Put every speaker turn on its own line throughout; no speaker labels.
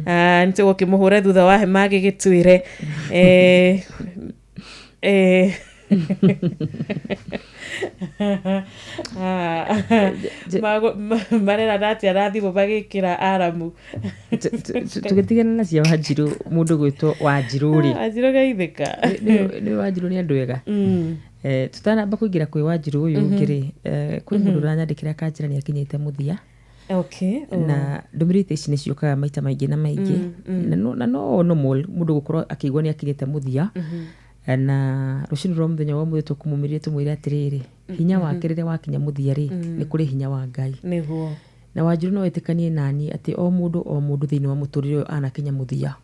Ah, nĩ tũgũkĩmũhũra thutha wa hema agĩgĩtwĩre eh, eh, Ah, marerana atĩa na thimũ magĩkĩra aramu?
Tũgĩtigana na cia Wanjirũ, mũndũ gwĩtwo Wanjirũ rĩ.
Wanjirũ geithĩka.
Nĩ Wanjirũ, nĩ andũ ega. Tũtanamba kũingĩra kwĩ Wanjirũ ũyũ ũngĩ rĩ, kwĩ mũndũ ũranyandĩkĩra akanjĩra nĩ akinyĩte mũthia. Na ndũmĩrĩri ta ici nĩ ciũkaga maita maingĩ na maingĩ, na no normal mũndũ gũkorwo akĩigua nĩ akinyĩte mũthia. Na rũcinĩ rwa mũthenya wa ũmũthĩ tũkũmũmĩrĩria, tũmwĩre atĩrĩrĩ, hinya wake rĩrĩa wakinya mũthia rĩ, nĩ kũrĩ hinya wa Ngai. Na Wanjirũ, no wĩtĩkanie nani atĩ o mũndũ o mũndũ thĩinĩ wa mũtũrĩre ũyũ anakinya mũthia,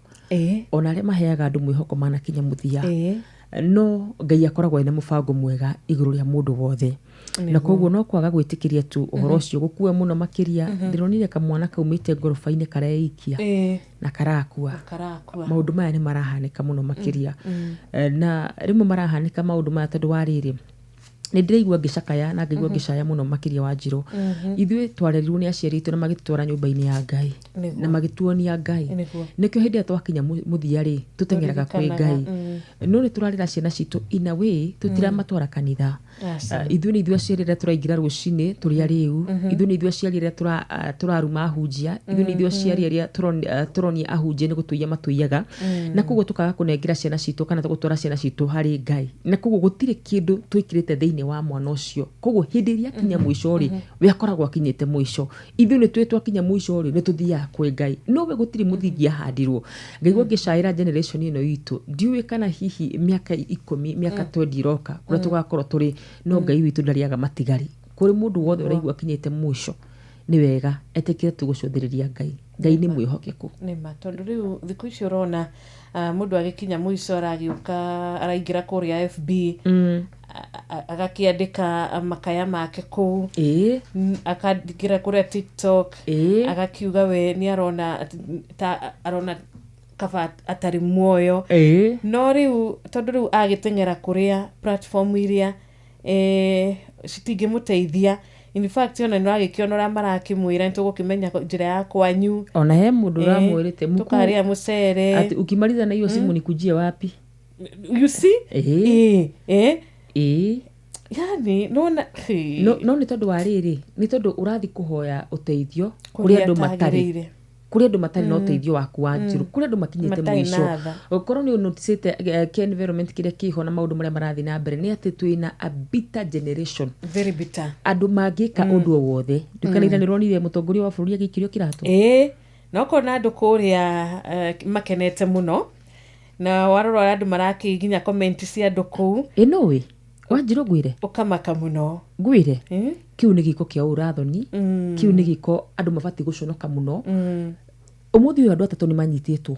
ona arĩa maheaga andũ mwĩhoko manakinya mũthia, no Ngai akoragwo ena mũbango mwega igũrũ rĩa mũndũ wothe, na koguo no kwaga gwĩtĩkĩria tu ũhoro ũcio gũkua mũno makĩria. Ndĩronire kamwana kaumĩte ngoroba-inĩ kareikia na karakua.
Karakua.
Maũndũ maya nĩ marahanĩka mũno makĩria. Na rĩmwe marahanĩka maũndũ maya tondũ wa rĩrĩ, nĩ ndĩraigua ngĩcakaya na ngaigua ngĩcaya mũno makĩria, Wanjirũ. Ithuĩ twarerirwo nĩ aciari aitũ na magĩtũtwara nyũmba-inĩ ya Ngai na magĩtuonia Ngai. Nĩkĩo hĩndĩ ĩrĩa twakinya mũthia rĩ, tũteng'eraga kwĩ
Tũririkanaga,
Ngai. No nĩ tũrarera ciana citũ in a way tũtiramatwara kanitha.
Aca.
Ithuĩ nĩ ithuĩ aciari arĩa tũraingĩra rũcinĩ tũrĩ arĩu, ithuĩ nĩ ithuĩ aciari arĩa tũraruma ahunjia, ithuĩ nĩ ithuĩ aciari arĩa tũronia ahunjia nĩ gũtũiya matũiyaga, na koguo tũkaga kũnengera ciana citũ kana gũtwara ciana citũ harĩ Ngai, na koguo gũtirĩ kĩndũ twĩkĩrĩte thĩinĩ wa mwana ũcio. Koguo hĩndĩ ĩrĩa akinya mũico rĩ, we akoragwo akinyĩte mũico. Ithuĩ nĩ twĩ twakinya mũico rĩ, nĩ tũthiaga kwĩ Ngai, no we gũtirĩ mũthingi ahandirwo. Ngaigua ngĩcaĩra generation ĩno itũ. Ndiũĩ kana hihi mĩaka 10, mĩaka 20 iroka, kũrĩa tũgakorwo tũrĩ, no Ngai witũ ndarĩaga matigari. Kũrĩ mũndũ wothe ũraigua akinyĩte mũico, nĩ wega etĩkĩre tu gũcũthĩrĩria Ngai. Ngai nĩ mwĩhokeku.
Nĩma, tondũ rĩu thikũ ici ũrona mũndũ agĩkinya mũico aragĩũka araingĩra kũrĩa FB, agakĩandĩka makaya make kũu, akaingĩra kũrĩa TikTok, agakiuga we nĩ arona ta arona kaba atarĩ muoyo. No rĩu tondũ rĩu agĩteng'era kũrĩa platform iria citingĩmũteithia, in fact ona nĩ ũragĩkĩona ũrĩa marakĩmwĩra, nĩ tũgũkĩmenya njĩra ya kwanyu.
Ona he mũndũ ũramwĩrĩte
tũkarĩa mũcere.
Ati ukimaliza na hiyo simu nikujie wapi?
You see? Eh. Yani nona.
No nĩ tondũ wa rĩrĩ, nĩ tondũ ũrathiĩ kũhoya ũteithio kũrĩ andũ matarĩ
atagĩrĩire.
Kũrĩ andũ matarĩ na ũteithio waku wa Njirũ, kũrĩ andũ makinyĩte
matarĩ
mũico.
Na tha.
Ũkorwo nĩ ũnoticĩte kĩ environment kĩrĩa kĩho na maũndũ marĩa marathiĩ na mbere nĩ atĩ twĩna a bitter generation.
Very bitter.
Andũ mangĩka ũndũ o wothe. Ndukanĩra nĩ ũronire mũtongoria wa bũrũri agĩikĩrio kĩratũ.
Ĩĩ, na ũkona andũ kũrĩa makenete mũno, na warora andũ marakĩginya comment cia andũ kũu.
Ĩ nũĩ Wanjirũ, ngwĩre.
Ũkamaka mũno.
Ngwĩre, kĩu nĩ gĩko kĩa ũrathoni. Kĩu nĩ gĩko andũ mabatiĩ gũconoka mũno. Ũmũthĩ ũyũ andũ atatũ nĩ manyitĩtwo.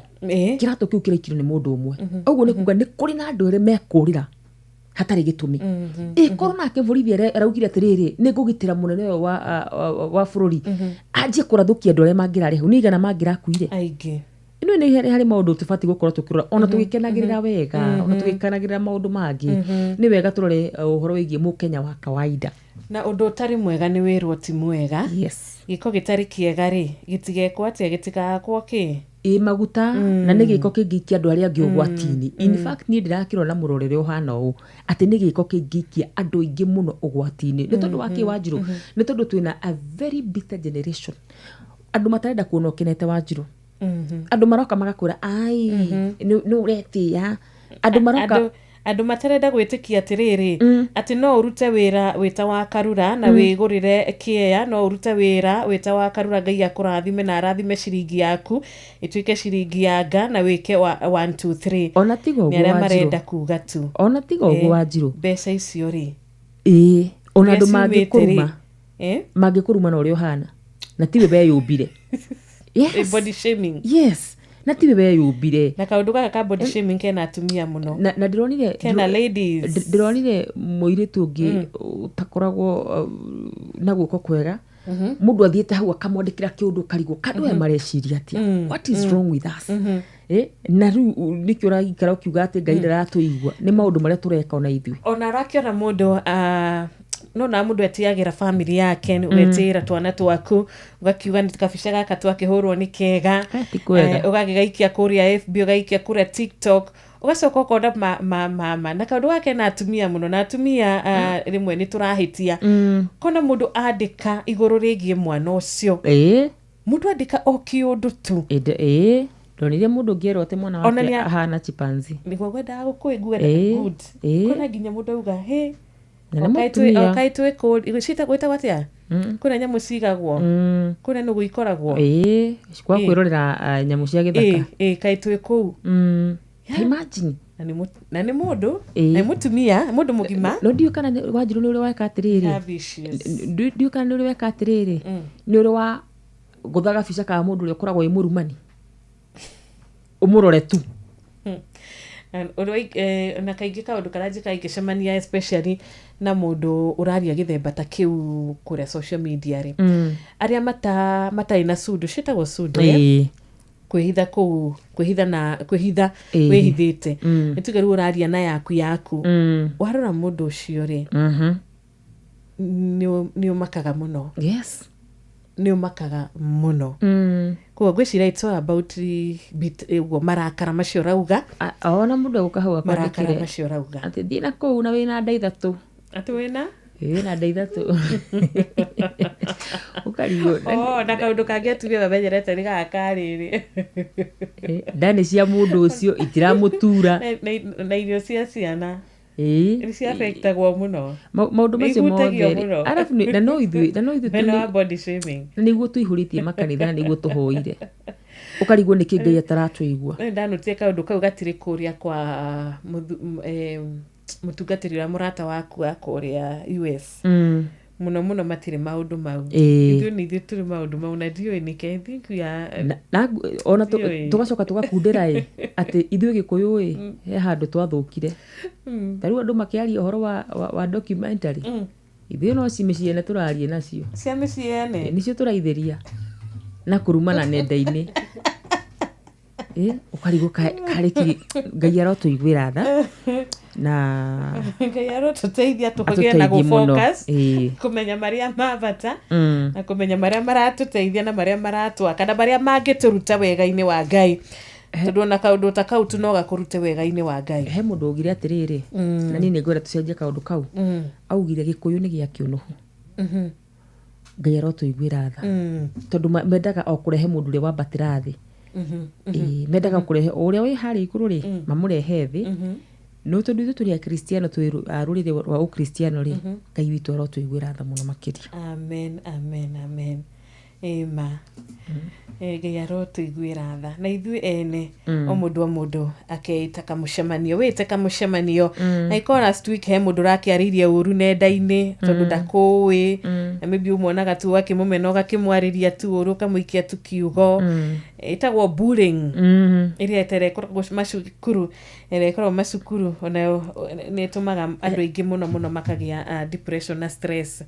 Kĩratũ kĩu kĩraikiro nĩ mũndũ ũmwe. Ũguo nĩ kuga nĩ kũrĩ na andũ erĩ mekũrĩra hatarĩ gĩtũmi. Ĩkorwo nake borithi araugire atĩrĩrĩ, nĩ ngũgitĩra mũnene ũyũ wa bũrũri, anjie kũrathũkia andũ arĩa mangĩrarĩ hau, nĩ igana mangĩrakuire.
Aingĩ.
Ĩno nĩ harĩ maũndũ tũbatiĩ gũkorwo tũkĩrora ona tũgĩkenagĩrĩra wega, ona tũgĩkenagĩrĩra maũndũ mangĩ. Nĩ wega tũrore ũhoro wĩgiĩ mũkenya wa kawaida.
Na ũndũ ũtarĩ mwega nĩ wĩrwo ti mwega. Gĩko gĩtarĩ kĩega rĩ, gĩtigekwo atĩa? Gĩtigakwo kĩ?
Ĩ maguta, na nĩ gĩko kĩngĩikia andũ arĩa angĩ ũgwati-inĩ. In fact, niĩ ndĩrakĩrora na mũrorere ũhana ũũ atĩ nĩ gĩko kĩngĩikia andũ aingĩ mũno ũgwati-inĩ. Nĩ tondũ wa kĩ, Wanjirũ? Nĩ tondũ twĩna a very bitter generation, andũ matarenda kuona ũkenete, Wanjirũ. Andũ maroka magakwĩra ai nĩ ũretĩĩa, andũ maroka.
Andũ matarenda gwĩtĩkia atĩrĩrĩ, atĩ no ũrute wĩra wĩta wa karura na wĩgũrĩre kĩea, no ũrute wĩra wĩta wa karura, Ngai akũrathime na arathime ciringi yaku ĩtuĩke ciringi ya nga na wĩke wa 1 2 3.
Ona tiga
nĩ
ũguo,
arĩa
Wanjirũ.
Marenda kuga tu.
Ona tiga ũguo, Wanjirũ.
Mbeca icio rĩ,
Ĩĩ, ona
kũrĩa
andũ
ciumĩte rĩ,
mangĩkũruma, mangĩkũruma na ũrĩa ũhana na tiwe weyũmbire. Yes.
Body shaming.
Yes, na tiwe weyũmbire.
Na kaũndũ gaka ka body shaming kena atumia mũno.
Na ndĩronire
kena ladies.
Ndĩronire mũirĩtu ũngĩ ũtakoragwo na guoko kwega, mũndũ athiĩte hau akamwandĩkĩra kĩũndũ, ũkarigwo kandũ aya mareciria atĩa, what is wrong with us? Na rĩu nĩkĩo ũraikara ũkiuga atĩ Ngai ndaratũigua, nĩ maũndũ marĩa tũreka ona ithuĩ.
Ona arakĩona mũndũ No na mũndũ etiagĩra family yake, ũgetĩĩra twana twaku, ũgakiuga nĩ kabica gaka twakĩhũrwo nĩ kega.
Ti kwega.
Ũgagĩgaikia kũrĩa FB, ũgaikia kũrĩa TikTok, ũgacoka ũkona ma na kaũndũ gake na atumia mũno, na atumia rĩmwe nĩ tũrahĩtia. Kona mũndũ andĩka igũrũ rĩgiĩ mwana ũcio, mũndũ andĩka o kĩũndũ tu.
Ĩĩ, ndonire mũndũ ũngĩerwo atĩ mwana
Ona
wake ahana chimpanzee.
Nĩguo ngwendaga gũkũiguĩra. Good. Kona nginya mũndũ auga hĩ.
Na nĩ mũtumia.
Okaĩ twĩ kũ gwĩtagwo atĩa, kwĩna nyamũ cigagwo, kwĩna nũgũ ikoragwo.
Ĩĩ, kwa kwĩrorera nyamũ cia gĩthaka.
Ĩ kaĩ twĩ kũu.
Ta imagine.
Na nĩ mũndũ, na nĩ mũtumia, mũndũ mũgima.
No ndiũĩ kana Wanjirũ nĩ ũrĩ weka atĩrĩrĩ.
Ambitious.
Ndiũĩ kana nĩ ũrĩ weka atĩrĩrĩ, nĩ ũrĩ wa gũtha gabica ka mũndũ ũrĩa ũkoragwo wĩ mũrumani, ũmũrore tu.
Na ũrĩa na kaingĩ kaũndũ karĩa njĩkaga ingĩcemania especially na mũndũ ũraria gĩthemba ta kĩu kũrĩa social media rĩ, arĩa matarĩ na sundo, ciĩtagwo sundo, eh? Kwĩhitha kũu, kwĩhitha na kwĩhitha, wĩhithĩte, nĩ tuge rĩu ũraria na yaku yaku, warora mũndũ ũcio rĩ, nĩ ũmakaga mũno. Nĩ ũmakaga mũno. Koguo ngwĩciria it's all about ũguo marakara macio ũrauga.
Ona mũndũ egũka hau
Marakara
akwandĩkĩre
macio ũrauga.
Atĩ thiĩ na kũu na wĩna nda 3.
Atĩ wĩna
Wĩna nda 3, ũkarigwo.
Oh, na kaũndũ kangĩ atumia mamenyerete nĩ gaka karĩrĩ.
Nda nĩ cia mũndũ ũcio itiramũtura.
Na irio cia ciana nĩ ciafectagwo mũno.
Maũndũ macio
Nĩ ihutagio
mothe rĩ,
mũno.
Arabu na no ithuĩ
Mwena wa body shaming.
Na nĩguo tũihũrĩtie makanitha, na nĩguo tũhoire, ũkarigwo nĩkĩ Ngai ataratũigua.
Nĩ ndanũtie kaũndũ kau gatirĩ kũrĩa kwa mũtungatĩri ũrĩa mũrata waku wa kũrĩa US. Mũno mũno matirĩ maũndũ mau. Ithuĩ nĩ ithuĩ tũrĩ maũndũ mau na ndiũĩ nĩkĩ. I think we are
Na ona
Ndiũĩ.
tũgacoka tũgakundĩra ĩ atĩ ithuĩ Gĩkũyũ ĩ he handũ twathũkire. Ta rĩu andũ makĩaria ũhoro wa documentary, ithuĩ no mĩciĩ tũraria nacio.
Cia mĩciĩ ene.
Nĩcio tũraithĩria na kũrumana nenda-inĩ. Ũkarigwo karĩ kĩ Ngai arotũiguĩra tha na
Ngai arotũteithia tũkũgĩe na
atũteithie mũno.
gũ-focus, kũmenya marĩa ma bata na kũmenya marĩa maratũteithia na marĩa maratwaka na marĩa mangĩtũruta wega-inĩ wa Ngai, tondũ ona kaũndũ ta kau tu no gakũrute wega-inĩ wa Ngai.
He mũndũ augire atĩrĩrĩ, na niĩ nĩ ngwenda tũcenjie kaũndũ kau. Augire Gĩkũyũ nĩ gĩa kĩũnũhu. Ngai arotũiguĩra tha, tondũ mendaga o kũrehe mũndũ ũrĩa wambatĩra thĩ. Ĩĩ, mendaga kũrehe o ũrĩa wĩ harĩa igũrũ rĩ, mamũrehe thĩ. No tondũ ithuĩ tũrĩ akristiano, twĩ a rũrĩrĩ rwa ũkristiano rĩ, Ngai witũ arotũiguĩra tha mũno makĩria.
Amen, amen, amen. Ĩma Ngai arotũiguĩra tha na ithuĩ ene, o mũndũ o mũndũ akeita kamũcemanio, wĩte kamũcemanio. Angĩkorwo last week he mũndũ ũrakĩarĩirie ũru nenda-inĩ tondũ ndakũĩ, na maybe ũmuonaga tu ũgakĩmũmena, ũgakĩmwarĩria tu ũru, ũkamũikia tu kiugo, ĩtagwo bullying, ĩrĩa ĩtarĩ ĩkoragwo macukuru, ĩrĩa ĩkoragwo macukuru, onayo nĩ ĩtũmaga andũ aingĩ mũno mũno makagĩa depression na stress.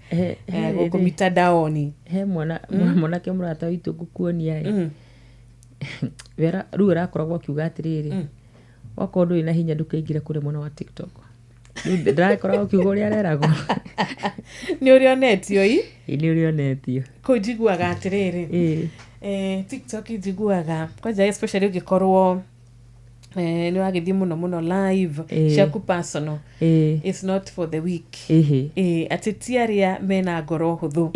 Gũkũ mitandaoni.
He mwana, mwanake mũrata witũ ngũkuonia ĩ, rĩu arakoragwo akiuga atĩrĩrĩ, wakorwo ndũrĩ na hinya ndũkaingĩre kũrĩa mwena wa TikTok. Rĩu ndarakoragwo akiuga ũrĩa areragwo.
Nĩ ũrĩa onetio i.
Ĩ, nĩ ũrĩa onetio.
Kũu njiguaga atĩrĩrĩ, TikTok njiguaga kwanja especially ũngĩkorwo nĩ wagĩthiĩ mũno mũno live ciaku personal, it's not for the weak. Atĩ ti arĩa mena ngoro hũthũ.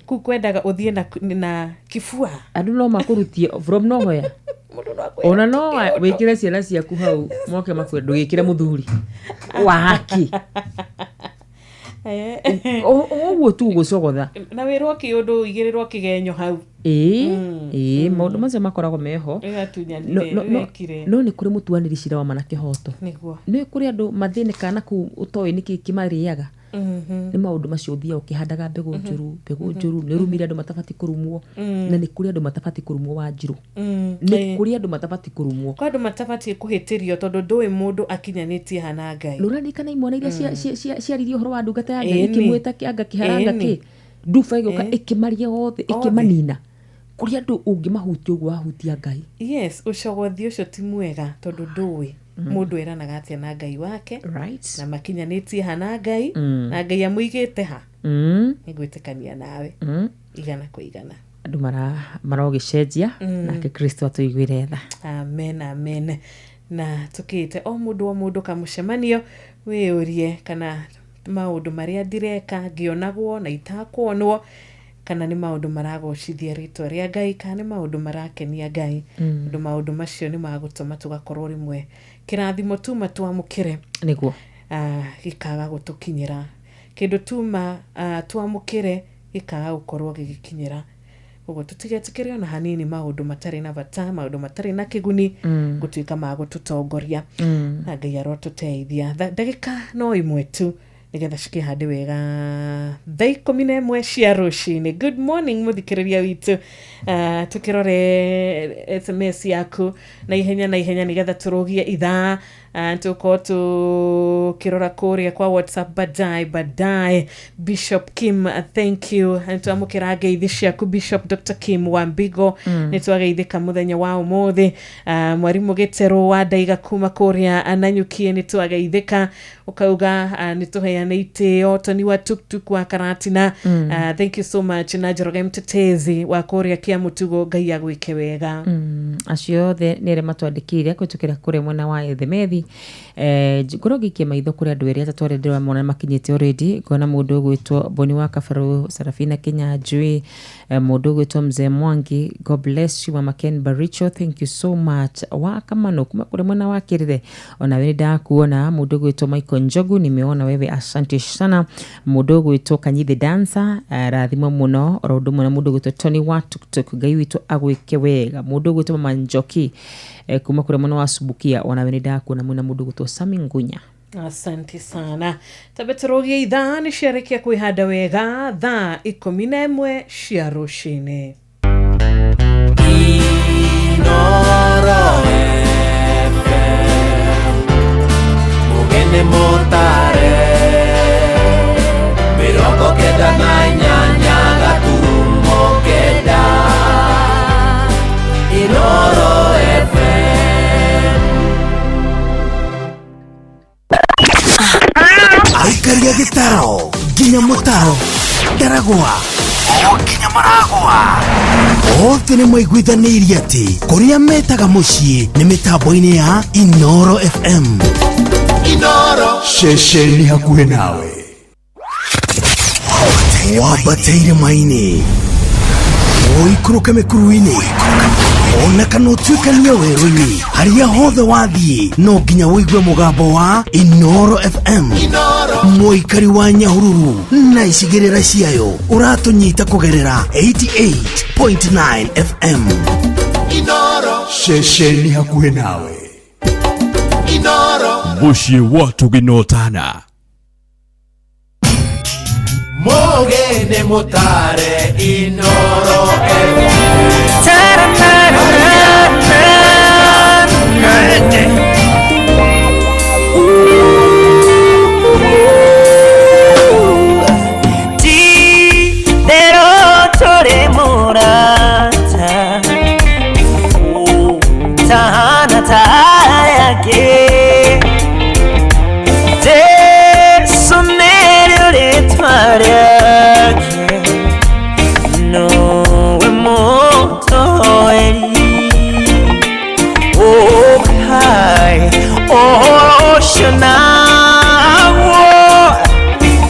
Kũu kwendaga ũthiĩ na kibua.
Andũ no makũrutie from nowhere.
Mũndũ no akwĩre
Ona no
kĩũndũ.
Wĩkĩre ciana ciaku hau moke makwĩre ndũgĩkĩre mũthuri waki. Ũguo tu gũcogotha.
Na wĩrwo kĩũndũ, igĩrĩrwo kĩgenyo hau.
Ĩĩ, maũndũ macio makoragwo meho.
Ĩgatunyanire.
No,
Wekire.
No nĩ kũrĩ mũtuanĩri cira wa ma na kĩhoto. Nĩ kũrĩ andũ mathĩnĩkaga na kũu ũtoĩ nĩkĩ kĩmarĩaga. Nĩ maũndũ macio ũthiaga ũkĩhandaga mbegũ njũru, mbegũ njũru. Nĩ ũrumire andũ matabatiĩ kũrumwo, na nĩ kũrĩ andũ matabatiĩ kũrumwo, Wanjirũ. Nĩ kũrĩ andũ matabatiĩ kũrumwo.
Kwa andũ matabatiĩ kũhĩtĩrio, tondũ ndũĩ mũndũ akinyanĩtie hana Ngai.
Nĩ ũraririkana imwana iria ciaririe ũhoro wa ndungata ya Ngai,
Ĩni.
ikĩmwĩta kĩanga kĩharanga
Ĩni.
kĩ nduba ĩgĩũka ĩkĩmaria othe, ĩkĩmanina. Kũrĩ andũ ũngĩmahutia ũguo wahutia Ngai.
Yes, ũcogothi ũcio ti mwega tondũ ndũĩ. Mũndũ eranaga atĩa na Ngai wake,
right,
na makinyanĩtie ha na Ngai, na Ngai amũigĩte ha. Nĩngwĩtĩkania nawe igana kwa igana.
Andũ marogĩcenjia, nake Kristo atũiguĩre tha.
Amen, amen. Na tũkĩte o mũndũ kamũcemanio wĩyũrie kana maũndũ marĩa ndireka ngĩonagwo na itakuonwo, kana nĩ maũndũ maragocithia rĩtwa rĩa Ngai, kana nĩ maũndũ marakenia Ngai. Ũndũ maũndũ macio nĩ magũtũma tũgakorwo rĩmwe kĩrathimo tuma twamũkĩre
nĩguo
gĩkaga gũtũkinyĩra, kĩndũ tuma twamũkĩre gĩkaga gũkorwo gĩgĩkinyĩra. Ũguo tũtigetĩkĩre ona hanini maũndũ matarĩ na bata, maũndũ matarĩ na kĩguni gũtuĩka ma gũtũtongoria. Na Ngai arotũteithia. Ndagĩka no ĩmwe tu nĩgetha cikĩhande wega thaa 11 cia rũcinĩ. Good morning mũthikĩrĩria witũ. Tũkĩrore SMS yaku na ihenya na ihenya nĩgetha tũrũgie ithaa. Tũkorwo tũkĩrora kũrĩa kwa WhatsApp baadaye baadaye. Bishop Kim, thank you. Nĩtwamũkĩra ngeithi ciaku Bishop Dr. Kim Wambigo. Nĩtwageithĩka mũthenya wa ũmũthĩ. Mwarimũ Gĩterũ wa Ndaiga kuma kũrĩa Nanyukie nĩtwageithĩka, ũkauga nĩtũheane itĩo. Toni wa Tuktuk wa Karatina, thank you so much. Na Njoroge Mtetezi wa kũrĩa Kĩamũtugo, Ngai agwĩke wega.
Acio othe nĩ arĩa matwandĩkĩire kũhĩtũkĩra kũrĩa mwena wa Ethemethi. Ngorwo ngĩikia maitho kũrĩ andũ erĩ atatũ arĩa ndĩramona makinyĩte already. Ngona mũndũ ũgwĩtwo Boni wa Kabarũ, Sarafina Kinyanjui, mũndũ ũgwĩtwo Mzee Mwangi, God bless you. Mama Ken Baricho, thank you so much. Wa Kamano kuma kũrĩa mwena wa Kĩrĩre, ona we nĩndakuona. Mũndũ ũgwĩtwo Michael Njogu, nimeona wewe, asante sana. Mũndũ ũgwĩtwo Kanyithi Dancer, rathimwo mũno. Oro ũndũ ũmwe na mũndũ ũgwĩtwo Tony wa Tuktuk, Ngai witũ agwĩke wega. Mũndũ ũgwĩtwo Mama Njoki, kuma kũrĩa mwena wa Subukia, ona we nĩndakuona. Mwena mũndũ ũgwĩtwo Sami Ngunya.
Asante sana. Tabe tũrũgie ithaa nĩ ciarĩkia kwĩhanda wega thaa 11 cia rũcinĩ.
Inoro FM, Mugene Mutare, 98 gaturumo kenda. Inoro FM.
Aikaria gĩtaro nginya mũtaro ndaragwa o nginya maragwa othe nĩ maiguithanĩirie atĩ kũrĩa metaga mũciĩ nĩ mĩtambo-inĩ ya Inoro FM.
Inoro
ceceni hakuhĩ nawe, wambate irĩma-inĩ, ũikũrũke mĩkuru-inĩ, ona kana ũtuĩkanie werũ-inĩ, harĩa hothe wathiĩ no nginya ũigue mũgambo wa Inoro FM. Mũikari wa Nyahururu na icigĩrĩra ciayo ũratũnyita kũgerera 88.9 FM.
Inoro
ceceni hakuhĩ nawe.
Inoro
Mũciĩ wa tũgĩnotana.
Mugene Mutare Inoro FM.
Ti murata tahana tayake Jesu nĩrĩo rĩtwa rĩake nowe mũtoeri ũkai ũhoro ũcio naguo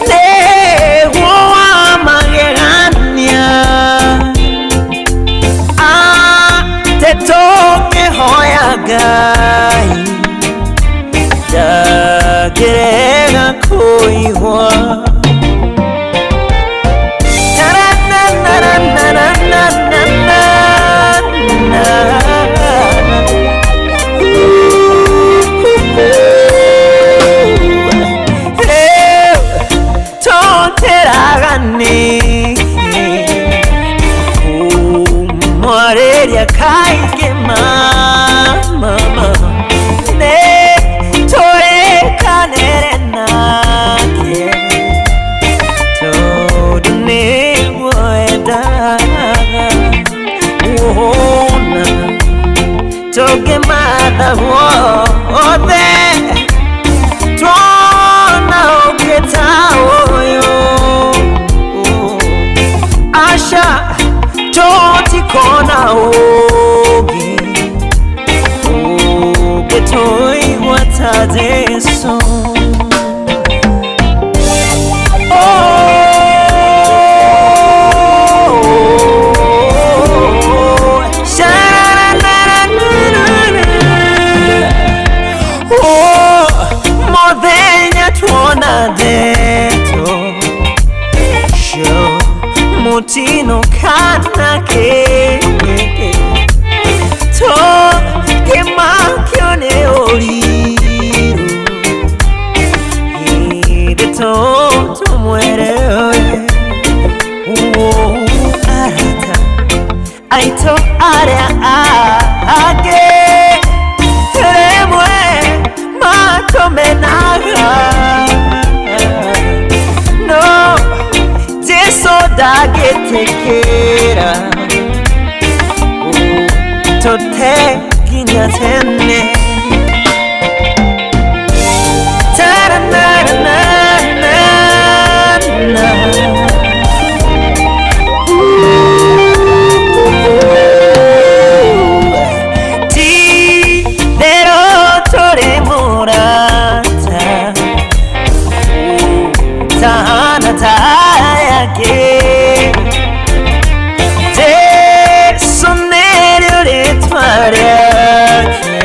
nĩguo wa magegania atĩ tũkĩhoya Ngai ndangĩrega kũigua. Kumwarĩria kaingĩ mama nĩ tũrĩkanĩre nake. Tũngĩmatha wothe tuona ũngĩ ta ũyũ. Aca tũtikona ũngĩ ũngĩtũigua ta Jesũ. Oh, sha-na-na-na-na-na. Oh, mũthenya tuona ndeto cio mũtino kana kĩ tũkĩmakio nĩ ũrirũ hĩndĩ tũtũmwerewe. Arata aitũ arĩa angĩ rĩmwe matũmenaga, no Jesũ ndangĩtĩkĩra tũte nginya tene. Ta-na-na-na-na-na. Ti-therũ tũrĩ mũrata ũtahana ta aya angĩ. Jesũ nĩrĩo rĩtwa rĩake,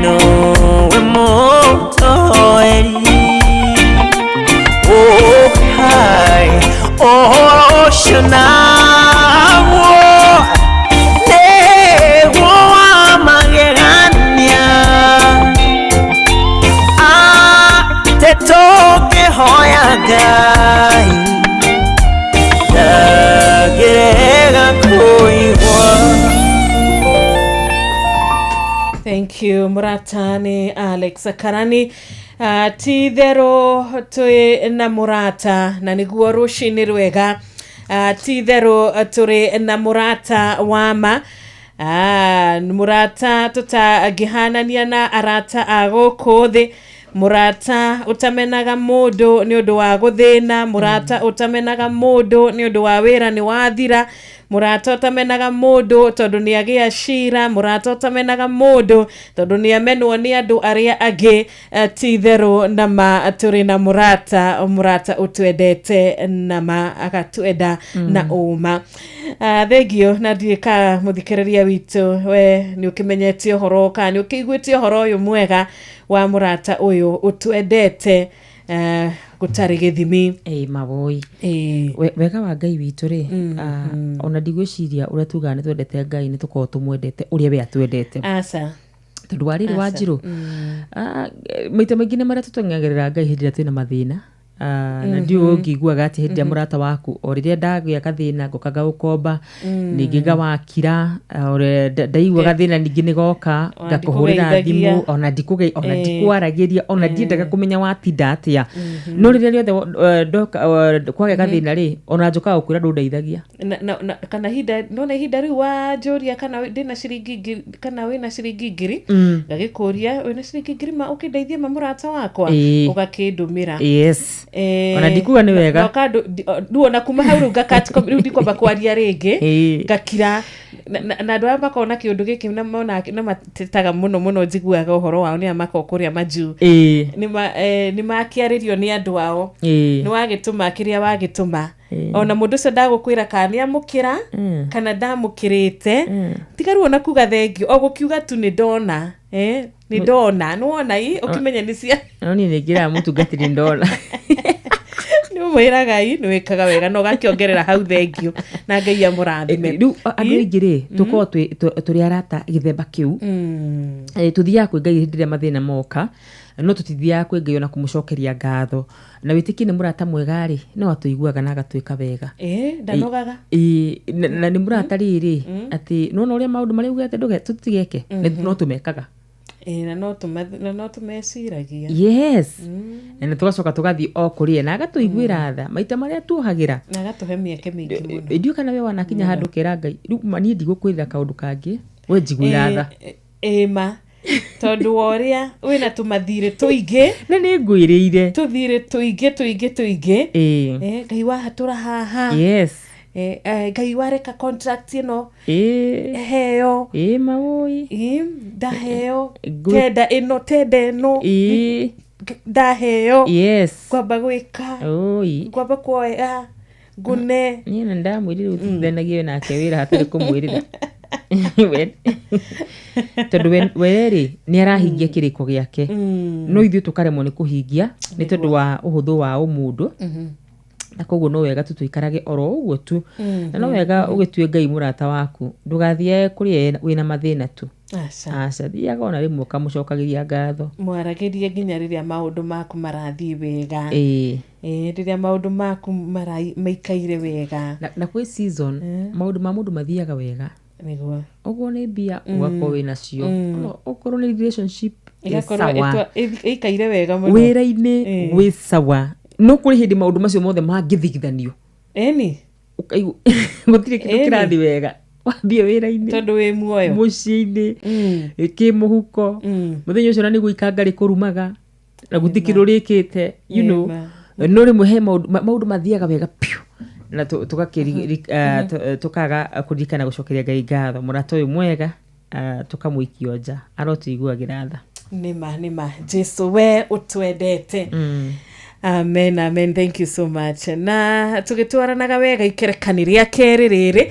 nowe mũtoeri. Oh, hai, ũhoro ũcio naguo nĩguo wa magegania, atĩ tũngĩhoya Ngai ndangĩrega kũigua.
Thank you mũrata nĩ Alex Karani. Ti itherũ twĩ na mũrata na nĩguo rũcinĩ rwega. Ti itherũ tũrĩ na mũrata wa ma. Mũrata tũtangĩhanania na arata a gũkũ thĩ, mũrata ũtamenaga mũndũ nĩ ũndũ wa gũthĩna, mũrata ũtamenaga mũndũ nĩ ũndũ wa wĩra nĩ wathira, mũrata ũtamenaga mũndũ tondũ nĩ agĩa cira, mũrata ũtamenaga mũndũ tondũ nĩ amenwo nĩ andũ arĩa angĩ. Ti itherũ na ma tũrĩ na mũrata, mũrata ũtwendete na ma agatwenda na ũma. Thengio na ndiũĩ ka mũthikĩrĩria witũ we nĩ ũkĩmenyete ũhoro kana nĩ ũkĩiguĩte ũhoro ũyũ mwega wa mũrata ũyũ ũtwendete gũtarĩ gĩthimi.
Ĩ mawoi.
Ĩĩ.
Wega wa Ngai witũ rĩ, ona ndigwĩciria ũrĩa tugaga nĩ twendete Ngai nĩ tũkoragwo tũmwendete ũrĩa we atwendete.
Aca.
Tondũ wa rĩrĩ Wanjirũ, maita maingĩ nĩ marĩa tũteng'agĩrĩra Ngai hĩndĩ ĩrĩa twĩna mathĩna. Na ndiũĩ ũngĩiguaga atĩ hĩndĩ ĩrĩa mũrata waku o rĩrĩa ndagĩa gathĩna ngoka ngaũkomba, ningĩ ngawakira, ũrĩa ndaigua gathĩna ningĩ nĩgoka
Ona
ngakũhũrĩra
ndikũgeithagia.
thimũ, ona ona ndikwaragĩria, ona ndiendaga kũmenya watinda atĩa, no rĩrĩa rĩothe ndoka kwagĩa gathĩna rĩ, ona njũkaga gũkwĩra ndũndeithagia.
Na kana ihinda nona ihinda rĩu wanjũria kana ndĩna ciringi ngiri, kana wĩna ciringi 1000, ngagĩkũria wĩna ciringi 1000 ma ũkĩndeithie ma mũrata wakwa, ũgakĩndũmĩra.
Yes. Ona ndikuga nĩ wega.
Na rĩu ona kuma hau rĩu rĩu ndikwamba kwaria rĩngĩ, ngakira. Na andũ arĩa makoragwo na kĩũndũ gĩkĩ na mona na matetaga mũno mũno njiguaga ũhoro wao nĩ arĩa makoragwo kũrĩa majuu, nĩ makĩarĩrio nĩ andũ ao, nĩ wagĩtũma kĩrĩa wagĩtũma, ona mũndũ ũcio ndagũkwĩra kana nĩ amũkĩra kana ndamũkĩrĩte, tiga rĩu ona kuga thengio, o gũkiuga tu nĩ ndona, nĩ ndona, nĩ wona i ũkĩmenya nĩ cia
No niĩ nĩ ngĩraga mũtungatĩri ndona.
Nĩ ũmwĩraga i nĩ wĩkaga wega na ũgakĩongerera hau thengio na Ngai amũrathime.
Rĩu andũ aingĩ rĩ tũkoragwo tũrĩ arata gĩthemba kĩu. Tũthiaga kwĩ Ngai hĩndĩ ĩrĩa mathĩna moka, no tũtithiaga kwĩ Ngai ona kũmũcokeria ngatho. Na wĩtĩkie nĩ mũrata mwega rĩ, no atũiguaga na agatwĩka wega.
Ndanogaga.
Na nĩ mũrata rĩrĩ atĩ nĩwona ũrĩa maũndũ marĩa augĩte tũtigeke, no tũmekaga.
Na no tũmeciragia.
Yes, na nĩ tũgacoka tũgathiĩ o kũrĩ ye na agatũiguĩra tha maita marĩa tuohagĩra.
Na agatũhe mĩeke mĩingĩ mũno.
Ndiũĩ kana we wanakinya handũ ũkera Ngai rĩu ma niĩ ndigũkwĩrĩra kaũndũ kangĩ. We njiguĩra tha.
Ĩma tondũ wa ũrĩa wĩna tũmathirĩ tũingĩ.
Na nĩ ngwĩrĩire.
Tũthirĩ tũingĩ tũingĩ tũingĩ. Ngai wahatũra haha.
Yes.
Ngai wareka contract ĩno heo.
Maũi.
Ndaheo tenda ĩno tenda ĩno. Ndaheo.
Yes.
Ngwamba gwĩka. Ngwamba kuoya ngune.
Niĩ na ndamwĩrire ũtithanagie nake wĩra hatarĩ kũmwĩrĩra. Tondũ we rĩ nĩ arahingia kĩrĩko gĩake, no ithuĩ tũkaremwo nĩ kũhingia nĩ tondũ wa ũhũthũ wa ũmũndũ, na koguo no wega tu tũikarage oro ũguo tu, na no wega ũgĩtue Ngai mũrata waku, ndũgathiage kũrĩa wĩna mathĩna tu. Aca, thiaga ona rĩmwe ũkamũcokagĩria ngatho.
Mwaragĩrie nginya rĩrĩa maũndũ maku marathiĩ wega. Rĩrĩa maũndũ maku maikaire wega.
Na kwĩ season maũndũ ma mũndũ mathiaga wega.
Nĩguo.
Ũguo nĩ mbia ũgakorwo wĩna cio, okorwo nĩ relationship
ĩgakorwo ĩikaire wega mũno,
wĩra-inĩ wĩ sawa, no kũrĩ hĩndĩ maũndũ macio mothe mangĩthigithanio.
Ĩni
gũtirĩ kĩndũ kĩrathiĩ wega, wambie wĩra-inĩ
tondũ wĩ muoyo,
mũciĩ-inĩ, kĩmũhuko, mũthenya ũcio na nĩguo ikanga rĩkũrumaga na gũtirĩ kĩndũ rĩkĩte, you know. No rĩmwe he maũndũ mathiaga wega piũ, na tukaga kũririkana gũcokeria Ngai ngatho. Mũrata ũyũ mwega tũkamũikio nja, arotũiguagĩra tha.
Nĩma nĩma, Jesu we ũtwendete. Amen, amen, thank you so much. Na tũgĩtwaranaga wega ikerekani rĩa kerĩ rĩrĩ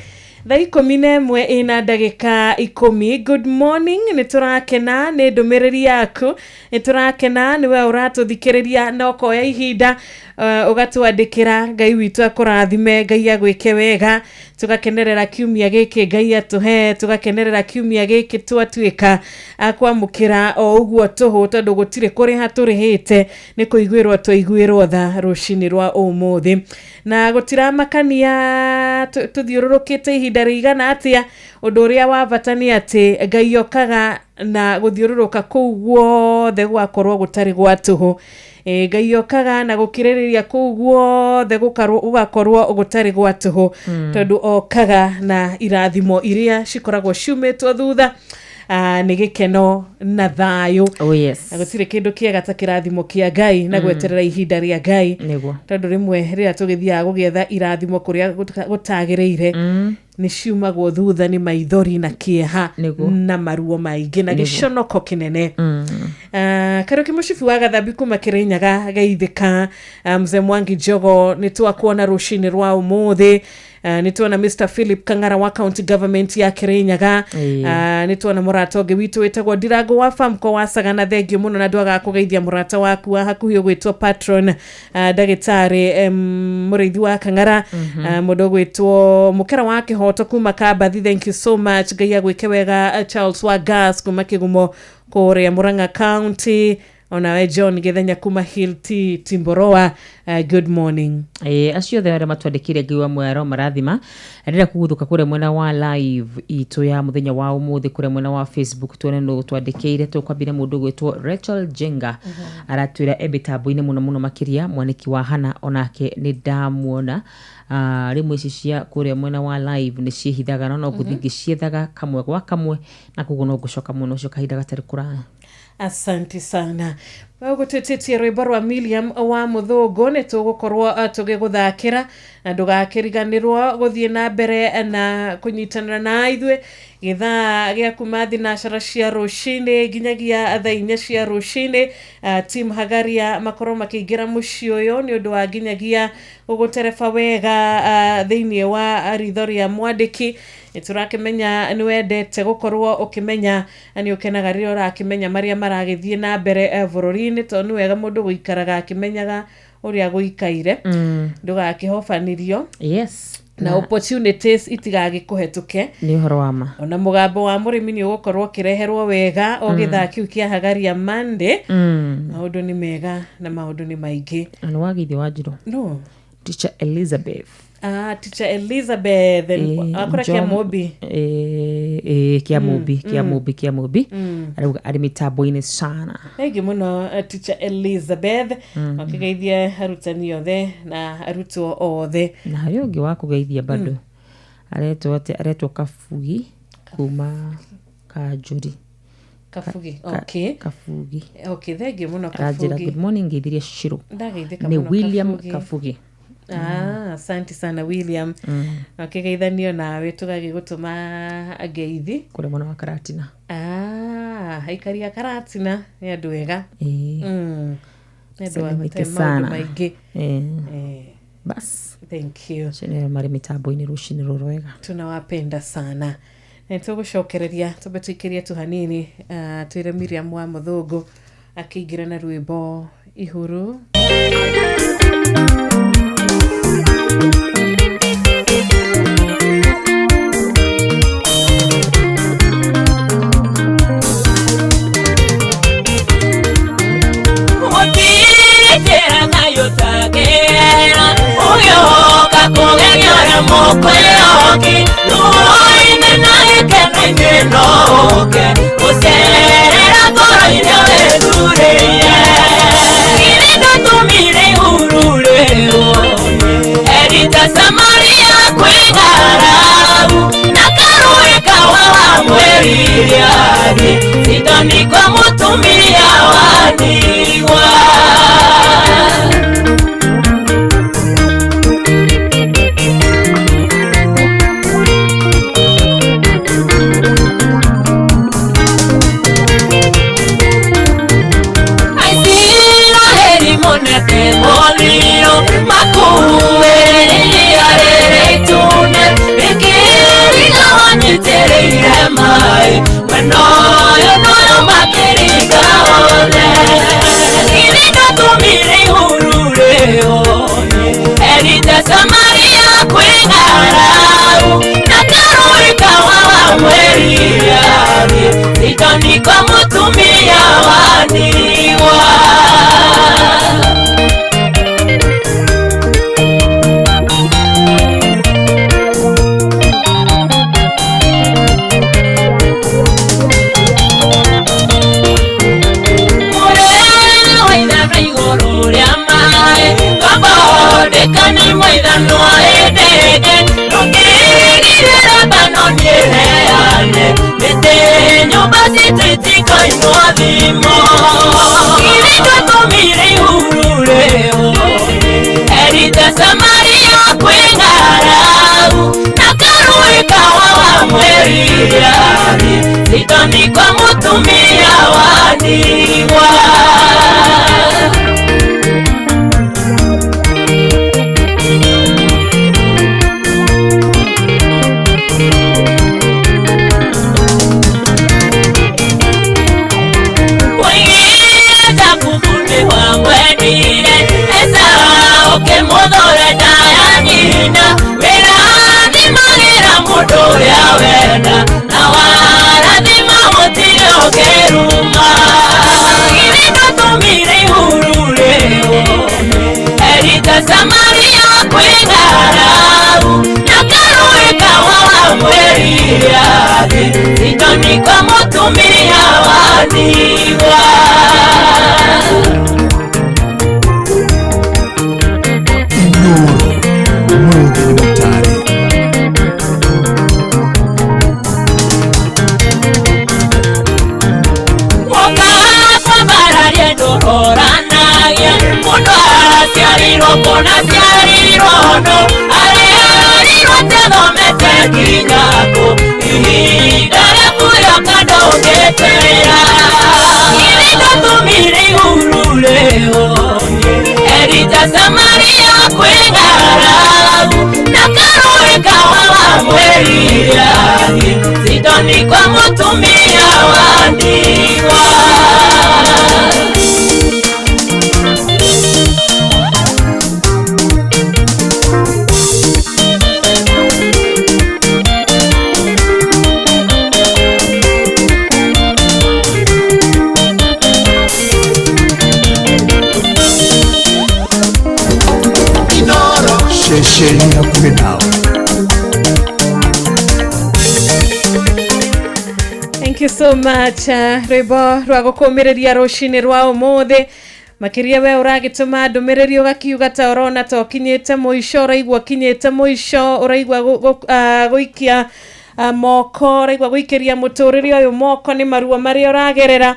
thaa 11:10. Good morning, nĩ tũrakena nĩ ndũmĩrĩri yaku, nĩ tũrakena nĩwe ũratũthikĩrĩria na ũkoya ihinda ũgatwandĩkĩra. Ngai witũ akũrathime, Ngai agwĩke wega. Tũgakenerera kiumia gĩkĩ Ngai atũhe, tũgakenerera kiumia gĩkĩ twatuĩka akwamũkĩra o ũguo tũhũ, tondũ gũtirĩ kũrĩha tũrĩhĩte, nĩ kũiguĩrwo twaiguĩrwo tha rũcinĩ rwa ũmũthĩ. Na gũtiramakania tũthiũrũrũkĩte ihinda rĩigana atĩa, ũndũ ũrĩa wa bata nĩ atĩ Ngai okaga na gũthiũrũrũka kũu guothe gwakorwo gũtarĩ gwa tũhũ. Ngai okaga na gũkirĩrĩria kũu guothe gũgakorwo gũtarĩ gwa tũhũ, tondũ okaga na irathimo iria cikoragwo ciumĩtwo thutha nĩ gĩkeno na thayũ.
Oh yes.
Na gũtirĩ kĩndũ kĩega ta kĩrathimo kĩa Ngai na gweterera ihinda rĩa Ngai. Tondũ rĩmwe rĩrĩa tũgĩthiaga gũgĩetha irathimo kũrĩa gũtagĩrĩire, nĩ ciumagwo thutha nĩ maithori na kĩeha na maruo maingĩ na gĩconoko kĩnene. Kariũki Mũcibi wa Gathambi kuma Kĩrĩnyaga geithĩka. Mzee Mwangi Njogo nĩ twakuona rũcinĩ rwa ũmũthĩ. Nĩ tuona Mr Philip Kang'ara wa county government ya Kĩrĩnyaga. Nĩ tuona mũrata ũngĩ witũ wĩtagwo Ndirango wa Famco wa Sagana, thengio mũno na ndwaga kũgeithia mũrata waku wa hakuhĩ ũgwĩtwo patron ndagĩtarĩ mũrĩithi wa Kang'ara, mũndũ ũgwĩtwo Mũkera wa Kĩhoto kuma Kambathi, thank you so much. Ngai agwĩke wega. Charles wa Gas kuma Kĩgumo kũrĩa Murang'a County, onawe John Gĩthenya kuma Hill T Timboroa, good morning.
Acio othe arĩa matwandĩkĩire Ngai wa muoyo marathima. Ndĩrenda kũguthũka kũrĩa mwena wa live itũ ya mũthenya wa ũmũthĩ kũrĩa mwena wa Facebook tuone nũ twandĩkĩire. Tũkwambia na mũndũ ũgwĩtwo Rachel Jenga, aratwĩra e mĩtambo-inĩ mũno mũno makĩria. Mwanĩki wa Hana onake nĩ ndamuona. Rĩmwe ici cia kũrĩa mwena wa live nĩ ciĩhithaga, no ngũthiĩ ngĩciethaga kamwe gwa kamwe, na koguo no ngũcoka mwena ũcio kahinda gatarĩ kũraya.
Asante sana. Ũgũtwĩtĩtie rwĩmbo rwa William wa Mũthũngũ nĩ tũgũkorwo tũgĩgũthakĩra, na ndũgakĩriganĩrwo gũthiĩ na mbere na kũnyitanĩra na ithuĩ gĩthaa gĩa kuma thinacara cia rũcinĩ nginyagia thaa 4 cia rũcinĩ. Team Hagaria makorwo makĩingĩra mũciĩ ũyũ nĩ ũndũ wa nginyagia gũgũtereba wega thĩinĩ wa ritho rĩa mwandĩki. Nĩ tũrakĩmenya nĩ wendete gũkorwo ũkĩmenya na nĩ ũkenaga rĩrĩa ũrakĩmenya marĩa maragĩthiĩ na mbere bũrũri-inĩ, tondũ nĩ wega mũndũ gũikaraga akĩmenyaga ũrĩa gũikaire, ndũgakĩhobanĩrio.
Yes.
Na opportunities itigagĩkũhetũke.
Nĩ ũhoro wa ma.
Ona mũgambo wa mũrĩmi nĩ ũgũkorwo ũkĩreherwo wega o gĩthaa kĩu kĩa Hagaria Monday. Maũndũ nĩ mega na maũndũ nĩ maingĩ.
Na nĩ wageithio Wanjirũ.
No.
Teacher Elizabeth.
Teacher Elizabeth akora kĩa Mũmbi.
Kĩa Mũmbi, kĩa Mũmbi, kĩa Mũmbi. Arauga arĩ mĩtambo-inĩ sana.
Thengiũ mũno Teacher Elizabeth, akĩgeithia arutani othe na arutwo othe.
Na harĩ ũngĩ wa kũgeithia bado. Aretwo atĩ aretwo Kabugi kuma Kanjũri.
Kabugi. Okay.
Kabugi.
Okay, thengiũ mũno.
Aranjĩra
Kabugi.
good morning, ngeithirie Shiro.
Ndageithĩka
Nĩ
mũno.
William
Kabugi.
Kabugi.
Ah, asante sana William. Akĩgeithanio nawe tũgagĩgũtũma ngeithi.
Kũrĩa mwena wa Karatina.
Ah, aikari a Karatina nĩ andũ ega.
Ĩĩ.
Nĩ andũ a
Salimike
maũndũ
sana.
maingĩ.
Eh,
Eh,
bas
thank you.
acio nĩo marĩ mĩtambo-inĩ rũcinĩ rũrũ wega.
Tunawapenda sana. Na tũgũcokereria tũmbe tũikĩrie tu hanini, twĩre Miriam wa Mũthũngũ akĩingĩra na rwĩmbo ihuru.
Gũtirĩ nayo tagera ũgĩũka kũgeria ũrĩa mũkwĩyoki ruo-inĩ na gĩkeno-inĩ no ũke gũcerera ngoro-inĩ wĩthurĩire githĩ ndũtũmire ihururĩrwo Erita Samaria kwĩ ng'aragu na karũĩ kawa wa mweririe Sidoni kwa mũtumia wa ndigwa. Aisiraeli monete mũthiro makuĩrĩria rĩrĩ itune rĩkĩringa wanyitĩrĩire maĩ mwena ũyũ noyo makĩringa othe githĩ ndũtũmire ihururĩo Erita Samaria kwĩ ng'aragu na karũĩ kawa wa mweririe Sidoni kwa mũtumia wa ndigwa. Mũrĩre wa ithano igũrũ rĩa maĩ ngombo ndĩkani mũithanwa ĩndĩke ndũngĩrigĩrĩra ngano nĩheane mĩtĩ nyũmba citũ itikoinwo thimo githĩ ndũtũmire ihururĩo Erita Samaria kwĩ ng'aragu na karũĩ kawa wa mweririe Sidoni kwa mũtumia wa ndigwa. Woigire Jakubu nĩ wamwendire Esau ũkĩmũthũra nda ya nyina wĩrathimagĩra mũndũ ũrĩa wenda na warathima gũtirĩ ũkĩruma githĩ ndũtũmire ihururĩo Erita Samaria kwĩ ng'aragu na karũĩ kawa wa mweririe Sidoni kwa mũtumia wa ndigwa.
Inoro Mũgeni Mũtare.
Woka kwambararia ndũroranagia mũndũ aciarirwo kũna aciarirwo no arĩarirwo atethomete nginya kũ ihinda rĩaku rĩoka ndũngĩtwĩra githĩ ndũtũmire ihururĩo Erita Samaria kwĩ ng'aragu na karũĩ kawa wa mweririe Sidoni kwa mũtumia wa ndigwa.
Inoro
Ceceni hakuhĩ nawe.
Thank you so much. Rwĩmbo rwa gũkũmĩrĩria rũcinĩ rwa ũmũthĩ makiria we ũragĩtũma ndũmĩrĩri ũgakiuga ta ũrona ta ũkinyĩte mũico, ũraigua ũkinyĩte mũico, ũraigua gũikia moko, ũraigua gũikĩria mũtũrĩre ũyũ moko nĩ maruo marĩa ũragerera.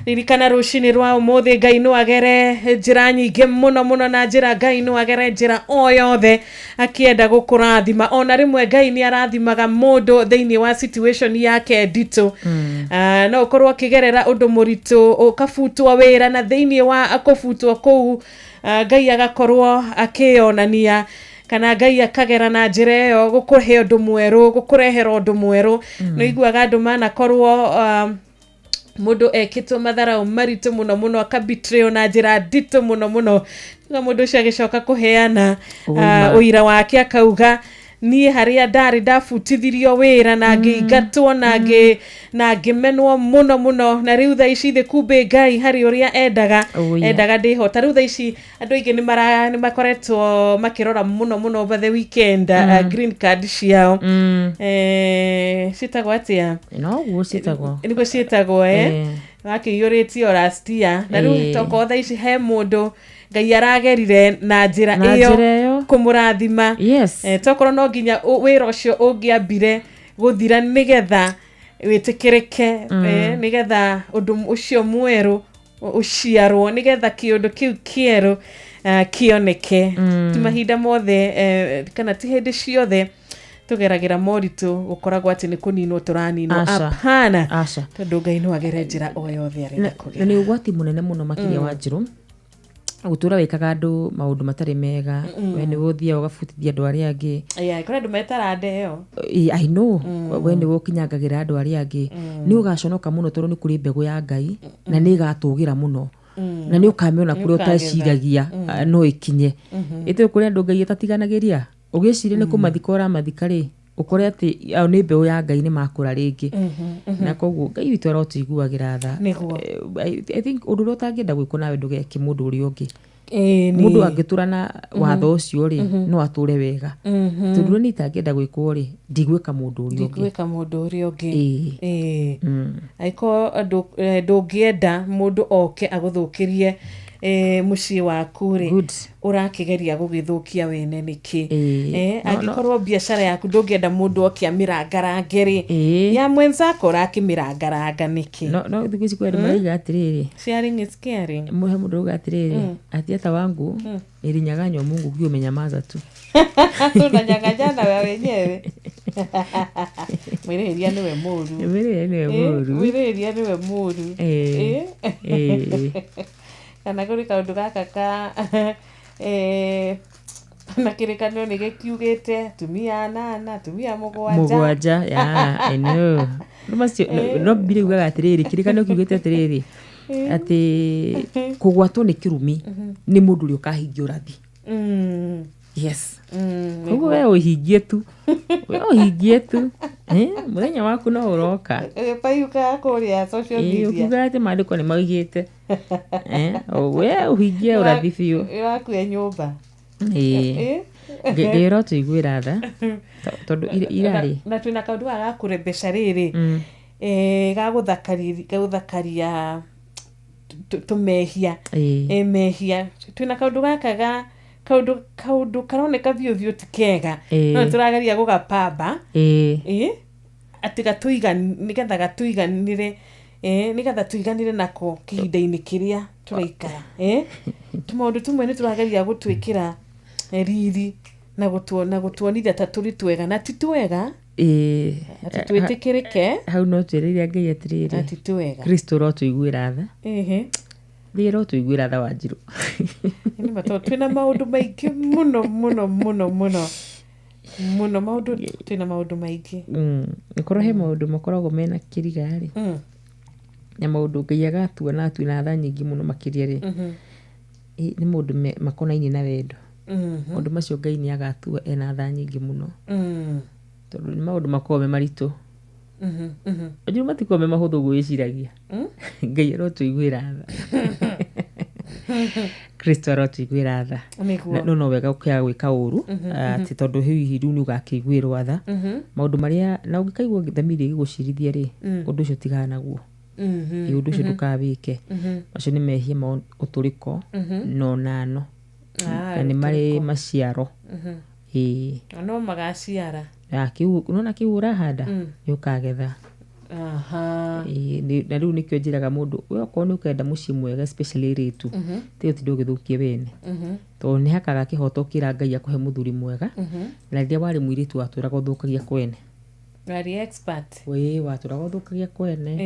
Ririkana rũcinĩ rwa ũmũthĩ Ngai no agere njĩra nyingĩ mũno mũno, na njĩra Ngai no agere njĩra o yothe akĩenda gũkũrathima. Ona rĩmwe Ngai nĩ arathimaga mũndũ thĩinĩ wa situation yake nditũ. No ũkorwo ũkĩgerera ũndũ mũritũ, ũkabutwo wĩra, na thĩinĩ wa kũbutwo kũu Ngai agakorwo akĩyonania, kana Ngai akagera na njĩra ĩyo gũkũhe ũndũ mwerũ, gũkũrehera ũndũ mwerũ. Nĩ ũiguaga andũ manakorwo mũndũ ekĩtwo matharau maritũ mũno mũno, akabetraywo na njĩra nditũ mũno mũno. Tiga mũndũ ũcio agĩcoka kũheana ũira wake, akauga niĩ harĩa ndarĩ ndabutithirio wĩra na ngĩingatwo na ngĩmenwo mũno mũno, na rĩu thaa ici thĩ kumbĩ Ngai harĩ ũrĩa endaga endaga ndĩhota. Rĩu thaa ici andũ aingĩ nĩ makoretwo makĩrora mũno mũno over the weekend green card ciao. Ciĩtagwo atĩa?
Noguo ciĩtagwo.
Nĩguo ciĩtagwo, wakĩiyũrĩtie last year, na rĩu tokorwo thaa ici he mũndũ Ngai aragerire na njĩra ĩyo kũmũrathima. Tokorwo no nginya wĩra ũcio ũngĩambire gũthira nĩgetha wĩtĩkĩrĩke, nĩgetha ũndũ ũcio mwerũ ũciarwo, nĩgetha kĩũndũ kĩu kĩerũ kĩoneke. Ti mahinda mothe kana ti hĩndĩ ciothe tũgeragĩra moritũ gũkoragwo atĩ nĩ kũninwo tũraninwo. Hapana, tondũ Ngai no agere njĩra o yothe arenda kũgera.
Na nĩ ũgwati mũnene mũno makĩria wa Njirũ gũtũra wĩkaga andũ maũndũ matarĩ mega, we nĩwe ũthiaga ũgabutithia andũ arĩa angĩ.
Kũrĩ andũ metara ndeo.
I know, we nĩwe ũkinyangagĩra andũ arĩa angĩ. Nĩ ũgaconoka mũno tondũ nĩ kũrĩ mbegũ ya Ngai na nĩ ĩgatũgĩra mũno, na nĩ ũkamĩona kũrĩa ũteciragia no ĩkinye. Ĩtũĩ kũrĩ andũ Ngai ĩtatiganagĩria, ũgĩciria nĩ kũmathika ũramathika rĩ, ũkore atĩ ao nĩ mbeũ ya Ngai nĩ makũra rĩngĩ. Na koguo Ngai witũ arotũiguagĩra tha. I think ũndũ ũrĩa ũtangĩenda gwĩkwo nawe ndũgeke mũndũ ũrĩa ũngĩ. Mũndũ angĩtũra na watho ũcio rĩ, no atũre wega. Tondũ ũrĩa niĩ itangĩenda gwĩkwo rĩ, ndigwĩka mũndũ ũrĩa ũngĩ.
Ndigwĩka mũndũ ũrĩa ũngĩ. Angĩkorwo ndũngĩenda mũndũ oke agũthũkĩrie mũciĩ waku rĩ, ũrakĩgeria gũgĩthũkia wene nĩkĩ? Angĩkorwo biacara yaku ndũngĩenda mũndũ oke amĩrangarange rĩ, ya mwenzako ũrakĩmĩrangaranga nĩkĩ?
No thikũ ici kwĩ andũ marauga atĩrĩrĩ,
sharing is caring.
He mũndũ ũrauga atĩrĩrĩ, ati hata wangu nilinyang'anywa Mungu ukiwa umenyamaza tu.
Tunanyang'anyana wewe wenyewe. Mwĩrĩhĩria nĩwe mũru.
Mwĩrĩhĩria nĩwe mũru.
Mwĩrĩhĩria nĩwe mũru. Kana kũrĩ kaũndũ gaka ka na kĩrĩkanĩro nĩ gĩkiugĩte atumia anana, atumia mũgwanja.
Ya, I know. No Bibilia yugaga atĩrĩrĩ, kĩrĩkanĩro kiugĩte atĩrĩrĩ, atĩ kũgwatwo nĩ kĩrumi nĩ mũndũ ũrĩa ũkahingia ũrathi. Yes. Koguo we ũhingie tu. We ũhingie tu. Mũthenya waku no ũroka.
Ũgĩpaiukaga kũrĩa social media.
Ũkiugaga atĩ maandĩko nĩ maugĩte. We ũhingie ũrathi biũ.
Ũrakua nyũmba.
Ngai arotũiguĩra tha tondũ irarĩ.
Na twĩna kaũndũ gaka ga kũrembesha rĩrĩ, ga gũthakaria tũmehia. Mehia. Twĩna kaũndũ gaka ga kaũndũ karoneka biũ biũ ti kega, no tũrageria gũgapamba atĩ nĩgetha gatũiganĩre, nĩgetha tũiganĩre nako kĩhinda-inĩ kĩrĩa tũraikara. Tũmaũndũ tũmwe nĩ tũrageria gũtwĩkĩra riri na gũtuonithia ta tũrĩ twega, na ti twega. Atĩ twĩtĩkĩrĩke.
Hau no twĩrĩire Ngai atĩrĩrĩ,
ti twega.
Kristo ũrotũiguĩra tha. Ngai arotũiguĩra tha Wanjirũ.
Nĩ tondũ twĩna maũndũ maingĩ mũno mũno mũno mũno mũno, maũndũ twĩna maũndũ maingĩ.
Korwo he maũndũ makoragwo mena kĩriga rĩ, na maũndũ Ngai agatua na atue na tha nyingĩ mũno makĩria rĩ, nĩ maũndũ makonainie na wendo. Maũndũ macio Ngai nĩ agatua ena tha nyingĩ mũno, tondũ nĩ maũndũ makoragwo me maritũ. Wanjirũ matikoragwo me mahũthũ ũguo wĩciragia. Ngai arotũiguĩra tha. Kristo arotũiguĩra tha. No no wega ũkĩaga gwĩka ũru, atĩ tondũ hihi rĩu nĩ ũgakĩiguĩrwo tha. Maũndũ marĩa na ũngĩkaigua thamiri ĩgĩgũcirithia rĩ, ũndũ ũcio tigana naguo. Ũndũ ũcio ndũkawĩke. Macio nĩ mehia ma ũtũrĩko no nano. Na nĩ marĩ maciaro.
No magaciara.
Kĩu nona kĩu ũrahanda nĩ ũkagetha. Na rĩu nĩkĩo njĩraga mũndũ we okorwo nĩ ũkenda mũciĩ mwega, especially airĩtu, tiga ũtinde ũgĩthũkia wene, tondũ nĩ hakaga kĩhoto ũkĩra Ngai akũhe mũthuri mwega. Na rĩrĩa warĩ mũirĩtu watũraga ũthũkagia kwene.
Warĩ expert.
Ĩĩ, watũraga ũthũkagia kwene.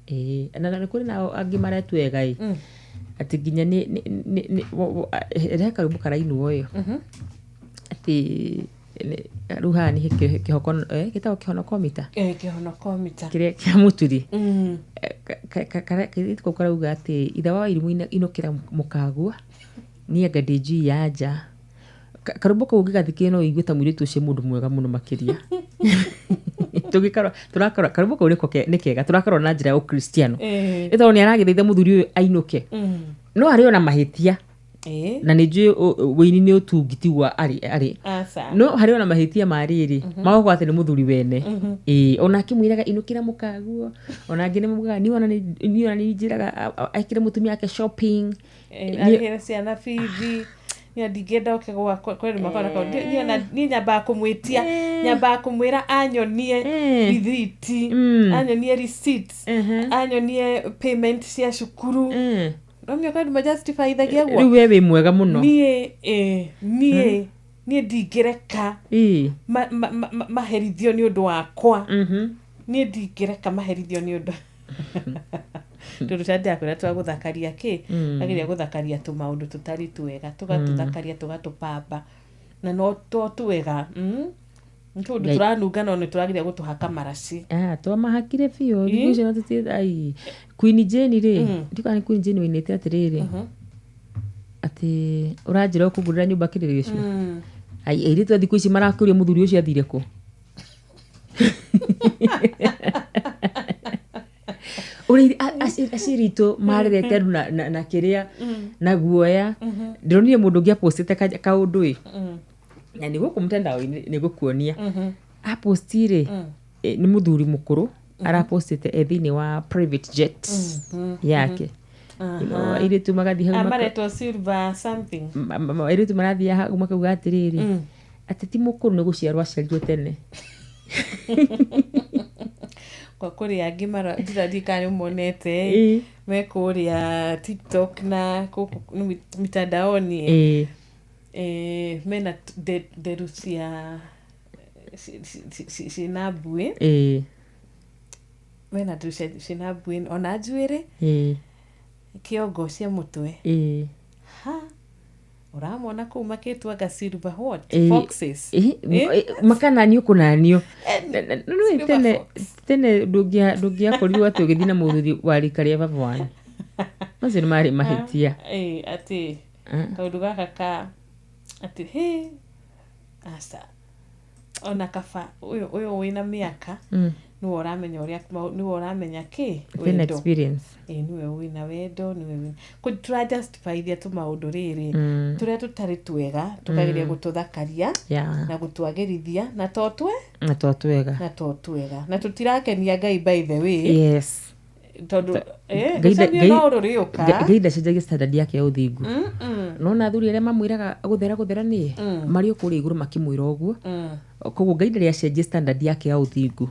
Ĩĩ, na nĩ kũrĩ nao angĩ maretua ega ĩ, atĩ nginya nĩ rehe karwĩmbo karainwo ĩ, atĩ rĩu haha nĩ kĩhoko, gĩtagwo kĩhonokomita.
Kĩhonokomita.
Kĩrĩa kĩa mũturi. Kairĩtu kau karauga atĩ ithe wa irimũ inũkĩra mũkagua niĩ anga ndĩ njui ya nja. Karwĩmbo kau ũngĩgathikĩrĩria no ũigue ta mũirĩtu ũcio mũndũ mwega mũno makĩria. Tũngĩkarora tũrakarora karwĩmbo kau nĩko nĩ kega, tũrakarora na njĩra ya ũkristiano. Nĩ tondũ nĩ aragĩthaitha mũthuri ũyũ ainũke, no arĩ ona mahĩtia. Na nĩ njũĩ wĩini nĩ ũtungi tiguo arĩ arĩ.
Aca.
No harĩ ona mahĩtia ma rĩrĩ magokorwo atĩ nĩ mũthuri wene. Ĩĩ, ona akĩmwĩraga inũkĩra mũkaguo, ona angĩ nĩ maugaga niĩ ona nĩ njĩraga ekĩre mũtumia wake shopping.
Arĩhĩre ciana bithi, niĩ ndingĩenda oke gwakwa kwĩ makona niĩ nyambaga kũmwĩtia, nyambaga kũmwĩra anyonie rithiti, anyonie receipts, anyonie payment cia cukuru. Nomenya kwĩ andũ majustifyithagia
Rĩu
guo.
We wĩ mwega mũno.
Niĩ niĩ ndingĩreka maherithio nĩ ũndũ wakwa. Niĩ ndingĩreka maherithio nĩ ũndũ tondũ canjakwĩra twagũthakaria kĩ ageria gũthakaria tũmaũndũ tũtarĩ twega, tũgatũthakaria, tũgatũpamba na no to twega. Nĩ tũndũ tũranunga no nĩ tũrageria gũtũhaka maraci.
Ah, twamahakire biũ thikũ icio na tũti ai Queen Jane rĩ, ndikana nĩ Queen Jane wainĩte atĩrĩrĩ atĩ ũranjĩra ũkũngũrĩra nyũmba kĩrĩrĩ ũcio. Ai, airĩtu a thikũ ici marakũria mũthuri ũcio athire kũ, ũrĩa aciari aitũ marerete andũ na kĩrĩa na guoya. Ndĩronire mũndũ ũngĩ apostĩte kaũndũ ĩ, na nĩ gũkũ mtandao-inĩ nĩ gũkuonia aposti rĩ, nĩ mũthuri mũkũrũ arapostĩte e thĩinĩ wa private jet yake. Airĩtu magathiĩ hau
Maretwo silver something.
Airĩtu marathiĩ hau makauga atĩrĩrĩ, atĩ ti mũkũrũ, nĩ gũciarwo aciarirwo tene.
Kwa kũrĩ angĩ ndirikana nĩ monete me kũrĩa TikTok na gũkũ mitandaoni. Mena nderu cia ciĩna mbuĩ. Mena nderu ciĩna mbuĩ ona njuĩrĩ, kĩongo cia mũtwe. Ha ũramona kũu makĩtuanga silver what? Foxes.
Makananio kũnanio. Nĩũĩ
Silver
tene
fox.
Tene ndũngĩakorirwo atĩ ũgĩthiĩ na mũthuri wa rika rĩa baba wanyu, macio nĩ marĩ mahĩtia.
Atĩ kaũndũ gaka ka atĩ he aca ona kaba ũyũ wĩna mĩaka nĩwe ũramenya ũrĩa nĩwe ũramenya kĩ
Wĩna
wendo.
Experience.
Ĩ, nĩwe wĩna wendo, nĩwe wĩna tũrajustifyithia tũmaũndũ rĩrĩ tũrĩa tũtarĩ twega, tũkageria gũtũthakaria na gũtwagĩrithia na to twe
Na to twega.
Na to twega na tũtirakenia Ngai, by the way. Tondũ rũcanio no rũrĩũka.
Ngai ndacenjagia standard yake ya ũthingu. Nona athuri arĩa mamwĩraga gũthera gũthera nĩ marĩ o kũrĩa igũrũ makĩmwĩra ũguo. Koguo Ngai ndarĩ acenjie standard yake ya ũthingu.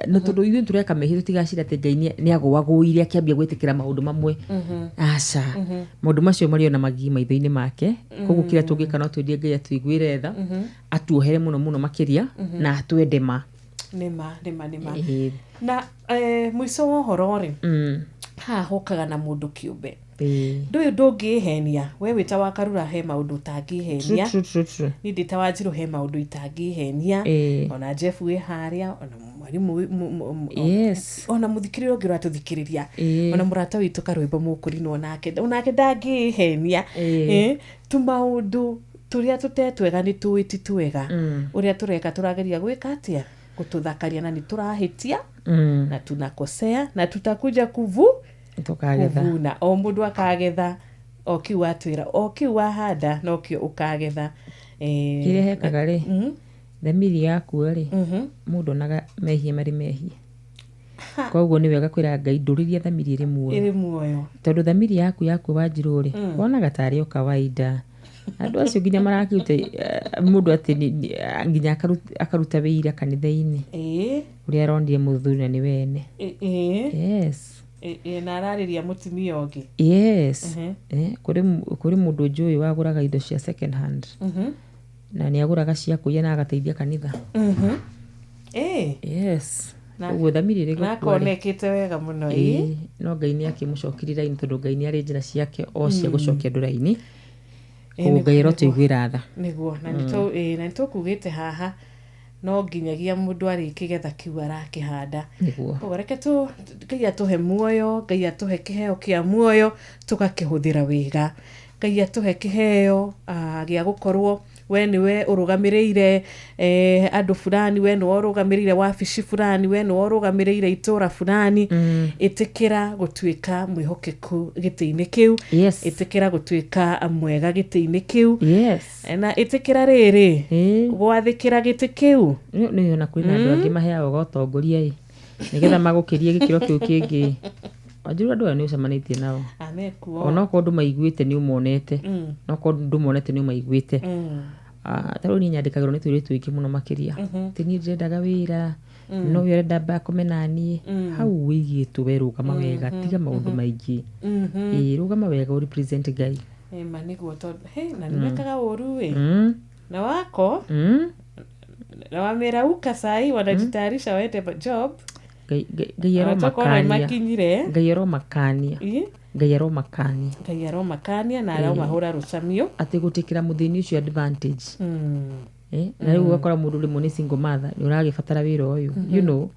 Na tondũ ithuĩ tũreka mehia, tũtigacira atĩ Ngai nĩ agũagũire akĩambia gwĩtĩkĩra maũndũ mamwe. Aca, maũndũ macio marĩ ona magigi maitho-inĩ make. Koguo kĩrĩa tũngĩka no twendie Ngai atuiguĩre tha, atuohere mũno mũno makĩria na atwende ma.
Nĩma nĩma nĩma. Na mũico wa ũhoro rĩ, haha hokaga na mũndũ kĩũmbe. Ndũyũ ndũngĩhenia we wĩ ta wa Karura, he maũndũ ũtangĩhenia.
True, true, true.
Niĩ ndĩ ta Wanjirũ, he maũndũ itangĩhenia. Ona Jeff wĩ harĩa, ona mwarimũ ona mũthikĩrĩria ũngĩ ũratũthikĩrĩria, ona mũrata witũ karwĩmbo mũkũrinwo onake ndangĩhenia. Tũmaũndũ tũrĩa tũtetwega nĩ tũĩ ti twega. Ũrĩa tũreka, tũrageria gwĩka atĩa gũtũthakaria na nĩ tũrahĩtia na tunakosea na tutakuja kuvu
Tũkagetha.
Kuvuna, o mũndũ akagetha o kĩu watwĩra, o kĩu wahanda nokĩo ũkagetha.
Kĩrĩa hekaga rĩ, thamiri yakua rĩ, mũndũ onaga mehia marĩ mehia. Koguo nĩ wega kwĩra Ngai ndũrĩria thamiri ĩrĩ muoyo.
Ĩrĩ muoyo.
Tondũ thamiri yaku yakua, Wanjirũ rĩ, wonaga tarĩ o kawaida. Andũ acio nginya marakiruta mũndũ atĩ nginya akaruta wĩira kanitha-inĩ ũrĩa aronire mũthuri na nĩ wene. Yes.
Na ararĩria mũtumia ũngĩ.
Yes. Kũrĩ mũndũ njũĩ wagũraga indo cia second hand na nĩ agũraga cia kũiya na agateithia kanitha. Yes. Ũguo thamiri ĩrĩ
Na
gũkua rĩ.
akona ekĩte wega mũno.
Ĩĩ, no Ngai nĩ akĩmũcokirie raini tondũ Ngai nĩ arĩ njĩra ciake o cia gũcokia andũ raini. Koguo Ngai arotũiguĩra tha.
Nĩguo, na nĩ tũkugĩte haha no nginyagia mũndũ arĩkĩgetha kĩu arakĩhanda.
Nĩguo.
Koguo reke Ngai atũhe muoyo, Ngai atũhe kĩheo kĩa muoyo tũgakĩhũthĩra wega. Ngai atũhe kĩheo gĩa gũkorwo we nĩwe ũrũgamĩrĩire andũ fulani, we nĩwe ũrũgamĩrĩire wabici fulani, we nĩwe ũrũgamĩrĩire itũra fulani. Ĩtĩkĩra gũtuĩka mwĩhokeku gĩtĩ-inĩ kĩu.
Yes.
Ĩtĩkĩra gũtuĩka mwega gĩtĩ-inĩ kĩu.
Yes.
Na ĩtĩkĩra rĩrĩ gwathĩkĩra gĩtĩ kĩu.
Nĩ ona kwĩna andũ angĩ maheagwo ũtongoria ĩ nĩgetha magũkĩrie gĩkĩro kĩu kĩngĩ. Wanjiru andũ aya nĩ ũcemanĩtie nao.
Amekuo.
Onokorwo ndũmaiguĩte nĩ ũmonete. Onokorwo ndũmonete nĩ ũmaiguĩte. Ta rĩu niĩ nyandĩkagĩrwo nĩ tũirĩtu tũingĩ mũno makĩria. Atĩ niĩ ndĩrendaga wĩra, no ũyũ arenda akome naniĩ. Hau wĩigĩtwo we rũgama wega, tiga maũndũ maingĩ. Ĩĩ, rũgama wega ũ represent Ngai.
Ĩma nĩguo tondũ, he, na nĩmekaga ũru ĩ. Na wako, na wamerauka sai wanajitayarisha waende job.
Ngai
Watoka ona
aromakania.
makinyire.
Ngai aromakania. Ngai aromakania.
Ngai aromakania na aromahũra rũcamio.
Atĩ gũtĩkĩra mũthĩni ũcio advantage. Na rĩu ũgakora mũndũ rĩmwe nĩ single mother, nĩ ũragĩbatara wĩra ũyũ, you know.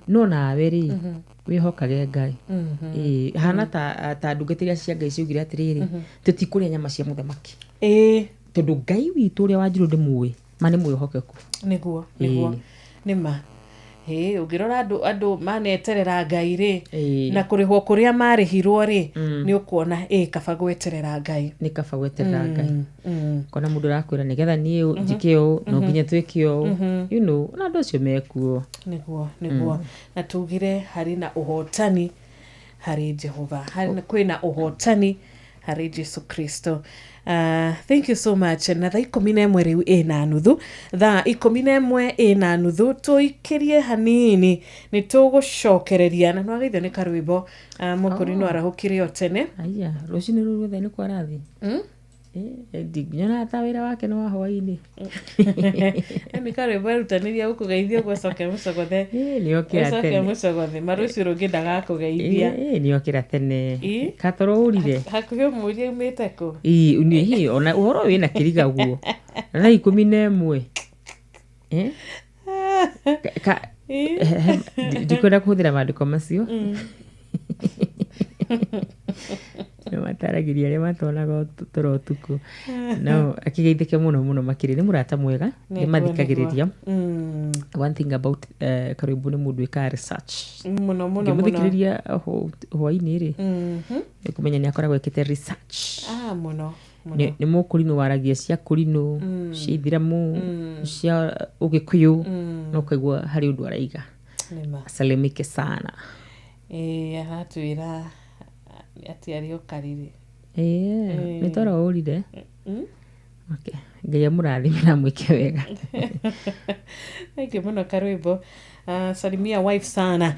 No nawe rĩ, wĩhokage Ngai. Hana ta ndungata iria cia Ngai ciaugire atĩrĩrĩ, tũtikũrĩa nyama cia mũthamaki. Tondũ Ngai witũ ũrĩa Wanjiru ndĩmũĩ, ma nĩ mwĩhokeku.
Nĩguo, nĩguo. Nĩ ma. Ũngĩrora andũ maneterera Ngai rĩ, na kũrĩhwo kũrĩa marĩhirwo rĩ, nĩ ũkuona kaba gweterera Ngai.
Nĩ kaba gweterera Ngai. Kona mũndũ arakwĩra nĩgetha niĩ njĩke ũũ, no nginya twĩke ũũ. You know, na andũ acio mekuo.
Nĩguo, nĩguo. Na tugire harĩ na ũhotani harĩ Jehova. Kwĩna ũhotani harĩ Jesu Kristo. Thank you so much. Na thaa 11 rĩu ĩna nuthu. Thaa 11 ĩna nuthu tũikĩrie hanini nĩ tũgũcokereria na nĩwageithio nĩ karwĩmbo. Mũkũri no arahũkire o tene.
Aya, rũcinĩ rũu ruothe nĩ kwarathi. Nyonaga ta wĩra wake nĩ wa hwaĩ-inĩ.
Nĩ karwĩmbo erutanĩria gũkũgeithia ũguo ũcoke mũcogothe.
Nĩokĩra
Ũcoke
tene.
mũcogothe. Marũciũ rũngĩ ndagakũgeithia.
Nĩokĩra tene. Katoro ũrire.
Hakuhĩ ũmũrie umĩte kũ?
Ĩĩ, ona ũhoro ũyũ wĩna kĩriga guo. Na thaa 11. Ndikwenda kũhũthĩra maandĩko macio. Nĩ mataragĩria arĩa matonaga toro ũtukũ. No akĩgeithĩke mũno mũno makĩria. Nĩ mũrata mwega, nĩ mathikagĩrĩria. One thing about Karwĩmbo nĩ mũndũ wĩkaga research.
Mũno, mũno, mũno.
Ngĩmũthikĩrĩria hwaĩ-inĩ rĩ, nĩ kũmenya nĩ akoragwo ekĩte research.
Mũno, mũno.
Nĩ mũkũrinũ waragia cia kũrinũ, cia ithiramu, cia ũgĩkũyũ, no ũkaigua harĩ ũndũ araiga.
Nĩma.
Asalimike sana.
Aratwĩra atĩ arĩ o karĩrĩ.
Nĩ toro ũrire. Okay. Ngai amũrathime na amwĩke wega.
Thank you mũno Karwĩmbo. Salimia wife sana.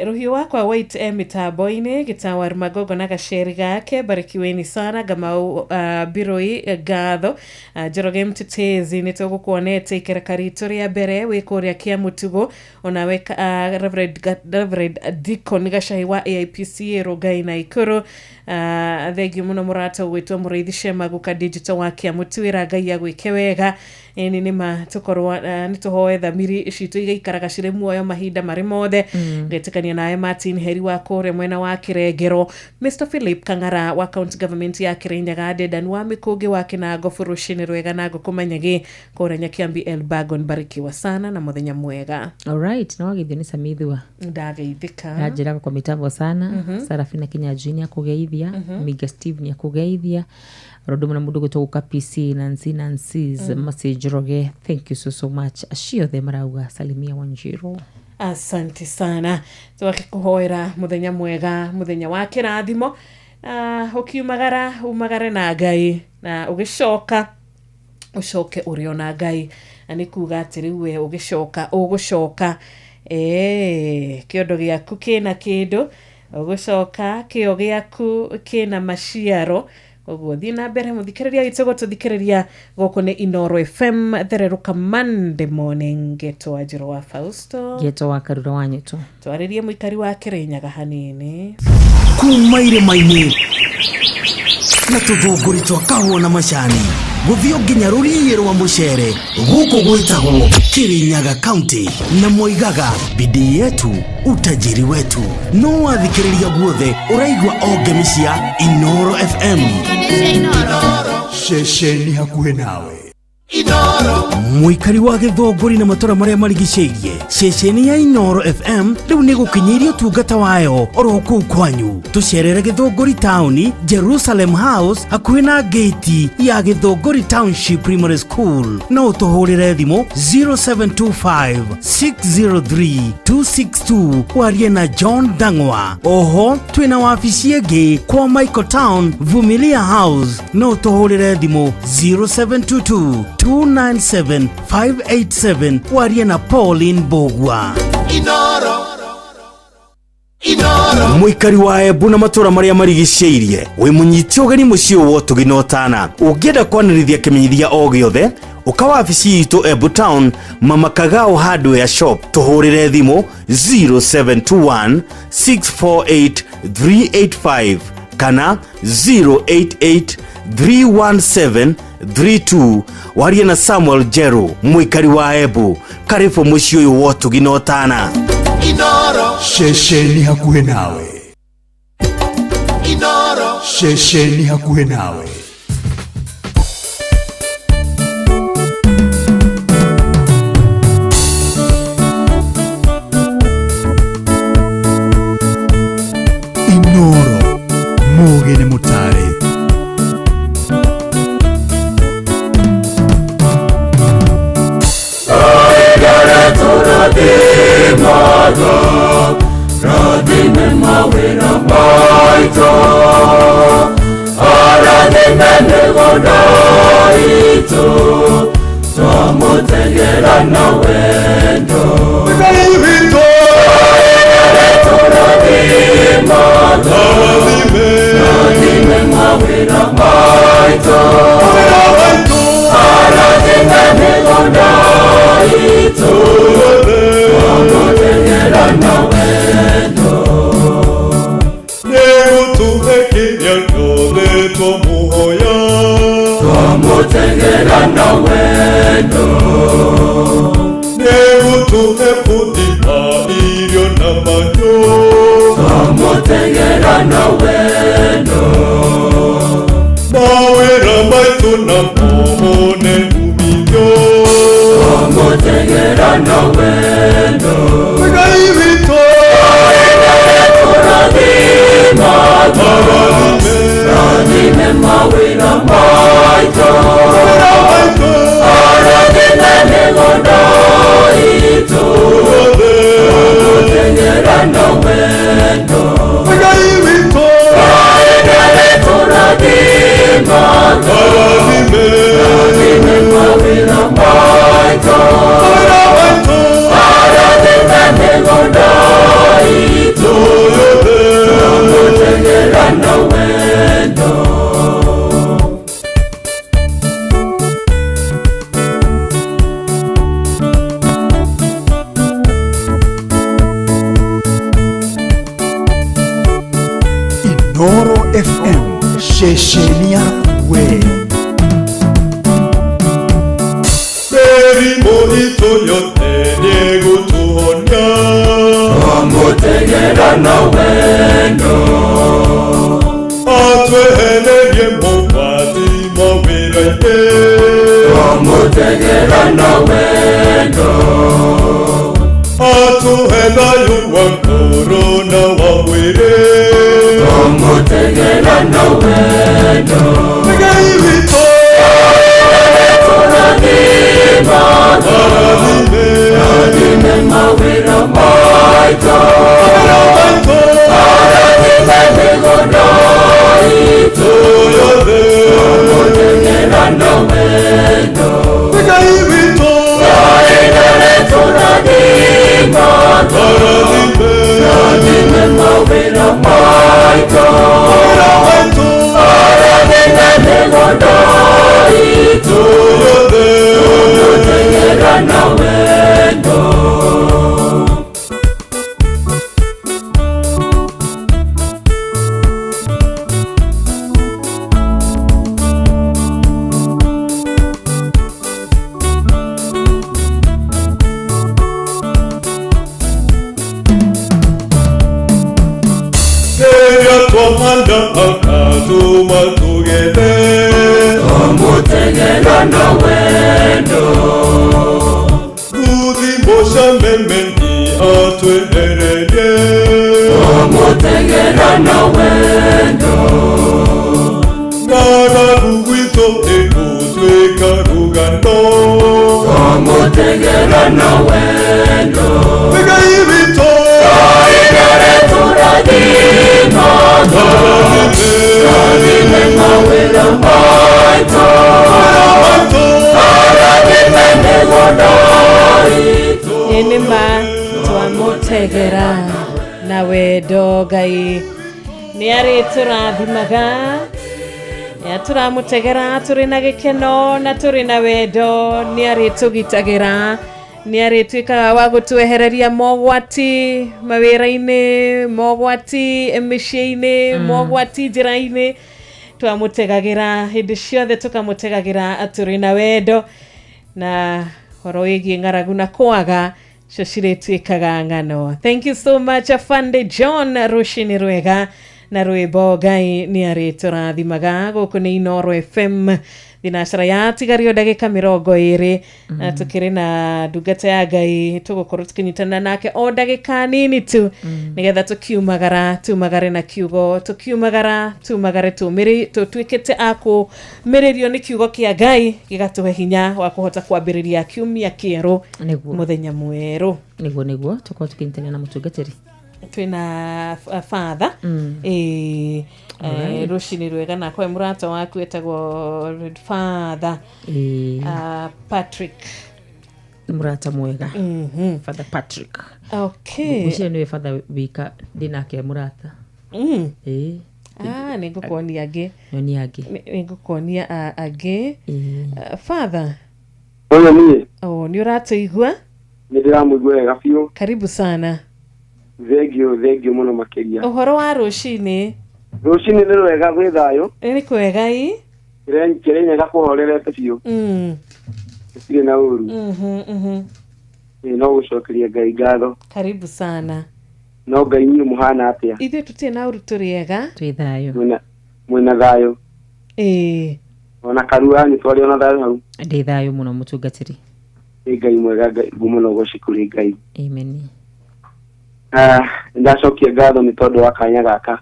Rũhiũ wakwa white mĩtambo-inĩ gĩtawa Magongo na gaceri gake barikiweni sana Gamau Biroi ngatho Njoroge Mtetezi nĩ tũgũkuonete ikereka ritũ rĩa mbere wĩ kũrĩa Kĩamũtugo onawe Reverend Deacon Gacahi wa AIPCA Rongai na Ikuru. Thengiũ mũno mũrata ũgwĩtwo Mũrĩithi Shema Guka digital wa Kĩamũtuĩra Ngai agwĩke wega. Ĩni nĩ ma tũkorwo nĩ tũhoe thamiri citũ igaikaraga cirĩ muoyo mahinda marĩ mothe. Ngetĩkania nawe Martin Heri wa kũrĩa mwena wa Kĩrengero, Mr Philip Kang'ara wa county government ya Kĩrĩnyaga, Dedan wa Mĩkũngĩ wa Kĩnango, Bũrũcinĩ rwega na ngũkũmanyagi kũrĩa Nyakiambi Elbagon, barikiwa sana na mũthenya mwega.
All right, na wageithio nĩ Samithua.
Ndageithĩka.
Nanjĩraga kwa mitambo sana. Sarafina Kinyanjui nĩ akũgeithia, Miga Steve nĩ akũgeithia, Rodo na mũndũ gwĩtwo Guka PC Nancy Nancy's Mercy Njoroge, thank you so so much. Acio othe marauga salimia Wanjiru.
Asante sana. Twakĩkũhoera mũthenya mwega, mũthenya wa kĩrathimo. Ũkiumagara umagare na Ngai. Na Na ũgĩcoka ũcoke ũrĩ ona Ngai. Na nĩ kuga atĩ rĩu we ũgĩcoka ũgũcoka kĩondo gĩaku kĩna kĩndũ, ũgũcoka kĩo gĩaku kĩna maciaro. Koguo thiĩ na mbere mũthikĩrĩria witũ gũtũthikĩrĩria gũkũ nĩ Inooro FM thererũka Monday morning. Ngetwo Wanjirũ wa Fausto,
Ngetwo wa Karura wa Nyuto.
Twarĩrie mũikari wa Kĩrĩnyaga hanini.
Kuma irĩma-inĩ na tũthũngũri twa kahũa na macani gũthiĩ nginya rũriĩ rwa mũcere, gũkũ gwĩtagwo Kĩrĩnyaga County, na moigaga bidii yetu utajiri wetu. No wathikĩrĩria guothe ũraigua o ngemi cia Inooro FM.
Ceceni hakuhĩ nawe.
Mũikari wa Gĩthũngũri na matũra marĩa marigicĩirie, ceceni ya Inooro FM rĩu nĩ gũkinyĩirie ũtungata wayo oro kũu kwanyu. Tũcerere Gĩthũngũri taũni, Jerusalem House, hakuhĩ na gate ya Gĩthũngũri Township Primary School. No ũtũhũrĩre thimũ 0725 603 262 warie na John Dang'wa. Oho twĩna wabici ĩngĩ kwa Michael Town, Vumilia House. No ũtũhũrĩre thimũ 0722 297 587 warie na Pauline Bogwa. Mũikari wa Embu na matũra marĩa marigicĩirie, wĩ mũnyiti ũgeni mũciĩ wa ũtugi na ũtana. Ũngĩenda kwanĩrithia kĩmenyithia o gĩothe, ũka wabici itũ Embu Town, Mama Kagao Hardware Shop. Tũhũrĩre thimũ 0721 648 385 kana 088 317 32 warie na Samuel Jeru, mũikari wa Embu. Karibu mũciĩ ũyũ wa ũtugi na ũtana.
Ceceni hakuhĩ nawe. Ceceni hakuhĩ nawe. Inooro mũũgĩ nĩ mũtare. Inooro FM, ceceni yaku we.
Thank you.
Twamũtegera na wendo
Ngai witũ
Ngai nĩarĩtũrathimaga Rathime mawĩra maitũ Arathime mĩgũnda itũ Twamũtegera na wendo.
Twahanda akatuma tugende
Twamũtegera na wendo
Nguthi mũcameme nĩ atwehererie
Twamũtegera na wendo
Ng'aragu gwitũ ĩgũtuĩka rũgano
Twamũtegera na wendo
Ngai witũ
Ngai nĩarĩtũrathimaga Rathime mawĩra maitũ Arathime mĩgũnda itũ.
Ĩ nĩ ma twamũtegera na wendo Ngai nĩ arĩtũrathimaga nĩ atũramũtegera tũrĩ na gĩkeno na tũrĩ na wendo nĩ arĩtũgitagĩra nĩ arĩtuĩkaga wa gũtwehereria mogwati mawĩra-inĩ mogwati mĩciĩ-inĩ mogwati njĩra-inĩ twamũtegagĩra hĩndĩ ciothe tũkamũtegagĩra tũrĩ na wendo na horo wĩgiĩ ng'aragu na kwaga cio cirĩtuĩkaga ng'ano. Thank you so much Afande John rũcinĩ rwega na rwĩmbo Ngai nĩ arĩtũrathimaga. Gũkũ nĩ Inooro FM thinacara yatigario ndagĩka 20 na tukĩrĩ na ndungata ya Ngai tũgũkorwo tũkĩnyitana nake o ndagĩka nini tu nĩgetha tũkiumagara tumagare na kiugo tũkiumagara tumagare tũtuĩkĩte a kũmĩrĩrio nĩ kiugo kĩa Ngai gĩgatũhe hinya wa kũhota kwambĩrĩria kiumia kĩerũ mũthenya mwerũ.
Nĩguo tũkorwo tũkĩnyitanĩra na mũtungatĩri
twĩna father rũcinĩ rwega na kwa mũrata waku etagwo Father Patrick
mũrata mwega Father Patrick.
Okay,
ũcio nĩwe father wika ndĩnake mũrata.
Nĩngũkuonia angĩ.
Nyonia angĩ.
Nĩngũkuonia angĩ. Father
ũyũ niĩ
nĩ ũratũigua?
Nĩ ndĩramũigua wega biũ.
Karibu sana.
Thengio mũno makĩria.
Ũhoro wa rũcinĩ?
Rũcinĩ nĩ rwega gwĩ thayũ.
Nĩ kwega ĩ?
Kĩrĩnyaga kũhorerete biũ. Gũtirĩ na ũru. No gũcokeria Ngai ngatho.
Karibu sana.
No Ngai inyuĩ mũhana atĩa?
Ithuĩ tũtirĩ na ũru, tũrĩ ega.
Twĩ thayũ.
Mwĩna thayũ.
Ĩĩ.
Ona Karua nĩ twarĩ ona thayũ hau.
Ndĩ thayũ mũno mũtungatĩri.
Nĩ Ngai mwega, Ngai mũno ũgoci kũrĩ Ngai.
Amen.
Ndacokia ngatho nĩ tondũ wa kanya gaka.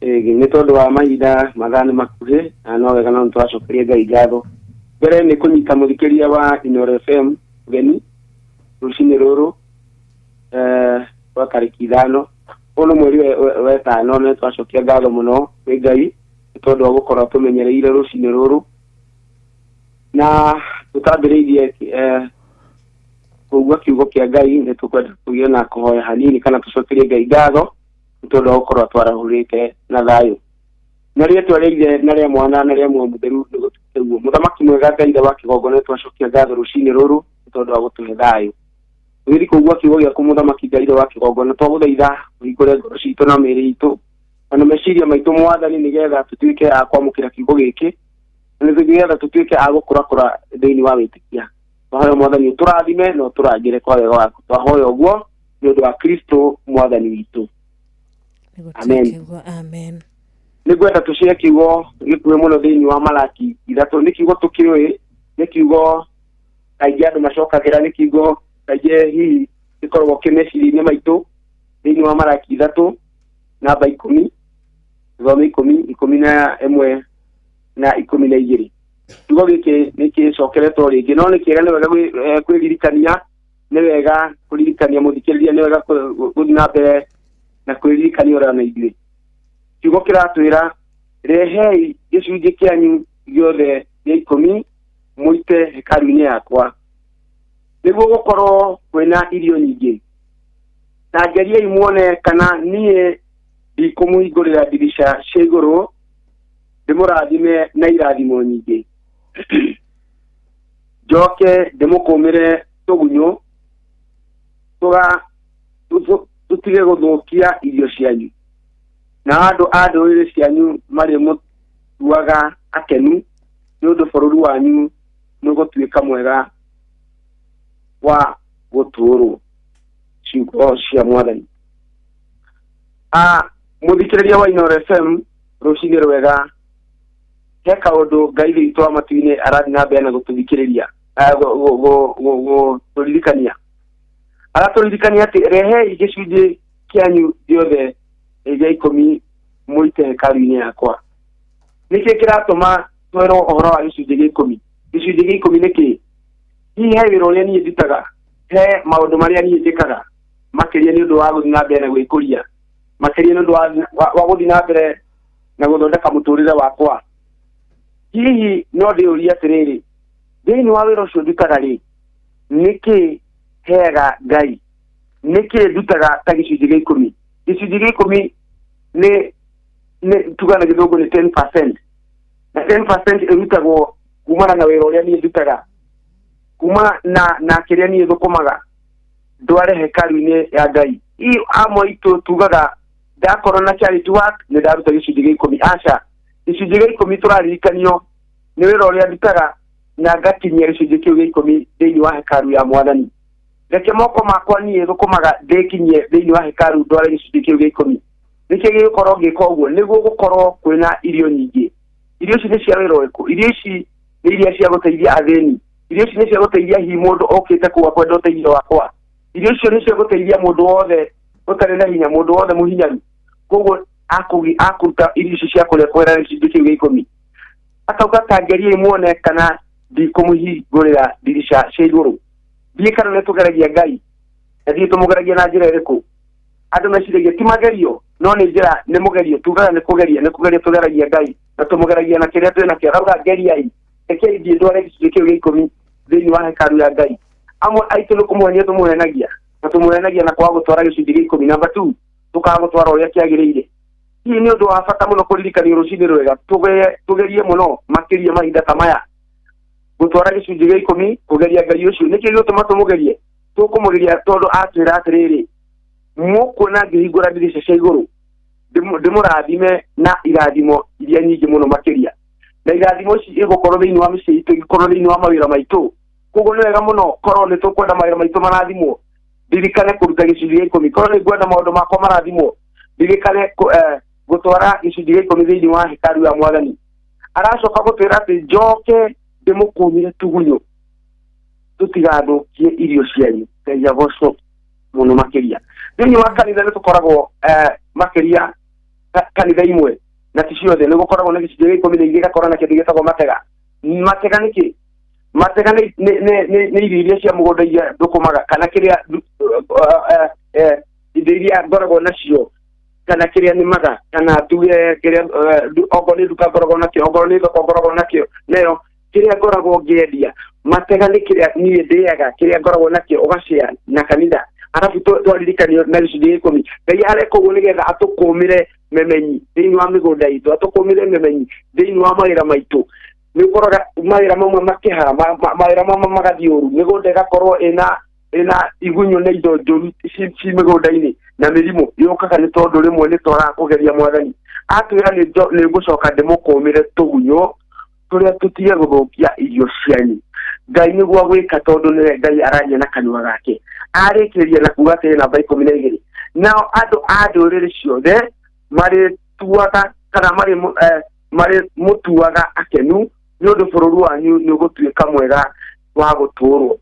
Nĩ tondũ wa mahinda mathaa nĩ makuhĩ na no wega no nĩtwacokeria Ngai ngatho. Mbere nĩ kũnyita mũthikĩria wa Inooro FM ũgeni rũcinĩ rũrũ rwa tarĩki 5 ũyũ nĩ mweri wa 5 nĩ twacokia ngatho mũno kwĩ Ngai nĩ tondũ wa gũkorwo tũmenyereire rũcinĩ rũrũ na tũtambĩrĩirie kũigua kiugo kĩa Ngai nĩ tũkwenda tũgĩe na kũhoya hanini kana tũcokerie Ngai ngatho nĩ tondũ wa gũkorwo twarahũrĩte na thayũ. Na rĩetwa rĩa Ithe na rĩa Mwana na rĩa Muoyo Mũtheru nĩ gũtuĩke guo. Mũthamaki mwega Ngai Ithe wa kĩgongona twacokia ngatho rũcinĩ rũrũ nĩ tondũ wa gũtũhe thayũ. Tũgĩthiĩ kũigua kiugo gĩaku Mũthamaki Ngai Ithe wa kĩgongona twagũthaitha ũhingũre ngoro citũ na mĩĩrĩ itũ ona meciria maitũ Mwathani nĩgetha tũtuĩke a kwamũkĩra kiugo gĩkĩ na nĩgetha tũtuĩke a gũkũrakũra thĩinĩ wa wĩtĩkia. Twahoya Mwathani ũtũrathime na ũtũrangĩre kwa wega waku. Twahoya ũguo nĩ ũndũ wa Kristo Mwathani witũ. Amen.
Amen.
Nĩngwenda tũcire kiugo gĩkuhĩ mũno thĩinĩ wa Malaki 3. Nĩ kiugo tũkĩũĩ, nĩ kiugo kaingĩ andũ macokagĩra, nĩ kiugo kaingĩ hihi gĩkoragwo kĩ meciria-inĩ maitũ. Thĩinĩ wa Malaki 3 namba 10 thome 10 11 na 12. Kiugo gĩkĩ nĩ gĩcokeretwo rĩngĩ no nĩ kĩega, nĩ wega kwĩririkania, nĩ wega kũririkania mũthikĩrĩria, nĩ wega gũthiĩ na mbere na kwĩririkania ũrĩa na ithuĩ. Kiugo kĩratwĩra rehei gĩcunjĩ kĩanyu gĩothe gĩa ikũmi mũite hekaru-inĩ yakwa nĩguo gũkorwo kwĩna irio nyingĩ na ngeriai muone kana niĩ ndikũmũhingũrĩra ndirica cia igũrũ ndĩmũrathime na irathimo nyingĩ njoke ndĩmũkũmĩre tũgunyũ tũtige gũthũkia irio cianyu na andũ a ndũrĩrĩ cianyu marĩmũtuaga akenu nĩ ũndũ bũrũri wanyu nĩũgũtuĩka mwega wa gũtũũrwo. Ciugo cia Mwathani. Mũthikĩrĩria wa Inooro FM rũcinĩ rwega, he kaũndũ Ngai witũ wa matu-inĩ arathiĩ na mbere na gũtũthikĩrĩria, gũtũririkania. Aratũririkania atĩ rehei gĩcunjĩ kĩanyu gĩothe gĩa ikũmi mũite hekaru-inĩ yakwa. Nĩkĩ kĩratũma twerwo ũhoro wa gĩcunjĩ gĩa ikũmi? Gĩcunjĩ gĩa ikũmi nĩ kĩĩ? Hihi he wĩra ũrĩa niĩ ndutaga, he maũndũ marĩa niĩ njĩkaga makĩria nĩ ũndũ wa gũthiĩ na mbere na gwĩkũria, makĩria nĩ ũndũ wa gũthiĩ na mbere na gũthondeka mũtũrĩre wakwa. Hihi no ndĩũrie atĩrĩrĩ, thĩinĩ wa wĩra ũcio ndutaga rĩ, nĩkĩ heaga Ngai? Nĩkĩ ndutaga ta gĩcunjĩ gĩa ikũmi? Gĩcunjĩ gĩa ikũmi nĩ tuga na gĩthũngũ nĩ 10%, na 10% ĩrutagwo kumana na wĩra ũrĩa niĩ ndutaga, kuma na kĩrĩa niĩ thũkũmaga ndware hekaru-inĩ ya Ngai. Ii amwe aitũ tugaga ndakorwo na charity work nĩ ndaruta gĩcunjĩ gĩa ikũmi. Aca, gĩcunjĩ gĩa ikũmi tũraririkanio nĩ wĩra ũrĩa ndutaga na ngakinyia gĩcunjĩ kĩu gĩa ikũmi thĩinĩ wa hekaru ya Mwathani. Reke moko makwa niĩ thũkũmaga ndĩkinyie thĩinĩ wa hekaru ndware gĩcunjĩ kĩu gĩa ikũmi. Nĩkĩ gĩgũkorwo ngĩka ũguo? Nĩguo gũkorwo kwĩna irio nyingĩ. Irio ici nĩ cia wĩra ũrĩkũ? Irio ici nĩ iria cia gũteithia athĩni. Irio ici nĩ cia gũteithia hihi mũndũ ũkĩte kũu akwenda ũteithio wakwa. Irio icio nĩ cia gũteithia mũndũ wothe ũtarĩ na hinya, mũndũ wothe mũhinyaru. Koguo akũruta irio ici cia kũrĩa kwera gĩcunjĩ kĩu gĩa ikũmi. Akauga ta ngeriai muone kana ndikũmũhingũrĩra ndirica cia igũrũ. Thiĩ kana nĩ tũgeragia Ngai, na thiĩ tũmũgeragia na njĩra ĩrĩkũ? Andũ meciragia ti magerio, no nĩ njĩra nĩ mũgerio. Tugaga nĩ kũgeria, nĩ kũgeria tũgeragia Ngai na tũmũgeragia na kĩrĩa twĩ nakĩo. Arauga ngeriai, rekei thiĩ ndware gĩcunjĩ kĩu gĩa ikũmi thĩinĩ wa hekaru ya Ngai. Amwe aitũ nĩ kũmũhenia tũmũhenagia, na tũmũhenagia na kwaga gũtwara gĩcunjĩ gĩa ikũmi. Namba 2, tũkaga gũtwara ũrĩa kĩagĩrĩire. Hihi nĩ ũndũ wa bata mũno kũririkanio rũcinĩ rwega, tũgerie mũno makĩria mahinda ta maya gũtwara gĩcunjĩ gĩa ikũmi, kũgeria Ngai ũcio. Nĩkĩ gĩgũtũma tũmũgerie? Tũkũmũgeria tondũ atwĩra atĩrĩrĩ, mũkuona ngĩhingũra ndirica cia igũrũ ndĩmũrathime na irathimo iria nyingĩ mũno makĩria, na irathimo ici igũkorwo thĩinĩ wa mĩciĩ itũ, igũkorwo thĩinĩ wa mawĩra maitũ. Koguo nĩ wega mũno korwo nĩ tũkwenda mawĩra maitũ marathimwo, ndirikane kũruta gĩcunjĩ gĩa ikũmi. Korwo nĩ ngwenda maũndũ makwa marathimwo, ndirikane gũtwara gĩcunjĩ gĩa ikũmi thĩinĩ wa hekaru ya Mwathani. Aracoka gũtwĩra atĩ njoke ndĩmũkũmĩre tũgunyũ tũtigathũkie irio cianyu. Ngai agocwo mũno makĩria. Thĩinĩ wa kanitha nĩ tũkoragwo makĩria kanitha imwe na ti ciothe nĩ gũkoragwo na gĩcunjĩ gĩa ikũmi na igĩrĩ gĩgakorwo na kĩndũ gĩtagwo matega. Matega nĩ kĩ? Matega nĩ irio iria cia mũgũnda iria thũkũmaga, kana kĩrĩa indo iria ngoragwo nacio, kana kĩrĩa nĩmaga, kana tuge kĩrĩa okorwo nĩ nduka ngoragwo nakĩo, okorwo nĩ thoko ngoragwo nakĩo, nayo kĩrĩa ngoragwo ngĩendia. Matega nĩ kĩrĩa niĩ ndĩaga, kĩrĩa ngoragwo nakĩo ũgacĩa na kanitha. Arabu twaririkanio na gĩcunjĩ gĩa ikũmi. Ngai areka ũguo nĩgetha atũkũmĩre memenyi thĩinĩ wa mĩgũnda itũ, atũkũmĩre memenyi thĩinĩ wa mawĩra maitũ. Nĩ ũkoraga mawĩra mamwe makĩhara, mawĩra mamwe magathiĩ ũru, mĩgũnda ĩgakorwo ĩna igunyũ na indo njũru ci mĩgũnda-inĩ na mĩrimũ yũkaga nĩ tondũ rĩmwe nĩ twagaga kũgeria Mwathani. Atwĩra nĩ ngũcoka ndĩmũkũmĩre tũgunyũ tũrĩa tũtige gũthũkia irio cianyu. Ngai nĩguo gwĩka tondũ nĩwe Ngai araria na kanua gake. Arĩkĩrĩria na kuga atĩrĩ namba 12, nao andũ a ndũrĩrĩ ciothe marĩtuaga kana marĩmũtuaga akenu nĩ ũndũ bũrũri wanyu nĩ ũgũtuĩka mwega wa gũtũũrwo.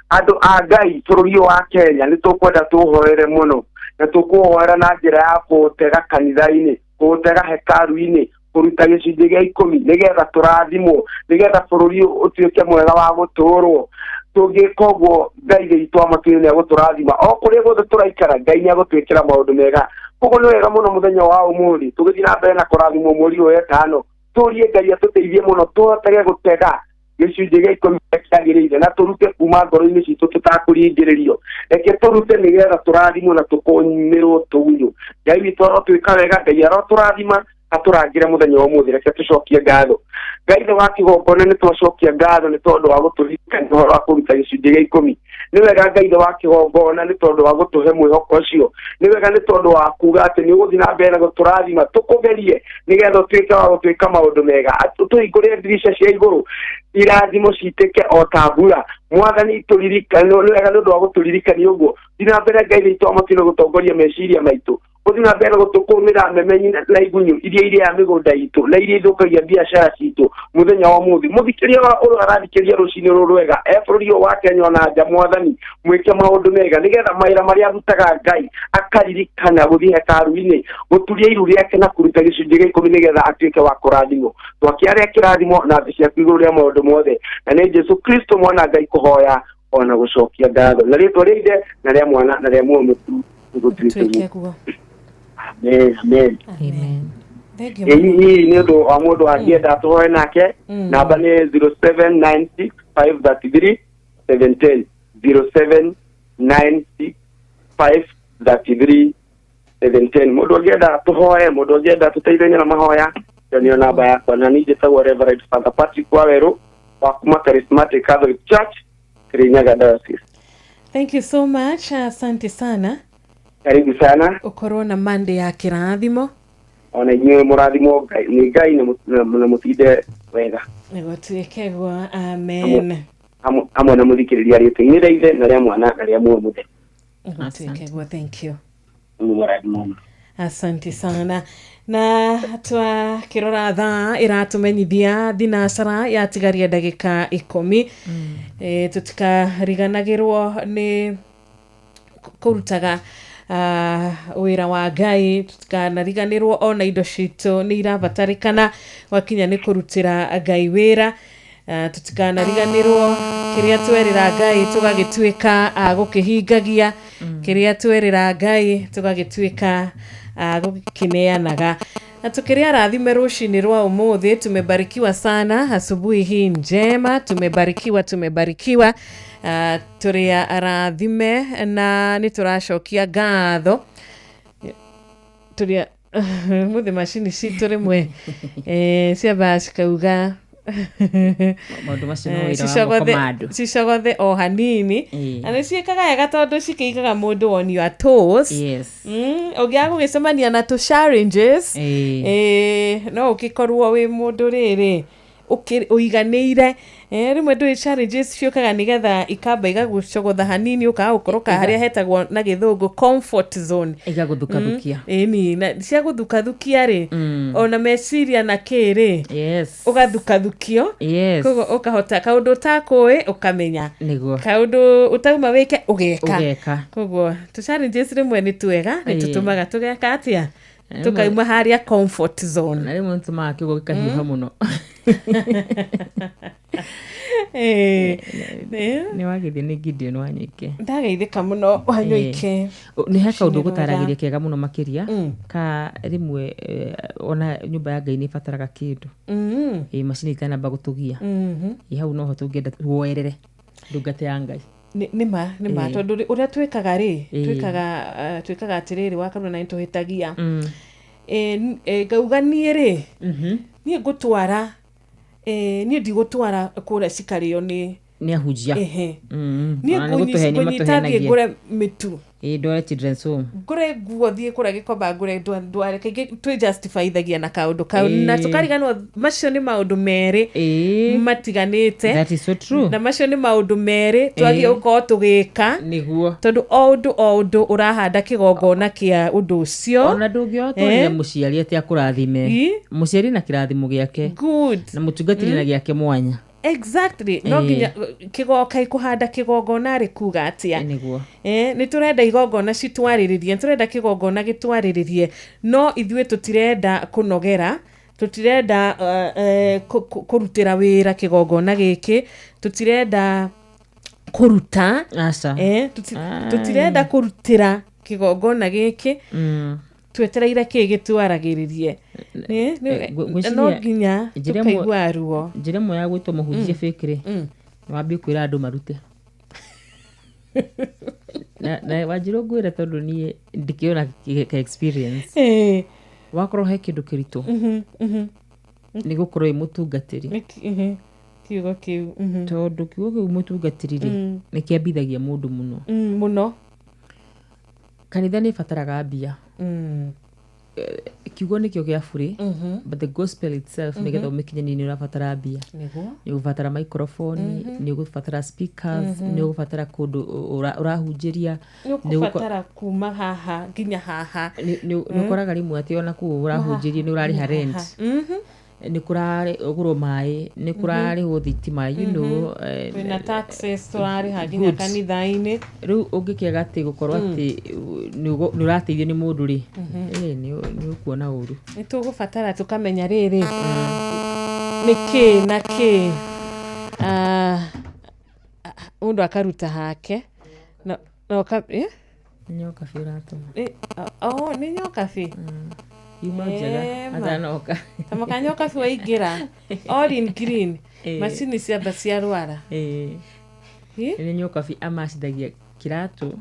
Andũ a Ngai bũrũri ũyũ wa Kenya nĩ tũkwenda tũhoere mũno, na tũkũhoera na njĩra ya kũũtega kanitha-inĩ, kũũtega hekaru-inĩ, kũruta gĩcunjĩ gĩa ikũmi nĩgetha tũrathimwo, nĩgetha bũrũri ũtuĩke mwega wa gũtũũrwo. Tũngĩka ũguo Ngai witũ wa matu-inĩ nĩ egũtũrathima. O kũrĩa guothe tũraikara Ngai nĩ egũtwĩkĩra maũndũ mega. Koguo nĩ wega mũno mũthenya wa ũmũthĩ tũgĩthiĩ na mbere na kũrathimwo mweri ũyũ wetano, Tũrie Ngai atũteithie mũno tũhotage gũtega gĩcunjĩ gĩa 10 kĩagĩrĩire na tũrute kuma ngoro-inĩ citũ tũtakũringĩrĩrio. Reke tũrute nĩgetha tũrathimwo na tũkũmĩrwo tũgunyũ. Ngai witũ arotwĩka wega, Ngai arotũrathima atũrangĩre mũthenya wa ũmũthĩ. Reke tũcokie ngatho. Ngai thĩ wa kĩgongona nĩ twacokia ngatho nĩ tondũ wa gũtũririkania ũhoro wa kũruta gĩcunjĩ gĩa 10. Nĩ wega Ngai thĩ wa kĩgongona nĩ tondũ wa gũtũhe mwĩhoko ũcio. Nĩ wega nĩ tondũ wa kuga atĩ nĩ ũgũthiĩ na mbere na gũtũrathima tũkũgerie nĩgetha ũtuĩke wa gũtwĩka maũndũ mega. Tũhingũre ndirica cia igũrũ irathimo citĩke o ta mbura. Mwathani tũririkane, nĩ wega nĩ ũndũ wa gũtũririkania ũguo. Thiĩ na mbere Ngai witũ wa matu-inĩ gũtongoria meciria maitũ. Ũthiĩ na mbere gũtũkũmĩra memenyi na igunyũ iria irĩaga mĩgũnda itũ na iria ithũkagia biacara citũ mũthenya wa ũmũthĩ. Mũthikĩria wa ũrĩa arathikĩria rũcinĩ rũrũ rwega e bũrũri ũyũ wa Kenya ona nja, Mwathani mwĩke maũndũ mega nĩgetha mawĩra marĩa arutaga Ngai akaririkana gũthiĩ hekaru-inĩ gũturia iru rĩake na kũruta gĩcunjĩ gĩa 10 nĩgetha atuĩke wa kũrathimwo. Twakĩarĩa kĩrathimo na thĩ ciaku igũrũ rĩa maũndũ mothe, na nĩ Jesũ Kristo mwana Ngai kũhoya ona gũcokia ngatho na rĩtwa rĩa Ithe na rĩa Mwana na rĩa Muoyo Mũtheru gũtuĩke
guo.
Amen. Amen.
Amen.
Thank you.
Hihi nĩ ũndũ wa mũndũ angĩenda tũhoe nake, namba nĩ 0796 533 710, 0796 533 710. Mũndũ angĩenda tũhoe, mũndũ angĩenda tũteithanie na mahoya, ĩyo nĩyo namba yakwa. Na niĩ njĩtagwo Reverend Father Patrick Wawerũ wa kuma Charismatic Catholic Church, Kirinyaga Diocese.
Thank you so much. Asante sana.
Karibu sana.
Ũkorwo na Monday ya kĩrathimo.
Ona inyuĩ mũrathimwo Ngai nĩ Ngai na mũtinde wega.
Nĩgũtuĩke guo. Amen.
Hamwe na mũthikĩrĩria rĩtwa-inĩ rĩa Ithe na rĩa Mwana na rĩa Muoyo Mũtheru.
Nĩgũtuĩke guo. Thank you.
Mũrathimwo.
Asante sana. Na twakĩrora thaa ĩratũmenyithia thinacara yatigaria ndagĩka 10. Tũtikariganagĩrwo nĩ kũrutaga wĩra wa Ngai, tũtikanariganĩrwo ona indo citũ nĩ irabatarĩkana wakinya nĩ kũrutĩra Ngai wĩra. Tũtikanariganĩrwo kĩrĩa twerĩra Ngai tũgagĩtuĩka a gũkĩhingagia, kĩrĩa twerĩra Ngai tũgagĩtuĩka a gũkĩneanaga. Na tukĩrĩa arathime rũcinĩ rwa ũmũthĩ. Tumebarikiwa sana asubuhi hii njema, tumebarikiwa. Tũrĩa arathime na nĩ tũracokia ngatho. Tũrĩa mũthĩ macini citũ rĩmwe ciambaga cikauga
maũndũ macio no wĩra wa moko ma andũ.
Cicogothe o hanini na nĩ ciĩkaga wega tondũ cikĩigaga mũndũ on your toes.
Yes.
Ũngĩaga gũgĩcemania na tũ challenges, no ũgĩkorwo wĩ mũndũ rĩrĩ ũiganĩire. Rĩmwe ndũĩ challenges ciũkaga nĩgetha ikamba igagũcogotha hanini ũkaga gũkoroka harĩa hetagwo na gĩthũngũ comfort zone.
Igagũthukathukia.
Ĩni, na cia gũthukathukia rĩ, ona meciria na kĩ rĩ,
Yes.
ũgathukathukio.
Yes.
Koguo ũkahota kaũndũ ũtakũĩ ũkamenya.
Nĩguo.
Kaũndũ ũtauma wĩke ũgeka.
Ũgeka.
Koguo tũ challenges rĩmwe nĩ twega, nĩ tũtũmaga tũgeka atĩa? Tũkauma harĩa comfort zone.
Na rĩmwe nĩtũmaga kiugo gĩkahiũha mũno. Nĩ wageithio nĩ Gideon Wanyoike.
Ndageithĩka mũno Wanyoike.
Nĩ he kaũndũ gũtaragĩria kega mũno makĩria ka rĩmwe ona nyũmba ya Ngai nĩ ĩbataraga kĩndũ. Macini itanamba gũtũgia. Hau noho tũngĩenda tuoerere ndungata ya Ngai.
Nĩ ma tondũ ũrĩa twĩkaga rĩ, twĩkaga atĩrĩrĩ wakarwo na nĩtũhĩtagia. Ngauga niĩ rĩ, niĩ ngũtwara niĩ ndigũtwara kũrĩa cikarĩo nĩ
ahunjia.
Niĩ ngũnyita thiĩ ngũre mĩtu.
Ndware children's home.
Ngũre nguo thiĩ kũrĩa Gĩkomba ngũre ndware. Kaingĩ twĩ justifythagia na kaũndũ kau na tũkariganĩrwo macio nĩ maũndũ merĩ matiganĩte.
That is so true.
Na macio nĩ maũndũ merĩ twagiĩ gũkorwo tũgĩka.
Nĩguo.
Tondũ o ũndũ ũrahanda kĩgongona kĩa ũndũ ũcio.
Ona ndũngĩotwarĩra mũciari atĩ akũrathime. Mũciari na kĩrathimo gĩake.
Good.
Na mũtungatĩri na gĩake mwanya.
Exactly. No nginya kĩgoka ikũhanda kĩgongona rĩ kuga atĩa.
Nĩguo.
Nĩ tũrenda igongona citwarĩrĩrie, nĩ tũrenda kĩgongona gĩtwarĩrĩrie, no ithuĩ tũtirenda kũnogera, tũtirenda kũrutĩra wĩra kĩgongona gĩkĩ, tũtirenda kũruta. Tũtirenda kũrutĩra kĩgongona gĩkĩ, twetereire kĩ gĩtwaragĩrĩrie. Nĩ- no nginya
Njĩra ĩmwe-
tũkaigua ruo.
Njĩra ĩmwe ya gwĩtwo mũhunjia fake rĩ, nĩ wambie kwĩra andũ marute na Wanjirũ ngwĩre tondũ niĩ ndikĩona ka experience. Wakorwo he kĩndũ kĩritũ nĩ gũkorwo wĩ mũtungatĩri.
Kiugo kĩu.
Tondũ kiugo kĩu mũtungatĩri rĩ, nĩ kĩambithagia mũndũ mũno.
Mũno.
Kanitha nĩ ĩbataraga mbia. Kiugo nĩkĩo gĩa burĩ, but the gospel itself, nĩgetha ũmĩkinyanie, nĩ ũrabatara mbia. Nĩ ũgũbatara microphone, nĩ ũgũbatara speakers, nĩ ũgũbatara kũndũ ũrahunjĩria.
Nĩ ũkũbatara kuma haha nginya haha.
Nĩ ũkoraga rĩmwe atĩ ona kũu ũrahunjĩria nĩ ũrarĩha rent, nĩ kũragũrwo maĩ, nĩ kũrarĩhwo thitima.
Kwĩna taxes tũrarĩha nginya
Good.
kanitha-inĩ.
Rĩu ũngĩkĩaga atĩ gũkorwo atĩ nĩ ũrateithio nĩ mũndũ rĩ, nĩ ũkuona ũru.
Nĩ tũgũbatara tũkamenya rĩrĩ nĩ kĩ na kĩ. Ah, ah, mũndũ akaruta hake na?
Nĩ nyoka biũ ũratũma.
Oh, nĩ nyoka bi.
Yuma njega.
Ma.
Atanoka.
Tamaka nyoka bi waingĩra all in green. Macini ciamba ciarwara.
Nĩ nyoka bi amacithagia kiratũ,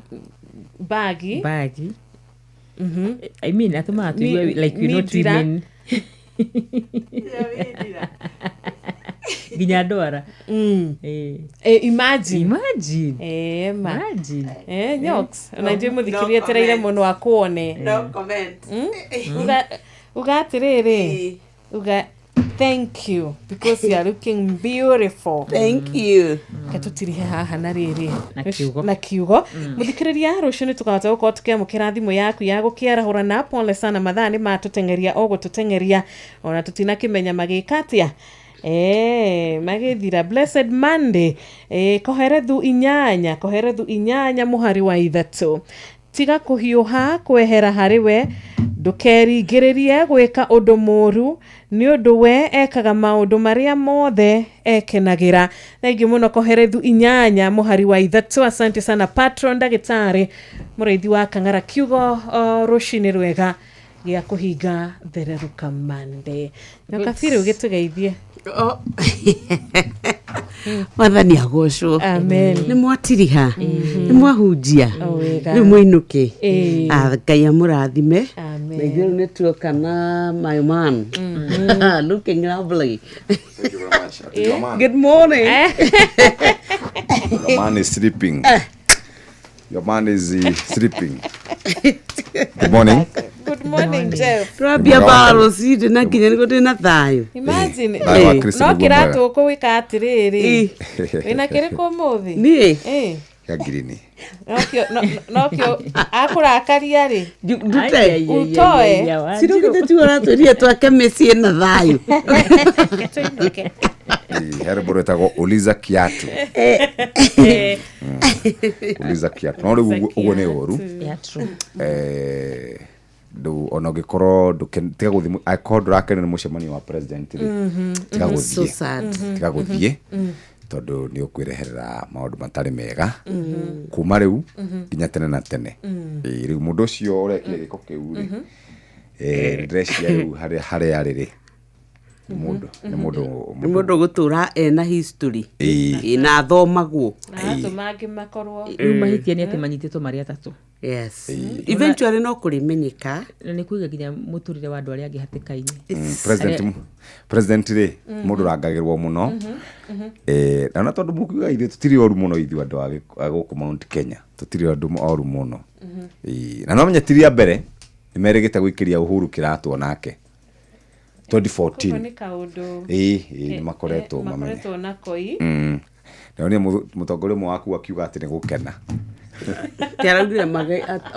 bagi.
Bagi. I mean, atũmaga tũigue like we're not
mindira.
women nginya ndwara.
Imagine.
Imagine.
Ma.
Imagine.
Nyox ona ithuĩ mũthikĩria etereire mũno akuone.
No comment.
Uga atĩrĩrĩ, uga thank you because you are looking beautiful.
Thank you.
Reke tũtirihe haha na rĩrĩ
Na kiugo.
Na kiugo. Mũthikĩrĩria, rũciũ nĩ tũkahota gũkorwo tũkĩamũkĩra thimũ yaku ya gũkĩarahũrana. Pole sana, mathaa nĩ matũteng'eria o gũtũteng'eria, ona tũtinakĩmenya magĩka atĩa. Magĩthira. Blessed Monday. Koherethu 8, Koherethu 8 mũhari wa 3: tiga kũhiũha kwehera harĩ we, ndũkeringĩrĩrie gwĩka ũndũ mũũru, nĩ ũndũ we ekaga maũndũ marĩa mothe ekenagĩra. Thengiũ mũno. Koherethu 8 mũhari wa 3. Asante sana, patron ndagĩtarĩ mũrĩithi wa Kang'ara. Kiugo rũcinĩ rwega gĩa kũhinga Thererũka Monday. Nyoka rĩu gĩtũgeithie.
Oh. Mwathani agocwo.
Amen.
Nĩ mwatiriha, nĩ mwahunjia.
O wega.
Rĩu mũinũke. Ah, Ngai amũrathime.
Amen.
Na ithuĩ rĩu nĩ tuoka na my man looking lovely.
Thank you very much. Ati your man.
Good morning.
Your man is sleeping. Your man is sleeping. Good morning.
Good morning, Jeff.
Twambia bara rũcinĩ na nginya nĩguo ndĩ na thayũ.
Imagine.
Thayũ wa Kristo
No
nĩguo mwega.
kĩratũ ũkũwĩka atĩrĩrĩ, wĩna kĩrĩkũ ũmũthĩ?
Niĩ
Ĩ,
Ya green.
Nokĩo akũrakaria rĩ.
Ndute.
Utoe.
Cirũkĩte tu ũratwĩrire twake mĩciĩ na thayũ.
Tũinũke.
He rwĩmbo rwĩtagwo Uliza Kiatu. Uliza Kiatu. No rĩu ũguo nĩ ũru.
Yeah, true.
Ndũ ona ũngĩkorwo tiga gũthiĩ, angĩkorwo ndũrakenio nĩ mũcemanio wa president rĩ, tiga
So
gũthiĩ.
sad.
Tiga gũthiĩ tondũ nĩ ũkwĩreherera maũndũ matarĩ mega kuma rĩu nginya tene na tene. Ĩĩ, rĩu mũndũ ũcio ũrekire gĩko kĩu rĩ, ndĩreciria rĩu harĩa arĩ rĩ, nĩ mũndũ
Nĩ mũndũ ũgũtũra ena history.
Ĩĩ.
Ĩ, na athomagwo.
Na atũ mangĩ makorwo
Rĩu mahĩtia nĩ atĩ manyitĩtwo marĩ atatũ.
Yes, eventually no kũrĩmenyeka.
Na nĩ kũiga nginya mũtũrĩre wa andũ arĩa angĩ hatĩka-inĩ.
President rĩ, mũndũ ũrangagĩrwo mũno. Na ona tondũ mũkiuga ithuĩ tũtirĩ oru mũno, ithuĩ andũ a gũkũ Mount Kenya tũtirĩ andũ oru mũno. Na no menye ti rĩa mbere nĩ merĩgĩte gũikĩria Uhuru kĩratũ onake
koguo
2014.
Nĩ kaũndũ.
Ĩĩ, nĩ makoretwo mamenye.
Makoretwo nako i.
Naonia mũtongoria ũmwe waku akiuga atĩ nĩ gũkena.
Kĩaraugire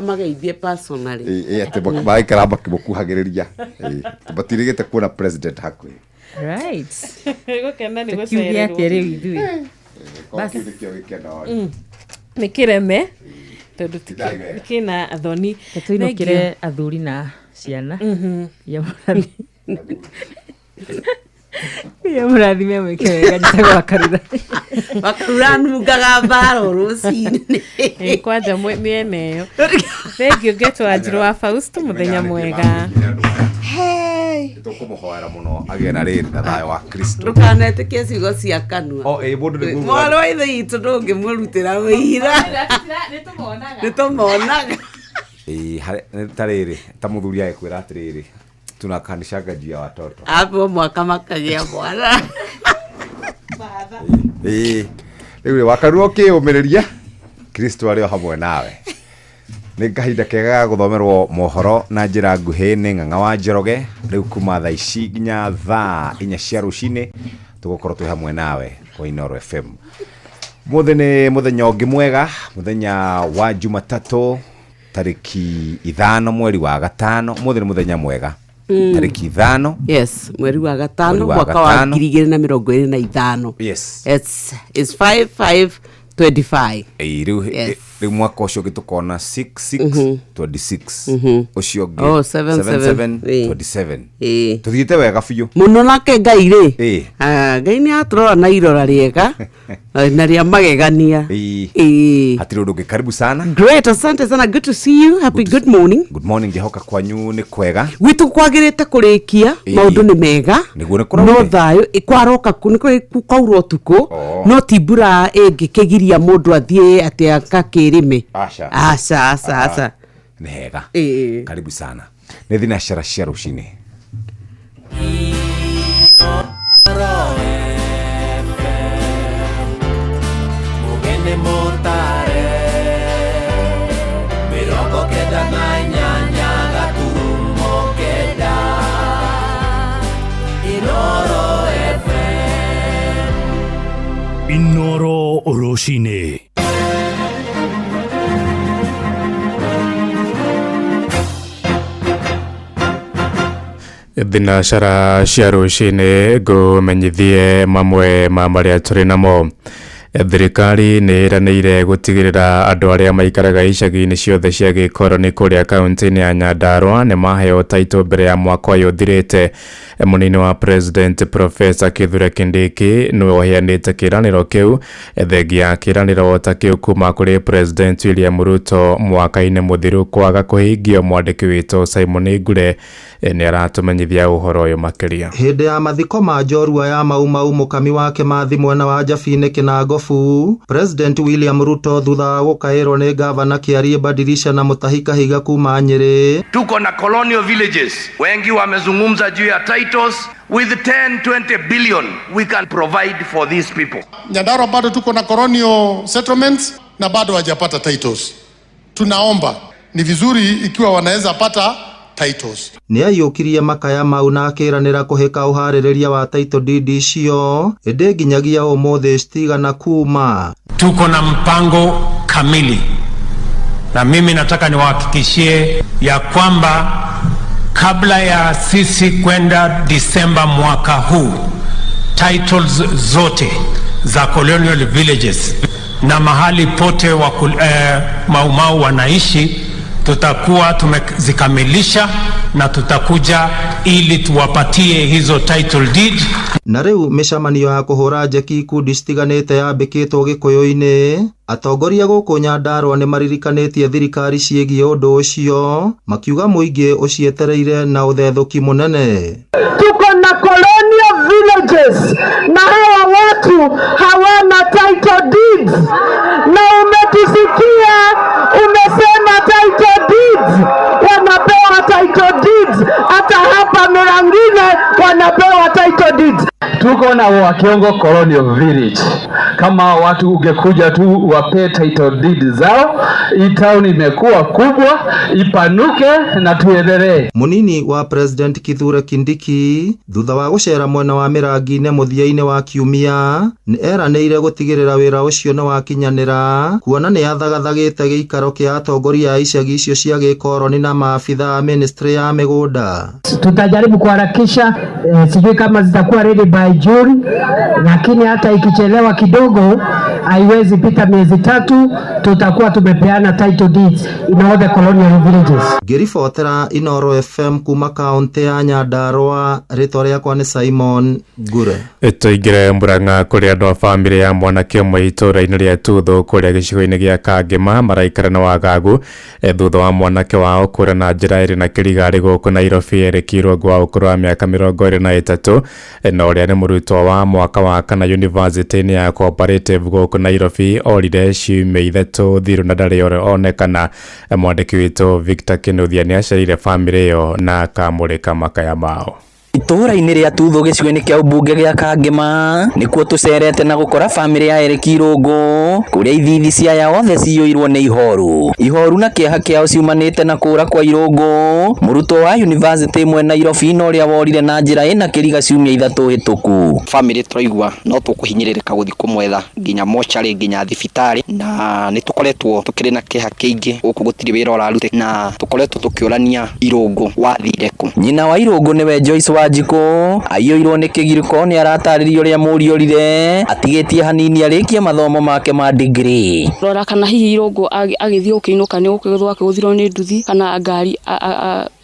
mageithie personally.
Ĩĩ, atĩ magaikara makĩmũkuhagĩrĩria. Ĩĩ, matirĩgĩte kuona president hakuhĩ.
Right.
Gũkena nĩ
Tũkiuge atĩa
gũcererwo.
rĩu ithuĩ?
Korwo kĩu nĩkĩo gĩkeno.
Nĩ kĩreme tondũ
Ndai wega.
kĩna thoni.
Tũinũkĩre athuri na ciana ya mũrathi, ya mũrathime, mwĩke wega. Njĩtagwo Wakarura.
Wakarura nungaga mbara o rũcinĩ.
Ĩ, kwanja mĩena ĩyo. Thengiũ ngetwo Wanjirũ wa Fausto, mũthenya mwega.
Hey.
Nĩtũkũhũra. Kũmũhoera mũno agĩe na rĩrĩ na thayũ wa Kristo.
Ndũkanetĩkie ciugo cia kanua.
O ĩ mũndũ nĩ
Mwarĩ wa ithe witũ ndũngĩmũrutĩra wĩira. Nĩ tũmonaga.
Ĩ nĩ ta rĩrĩ ta mũthuri agĩkwĩra atĩrĩrĩ, tunakanishaga juu ya watoto.
Apo mwaka makagĩa mwana.
Ĩ rĩu rĩ wakarua ũkĩyũmĩrĩria, Kristo arĩ o hamwe nawe. Nĩ kahinda kega ga gũthomerwo mohoro na njĩra nguhĩ nĩ Ng'ang'a wa Njoroge. Rĩu kuma thaa ici nginya thaa 4 cia rũcinĩ tũgũkorwo twĩ hamwe nawe kwa Inooro FM. Mũthĩ nĩ mũthenya ũngĩ mwega, mũthenya wa Jumatatũ tarĩki 5 mweri wa 5. Mũthĩ nĩ mũthenya mwega. Tarĩki 5.
Yes, mweri wa 5
Mweri wa
mwaka wa
gatano.
2025.
Yes.
It's 5/5/25.
Ĩĩ, rĩu
Yes.
rĩu mwaka ũcio ũngĩ tũkona 6/6/26. Ũcio ũngĩ
Oh, 7, 7,
7/27.
Ĩĩ.
Tũthiĩte wega biũ.
Mũno nake Ngai rĩ.
Ĩĩ.
Ah, Ngai nĩ atũrora na irora rĩega na rĩa magegania.
Ĩĩ.
Ĩĩ.
Hatirĩ ũndũ ũngĩ, karibu sana.
Great, asante sana. Good to see you. Happy good morning.
Good morning, ngĩhoka kwanyu nĩ kwega.
Gwitũ kwagĩrĩte kũrĩkia,
Ĩĩ.
maũndũ nĩ mega.
Nĩguo nĩ
No
kũraurire?
thayũ, kwaroka nĩ kwaura ũtukũ,
Oh.
no ti mbura ĩngĩkĩgiria mũndũ athiĩ atĩ akakĩrĩme.
Aca.
Aca, aca, aca.
Nĩ hega.
Ĩĩ.
Karibu sana. Nĩ thinacara cia rũcinĩ.
Mugene mutare 98 gaturumo kenda Inooro FM.
Inooro rũcinĩ.
Thinacara cia rũcinĩ ngũmenyithie mamwe ma marĩa tũrĩ namo. Thirikari nĩ ĩranĩire gũtigĩrĩra andũ arĩa maikaraga icagi-inĩ ciothe cia gĩkoroni kũrĩa kaunti-inĩ ya Nyandarua nĩ maheo taitũ mbere ya mwaka ũyũ ũthirĩte. Mũnini wa President Professor Kithure Kindiki nĩwe ũheanĩte kĩĩranĩro kĩu, thengia ya kĩĩranĩro ta kĩu kuma kũrĩ President William Ruto mwaka-inĩ mũthiru kwaga kũhingio. Mwandĩki witũ Simon Ngure nĩ aratũmenyithia ũhoro ũyũ makĩria.
Hĩndĩ ya mathiko ma njorua ya Mau Mau mũkami wa Kĩmathi mwena wa Njabini Kĩnangobu, President William Ruto thutha wa gũkaĩrwo nĩ gavana Kĩarie Badilisha na Mutahi Kahiga kuma Nyĩrĩ.
Tuko na colonial villages, wengi wamezungumza juu ya titles. With 10-20 billion we can provide for these people.
Nyandarua bado tuko na colonial settlements na bado hawajapata titles. Tunaomba ni vizuri ikiwa wanaweza pata titles.
Nĩ aiyũkirie makaya mau na akĩranĩra kũhĩka ũharĩrĩria wa title deed icio ĩndĩ nginyagia ũmũthĩ citigana kuma.
Tuko na mpango kamili, na mimi nataka niwahakikishie ya kwamba kabla ya sisi kwenda Disemba mwaka huu, titles zote za colonial villages na mahali pote Mau Mau wanaishi tutakuwa tumezikamilisha na tutakuja ili tuwapatie hizo title deed.
Na rĩu mĩcemanio ya kũhũra njeki ikundi citiganĩte yambĩkĩtwo Gĩkũyũ-inĩ. Atongoria gũkũ Nyandarua nĩ maririkanĩtie thirikari ciĩgiĩ ũndũ ũcio, makiuga mũingĩ ũcietereire na ũthethũki mũnene.
Tuko na colonial villages na hawa watu hawana title deeds, na umetusikia umesema title deeds, wanapewa title deeds, hata hapa Murang'ini wanapewa title deeds.
Tuko na Wakiongo Colonial Village. Kama watu ungekuja tu wape title deed zao, hii town imekuwa kubwa, ipanuke na tuendelee.
Munini wa President Kithure Kindiki thutha wa gũcera mwena wa Mĩrangi-inĩ mũthia-inĩ wa kiumia nĩ eranĩire gũtigĩrĩra wĩra ũcio nĩ wakinyanĩra, kuona nĩ athagathagĩte gĩikaro kĩa atongoria a icagi icio cia gĩkoroni na maabitha a ministry ya mĩgũnda.
Tutajaribu kuharakisha, sijui kama zitakuwa ready by
June, lakini hata ikichelewa kidogo haiwezi pita miezi 3, tutakuwa tumepeana title deeds in all the colonial villages.
Ngĩribotera Inoro FM kuma kaunti ya Nyandarua, rĩtwa rĩakwa nĩ Simon Ngure.
Tũingĩre Murang'a kũrĩa andũ a bamĩrĩ ya mwanake ũmwe itũũra-inĩ rĩa Tuthu kũrĩa gĩcigo-inĩ gĩa Kangema maraikara na wagagu thutha wa mwanake wao kũra na njĩra ĩrĩ na kĩriga arĩ gũkũ Nairobi Eric Irũngũ wa ũkũrũ wa mĩaka 23 na ũrĩa nĩ mũrutwo wa mwaka wa kana yunivasĩtĩ-inĩ ya Cooperative gũkũ Nairobi orire ciumia 3 thiru na ndarĩ onekana. Mwandĩki witũ Victor Kinuthia nĩacereire bamĩrĩ ĩyo na akamũrĩka makaya mao.
Itũũra-inĩ rĩa Tuthu gĩcigo-inĩ kĩa ũmbunge gĩa Kangema nĩkuo tũcerete na gũkora bamĩrĩ ya Eric Irũngũ kũrĩa ithithi cia aya othe ciyũirwo nĩ ihoru. Ihoru na kĩeha kĩao ciumanĩte na kũra kwa Irũngũ, mũrutwo wa yunivasĩtĩ ĩmwe Nairobi na ũrĩa worire na njĩra ĩna kĩriga ciumia 3 hĩtũku.
Bamĩrĩ tũraigua no tũkũhinyĩrĩrĩka gũthiĩ kũmwetha nginya mocarĩ nginya thibitarĩ, na nĩ tũkoretwo tũkĩrĩ na kĩeha kĩingĩ gũkũ gũtirĩ wĩra ũrarutĩka na tũkoretwo tũkĩũrania Irũngũ wathire kũ.
Nyina wa Irũngũ nĩwe Joyce Wanjikũ aiyũirwo nĩ kĩgirĩko nĩ aratarĩria ũrĩa mũriũ orire atigĩtie hanini arĩkie mathomo make ma degree.
Rora kana hihi Irũngũ agĩthiĩ gũkĩinũka nĩ gũkĩgũthwo akĩgũthirwo nĩ nduthi kana ngari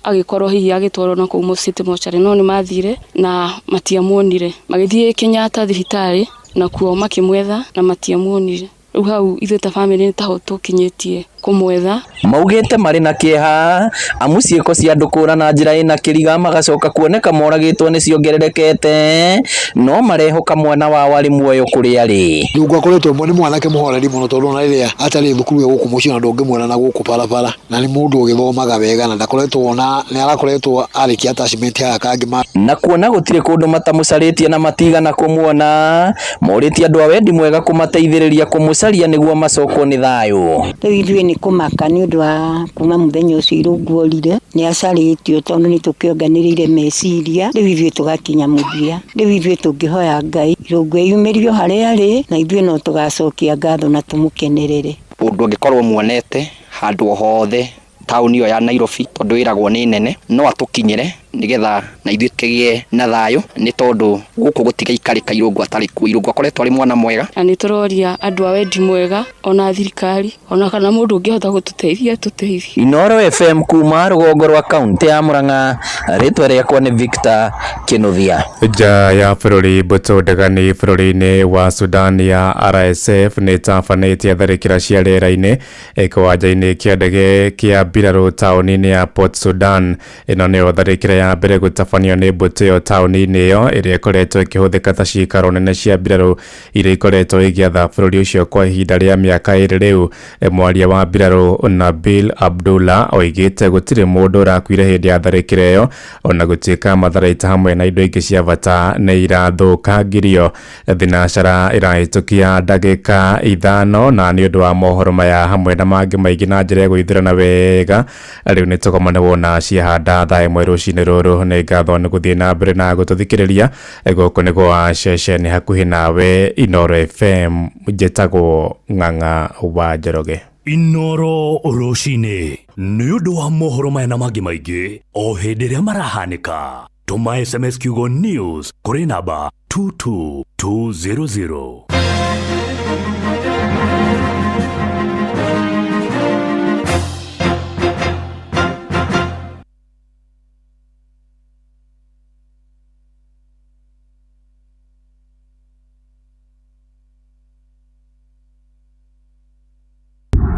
agĩkorwo hihi agĩtwarwo na kũu city mortuary, no nĩ mathire na matiamuonire. Magĩthiĩ Kenyatta thibitarĩ na kuo makĩmwetha na matiamuonire. Rĩu hau ithuĩ ta bamĩrĩ nĩ taho tũkinyĩtie kũmwetha.
Maugĩte marĩ na kĩeha amu ciĩko cia andũ kũra na njĩra ĩna kĩriga magacoka kuoneka moragĩtwo nĩ ciongererekete, no marehoka mwana wao arĩ muoyo kũrĩa arĩ.
Irũngũ akoretwo nĩ mwanake mũhoreri mũno tondũ ona rĩrĩa atarĩ thukuru ya gũkũ mũciĩ ona ndũngĩmuona na gũkũ barabara, na nĩ mũndũ ũgĩthomaga wega na ndakoretwo na nĩ arakoretwo arĩkia attachment haha Kangema.
Na kuona gũtirĩ kũndũ matamũcarĩtie na matigana kũmuona, morĩtie andũ a wendi mwega kũmateithĩrĩria kũmũcaria nĩguo macokwo nĩ thayũ.
Rĩu ithuĩ nĩ kũmaka nĩ ũndũ wa kuma mũthenya ũcio Irũngũ orire nĩ acarĩtio tondũ nĩ tũkĩonganĩrĩire meciria, rĩu ithuĩ tũgakinya mũthia. Rĩu ithuĩ tũngĩhoya Ngai Irũngũ eyumĩrio harĩa arĩ na ithuĩ no tũgacokia ngatho na tũmũkenerere.
Ũndũ ũngĩkorwo muonete handũ o hothe taũni ĩyo ya Nairobi tondũ ĩragwo nĩ nene no atũkinyĩre nĩgetha na ithuĩ tũkĩgĩe na thayũ, nĩ tondũ gũkũ gũtigaikarĩka Irũngũ atarĩ kuo. Irũngũ akoretwo arĩ mwana mwega.
Na nĩ tũroria andũ a wendi mwega ona thirikari ona kana mũndũ ũngĩhota gũtũteithia tũteithie.
Inoro FM kuma rũgongo rwa kaunti ya Murang'a, rĩtwa rĩakwa nĩ Victor Kinuthia.
Nja ya bũrũri, mbũtũ ndegani bũrũri-inĩ wa Sudan ya RSF nĩ ĩtabanĩtie tharĩkĩra cia rĩera-inĩ kĩwanja-inĩ kĩa ndege kĩa mbirarũ taũni-inĩ ya Port Sudan. Ĩno nĩyo tharĩkĩra ya mbere gũtabanio nĩ mbũtũ ĩyo taũni-inĩ ĩyo ĩrĩa ĩkoretwo ĩkĩhũthĩka ta ciikaro nene cia mbirarũ iria ikoretwo igĩatha bũrũri ũcio kwa ihinda rĩa mĩaka 2 rĩu. Mwaria wa mbirarũ Nabil Abdullah oigĩte gũtirĩ mũndũ ũrakuire hĩndĩ ya tharĩkĩra ĩyo, ona gũtuĩka matharaita hamwe na indo ingĩ cia bata nĩ irathũkangirio. Thinacara ĩrahĩtũkia ndagĩka 5 na nĩ ũndũ wa mohoro maya hamwe na mangĩ maingĩ na njĩra ya gũithĩrana wega rĩu nĩ tũgomane wona ciahanda thaa 1 rũcinĩ rũrũ. Nĩ ngatho nĩ gũthiĩ na mbere na gũtũthikĩrĩria. Gũkũ nĩ gwa ceceni hakuhĩ nawe Inoro FM, njĩtagwo Ng'ang'a wa Njoroge.
Inoro rũcinĩ nĩ ũndũ wa mohoro maya na mangĩ maingĩ o hĩndĩ ĩrĩa marahanĩka. Tũma SMS kiugo news kũrĩ namba 22200.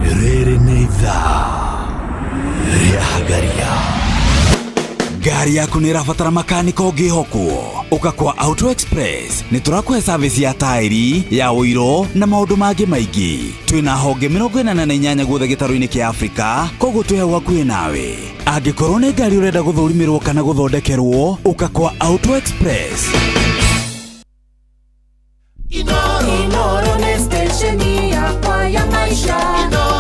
Rĩrĩ nĩ ithaa rĩa Hagaria. Ngari yaku nĩ ĩrabatara makanika ũngĩhokwo? Ũka kwa Auto Express nĩ tũrakũhe service ya taĩri, ya ũiro na maũndũ mangĩ maingĩ. Twĩna honge 48 guothe gĩtarũ-inĩ kĩa Afrika, koguo twĩ hau hakuhĩ nawe. Angĩkorwo nĩ ngari ũrenda gũthũrimĩrwo kana gũthondekerwo, ũka kwa Auto Express.
Inoro nĩ station yakwa ya maisha.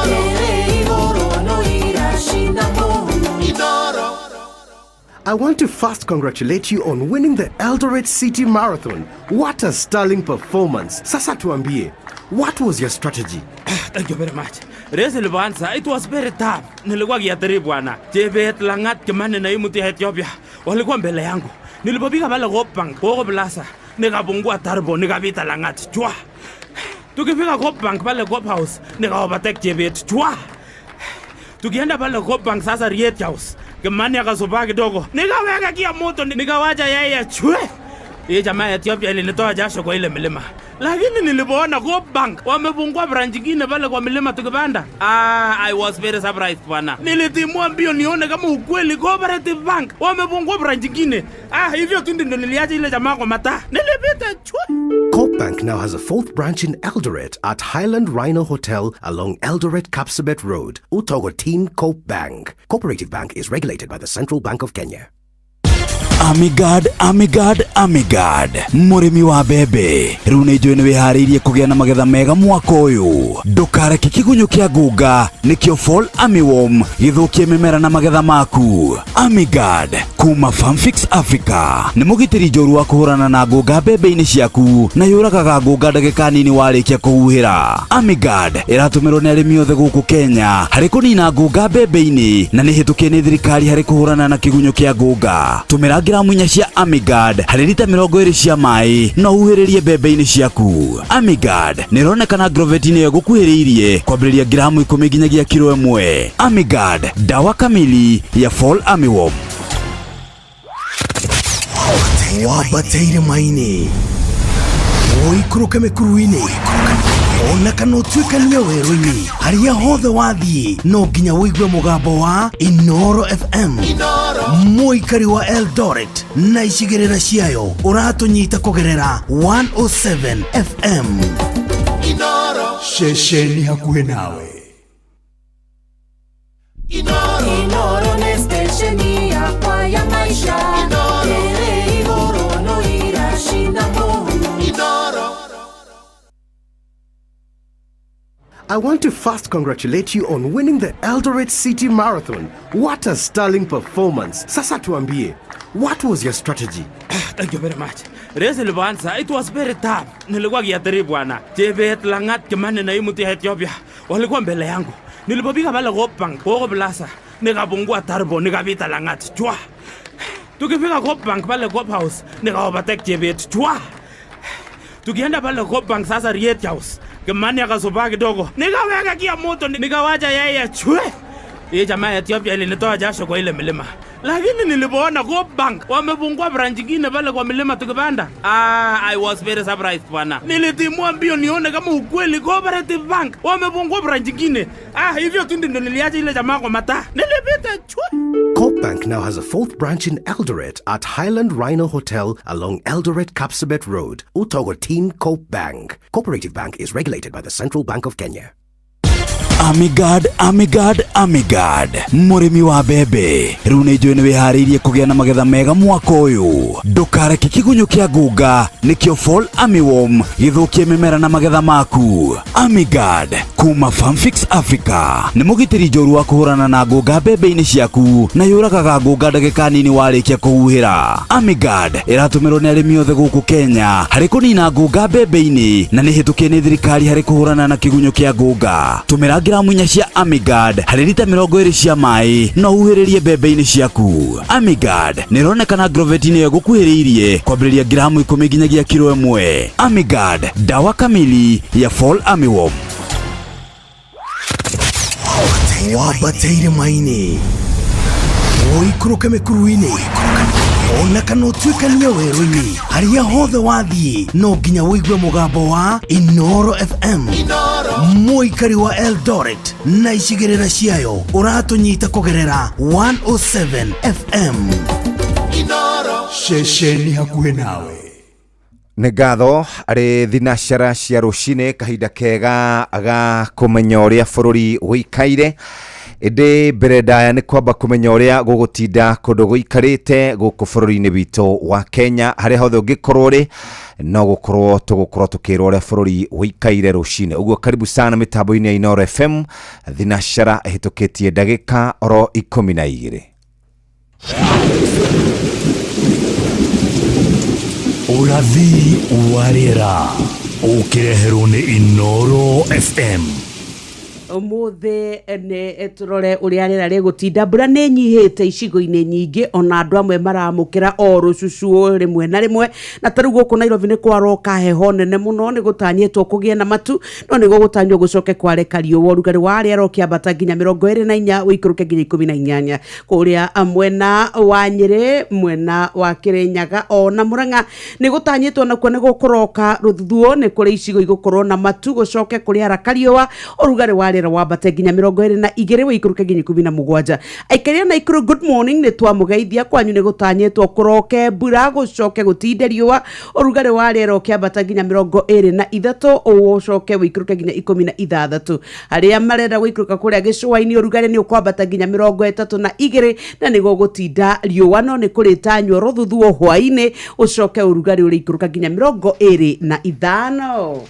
Ĩrĩ igũrũ no iracina mũhu.
I want to first congratulate you on winning the Eldoret City Marathon. What a sterling performance. Sasa tuambie, what was your strategy?
Thank you very much. Race ilipoanza, it was very tough. Nilikuwa gia bwana. Chebet, Langat, Kimani na Imuti ya Ethiopia walikuwa mbele yangu. Nilipopiga pale Go Bank, Go Plaza, Nikapungua turbo, nikapita Langat chwa. Tukifika Coop Bank pale Coop House, nikaovertake Chebet chwa. Tukienda pale Coop Bank sasa Riet House, Kimani akasubaa kidogo, nikaweka kia moto, nikawacha yeye chwe. Hii jamaa ya Ethiopia ilinitoa jasho kwa ile milima, lakini nilipoona Coop Bank wamefungua branch nyingine pale kwa milima tukipanda, ah, I was very surprised bwana. Nilitimua mbio nione kama ukweli Cooperative Bank wamefungua branch nyingine. Ah, hivyo tu ndio niliacha ile jamaa kwa mataa, nilipita chwe.
Coop Bank now has a fourth branch in Eldoret at Highland Rhino Hotel along Eldoret Kapsabet Road. Utogotin Coop Bank. Cooperative Bank is regulated by the Central Bank of Kenya.
Amigad, Amigad, Amigad, mũrĩmi wa mbembe, rĩu nĩ njũĩ nĩ wĩharĩirie kũgĩa na magetha mega mwaka ũyũ. Ndũkareke kĩgunyũ kĩa ngunga nĩkĩo Fall Armyworm gĩthũkie mĩmera na magetha maku. Amigad kuma Farmfix Africa nĩ mũgitĩri njorua wa kũhũrana na ngũnga mbembe-inĩ ciaku na yũragaga ngũnga ndagĩka nini warĩkia kũhuhĩra. Amigad ĩratũmĩrwo nĩ arĩmi othe gũkũ Kenya harĩ kũnina ngũnga mbembe-inĩ na nĩ hĩtũkie nĩ thirikari harĩ kũhũrana na kĩgunyũ kĩa ngũnga. Tũmĩra ngiramu 4 cia Amigad harĩ rita 20 cia maĩ na ũhuhĩrĩrie mbembe-inĩ ciaku. Amigad nĩ ĩronekana Agrovet-inĩ ĩyo ĩgũkuhĩrĩirie kwambĩrĩria ngiramu 10 nginyagia kiro 1. Amigad, dawa kamili ya Fall Armyworm.
Wambatĩire maini, ũikũrũke mĩkuru-inĩ, ona kana ũtuĩkanie werũ-inĩ, harĩa hothe wathiĩ no nginya ũigue mũgambo wa Inoro FM. Mũikari wa Eldoret na icigĩrĩra ciayo ũratũnyita kũgerera 107 FM.
Ceceni hakuhĩ nawe.
Inoro nĩ stesheni yakwa ya maisha. Ĩrĩ igũrũ no iracina mũhu.
I want to first congratulate you on winning the Eldoret City Marathon. What a sterling performance. Sasa tuambie, what was your strategy?
Thank you very much. Race ilipoanza, it was very tough. Nilikuwa gear 3 bwana. Chebet, Langat, Kimani na hii mtu ya Ethiopia walikuwa mbele yangu. Nilipopiga pale Coop Bank, Coop Plaza, nikapungua turbo, nikapita Langat chwa. Tukifika Coop Bank pale Coop House, nikaovertake Chebet chwa. Tukienda pale Coop Bank sasa Riet House, Kimani akasubaa kidogo, nikaweka kia moto, nikawacha yeye chwe. Hii jamaa ya Ethiopia ilinitoa jasho kwa ile milima, lakini nilipoona Coop Bank wamefungua branch nyingine pale kwa milima tukipanda, ah, I was very surprised bwana. Nilitimua mbio nione kama ukweli Cooperative Bank wamefungua branch nyingine. Ah, hivyo tu ndio niliacha ile jamaa kwa mataa, nilipita chwe.
Coop Bank now has a fourth branch in Eldoret at Highland Rhino Hotel along Eldoret Kapsabet Road. Utogotin Coop Bank. Cooperative Bank is regulated by the Central Bank of Kenya.
Amigad, Amigad, Amigad, mũrĩmi wa mbembe, rĩu nĩ njũĩ nĩ wĩharĩirie kũgĩa na magetha mega mwaka ũyũ. Ndũkareke kĩgunyũ kĩa ngunga nĩkĩo Fall Armyworm gĩthũkie mĩmera na magetha maku. Amigad kuma Farmfix Africa nĩ mũgitĩri njorua wa kũhũrana na ngũnga mbembe-inĩ ciaku na yũragaga ngũnga ndagĩka nini warĩkia kũhuhĩra. Amigad ĩratũmĩrwo nĩ arĩmi othe gũkũ Kenya harĩ kũnina ngũnga mbembe-inĩ na nĩ hĩtũkie nĩ thirikari harĩ kũhũrana na kĩgunyũ kĩa ngũnga. Tũmĩra ngiramu 4 cia Amigad harĩ rita 20 cia maĩ na ũhuhĩrĩrie mbembe-inĩ ciaku. Amigad nĩ ĩronekana Agrovet-inĩ ĩyo ĩgũkuhĩrĩirie kwambĩrĩria ngiramu 10 nginyagia kiro 1. Amigad, dawa kamili ya Fall Armyworm.
Wambatĩire maini, ũikũrũke mĩkuru-inĩ, ona kana ũtuĩkanie werũ-inĩ, harĩa hothe wathiĩ no nginya ũigue mũgambo wa Inoro FM. Mũikari wa Eldoret na icigĩrĩra ciayo ũratũnyita kũgerera 107 FM.
Ceceni hakuhĩ nawe.
Nĩ ngatho arĩ thinacara cia rũcinĩ, kahinda kega ga kũmenya ũrĩa bũrũri ũikaire. Ĩndĩ mbere ndaya nĩ kwamba kũmenya ũrĩa gũgũtinda kũndũ gũikarĩte gũkũ bũrũri-inĩ witũ wa Kenya, harĩa hothe ũngĩkorwo ũrĩ no gũkorwo tũgũkorwo tũkĩrwo ũrĩa bũrũri ũikaire rũcinĩ. Ũguo karibu sana mĩtambo-inĩ ya Inoro FM, thinacara ĩhĩtũkĩtie ndagĩka oro 12.
Ũrathi wa rĩera ũkĩreherwo nĩ Inoro FM.
Ũmũthĩ nĩ tũrore ũrĩa rĩera rĩgũtinda. Mbura nĩ nyihĩte icigo-inĩ nyingĩ, ona andũ amwe maramũkĩra o rũcucuo rĩmwe na rĩmwe, na ta rĩu gũkũ Nairobi nĩ kwaroka heho nene mũno, nĩ gũtanyĩtwo kũgĩe na matu, no nĩ gũgũtanywo gũcoke kware kariũa. Ũrugarĩ wa rĩera ũkĩambata nginya 24, ũikũrũke nginya 18. Kũrĩa mwena wa Nyĩrĩ, mwena wa Kĩrĩnyaga ona Mũrang'a nĩ gũtanyĩtwo nakuo nĩ gũkũroka rũthuthuo, nĩ kũrĩ icigo igũkorwo na matu, gũcoke kũrĩ ara kariũa, ũrugarĩ wa rĩera wambate nginya 22, ũikũrũke nginya 17. Aikari a Naikuru, good morning, nĩ twamũgeithia. Kwanyu nĩ gũtanyĩtwo kũroke mbura, gũcoke gũtinde riũa, ũrugarĩ wa rĩera ũkĩambata nginya 23, ũcoke ũikũrũke nginya 16. Arĩa marenda gũikũrũka kũrĩa gĩcũa-inĩ, ũrugarĩ nĩ ũkwambata nginya 32, na nĩ gũgũtinda riũa, no nĩ kũrĩtanywo rũthuthuo hwaĩ-inĩ, ũcoke ũrugarĩ ũrĩikũrũka nginya 25.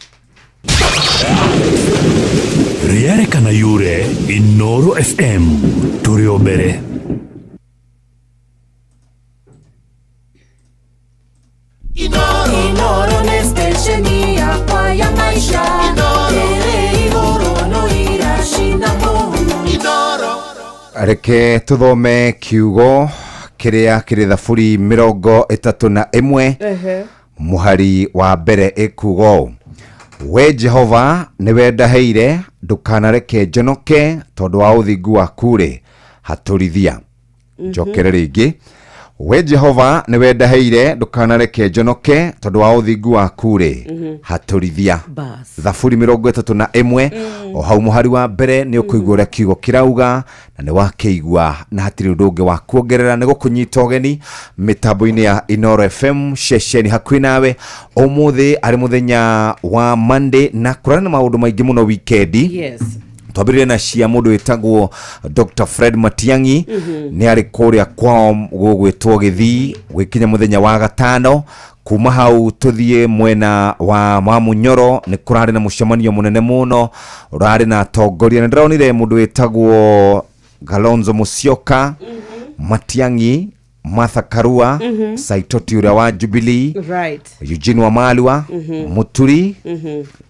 Rĩarekana yure Inoro FM tũrĩ o mbere.
Inoro nĩ stesheni yakwa ya maisha. Ĩrĩ igũrũ no iracina mũhu.
Reke tuthome kiugo kĩrĩa kĩrĩ Thaburi 31 mũhari wa mbere, ĩkuga ũũ: We Jehova, nĩwe ndaheire, ndũkanareke njonoke, tondũ wa ũthingu waku-rĩ, hatũrithia. Njokere rĩngĩ: We Jehova, nĩwe ndaheire, ndũkanareke njonoke, tondũ wa ũthingu waku-rĩ, hatũrithia.
Bas.
Thaburi 31, o hau mũhari wa mbere, nĩ ũkũigua ũrĩa kiugo kĩrauga, na nĩ wakĩigua, na hatirĩ ũndũ ũngĩ wa kuongerera. Nĩ gũkũnyita ũgeni mĩtambo-inĩ ya Inoro FM, ceceni hakuhĩ nawe. Ũmũthĩ arĩ mũthenya wa Monday, na kũrarĩ na maũndũ maingĩ mũno wikendi. Twambĩrĩrie na cia mũndũ wĩtagwo Dr Fred Matiang'i. Nĩ arĩ kũrĩa kwao gũgwĩtwo Gĩthii gwĩkinya mũthenya wa gatano. Kuma hau tũthiĩ mwena wa Munyoro, nĩ kũrarĩ na mũcemanio mũnene mũno ũrarĩ na atongoria. Nĩ ndĩronire mũndũ wĩtagwo Kalonzo Musyoka, Matiang'i, Martha Karua, Saitoti ũrĩa wa Jubilee, Eugene Wamalwa, Muturi,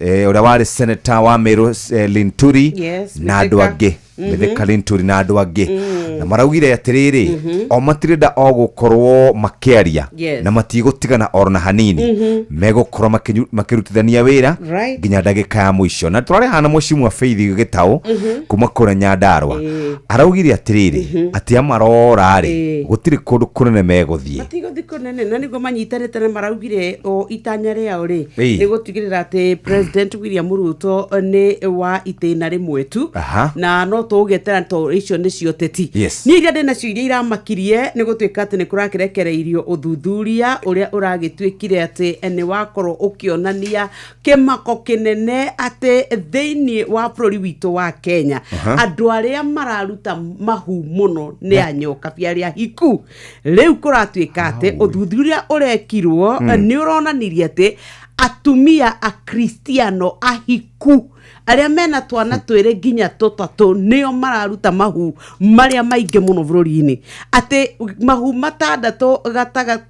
ũrĩa warĩ senator wa Meru, Linturi, na andũ
Mithika.
angĩ, Mithika Linturi na andũ angĩ, na maraugire atĩrĩrĩ, o matirenda o gũkorwo makĩaria na matigũtigana oro na hanini, megũkorwo makĩrutithania wĩra nginya ndagĩka ya mũico. Na tũrarĩ hana mũcimwa Faith Gĩtaũ kuma kũrĩa Nyandarua, araugire atĩrĩrĩ, atĩ amarora rĩ, gũtirĩ kũndũ kũnene megũthiĩ.
Matigũthiĩ kũnene, na nĩguo manyitanĩte na maraugire o itanya rĩao rĩ, nĩ gũtigĩrĩra atĩ President William Ruto nĩ wa itĩna rĩmwe tu. Na no tũgũgĩetera to icio nĩcio teti. Niĩ iria ndĩ nacio, iria iramakirie, nĩ gũtuĩka atĩ nĩ kũrakĩrekereirio ũthuthuria ũrĩa ũragĩtuĩkire atĩ nĩ wakorwo ũkĩonania kĩmako kĩnene atĩ thĩinĩ wa bũrũri witũ wa Kenya, andũ arĩa mararuta mahu mũno nĩ anyokabi arĩa hiku. Rĩu kũratuĩka atĩ ũthuthuria ũrekirwo nĩ ũronanirie atĩ atumia akristiano ahiku arĩa mena twana twĩrĩ nginya tũtatũ nĩo mararuta mahu marĩa maingĩ mũno bũrũri-inĩ, atĩ mahu matandatũ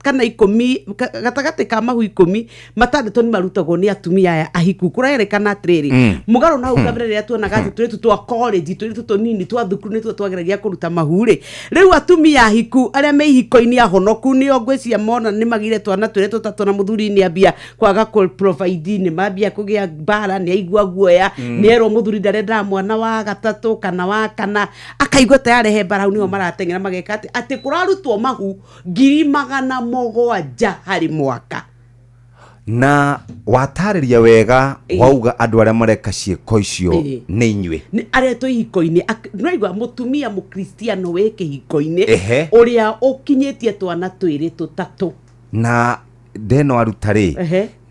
kana 10, gatagatĩ ka mahu 10, 6 nĩ marutagwo nĩ atumia aya ahiku. Kũrerĩkana atĩrĩrĩ, mũgarũ na hau kabere rĩrĩa tuonaga atĩ tũirĩtu twa college, tũirĩtu tũnini twa thukuru nĩtuo twageragia kũruta mahu rĩ, rĩu atumia ahiku arĩa me ihiko-inĩ ahonoku nĩo ngwĩciria mona nĩ magire twana twĩrĩ tũtatũ na mũthuri nĩ ambia kwaga kũ provide, nĩ mambia kũgĩa mbara, nĩ aigua guoya, nĩ erwo mũthuri ndarendaga mwana wa gatatũ kana wa kana, akaigua ta yarehe mbara. Hau nĩho marateng'era mageka atĩ kũrarutwo mahu 700,000 harĩ mwaka.
Na watarĩria wega, wauga andũ arĩa mareka ciĩko icio nĩ inyuĩ.
Nĩ arĩa twĩ ihiko-inĩ. Nĩwaigua, mũtumia mũkristiano wĩ kĩhiko-inĩ ũrĩa ũkinyĩtie twana twĩrĩ tũtatũ.
Na ndeno aruta rĩ,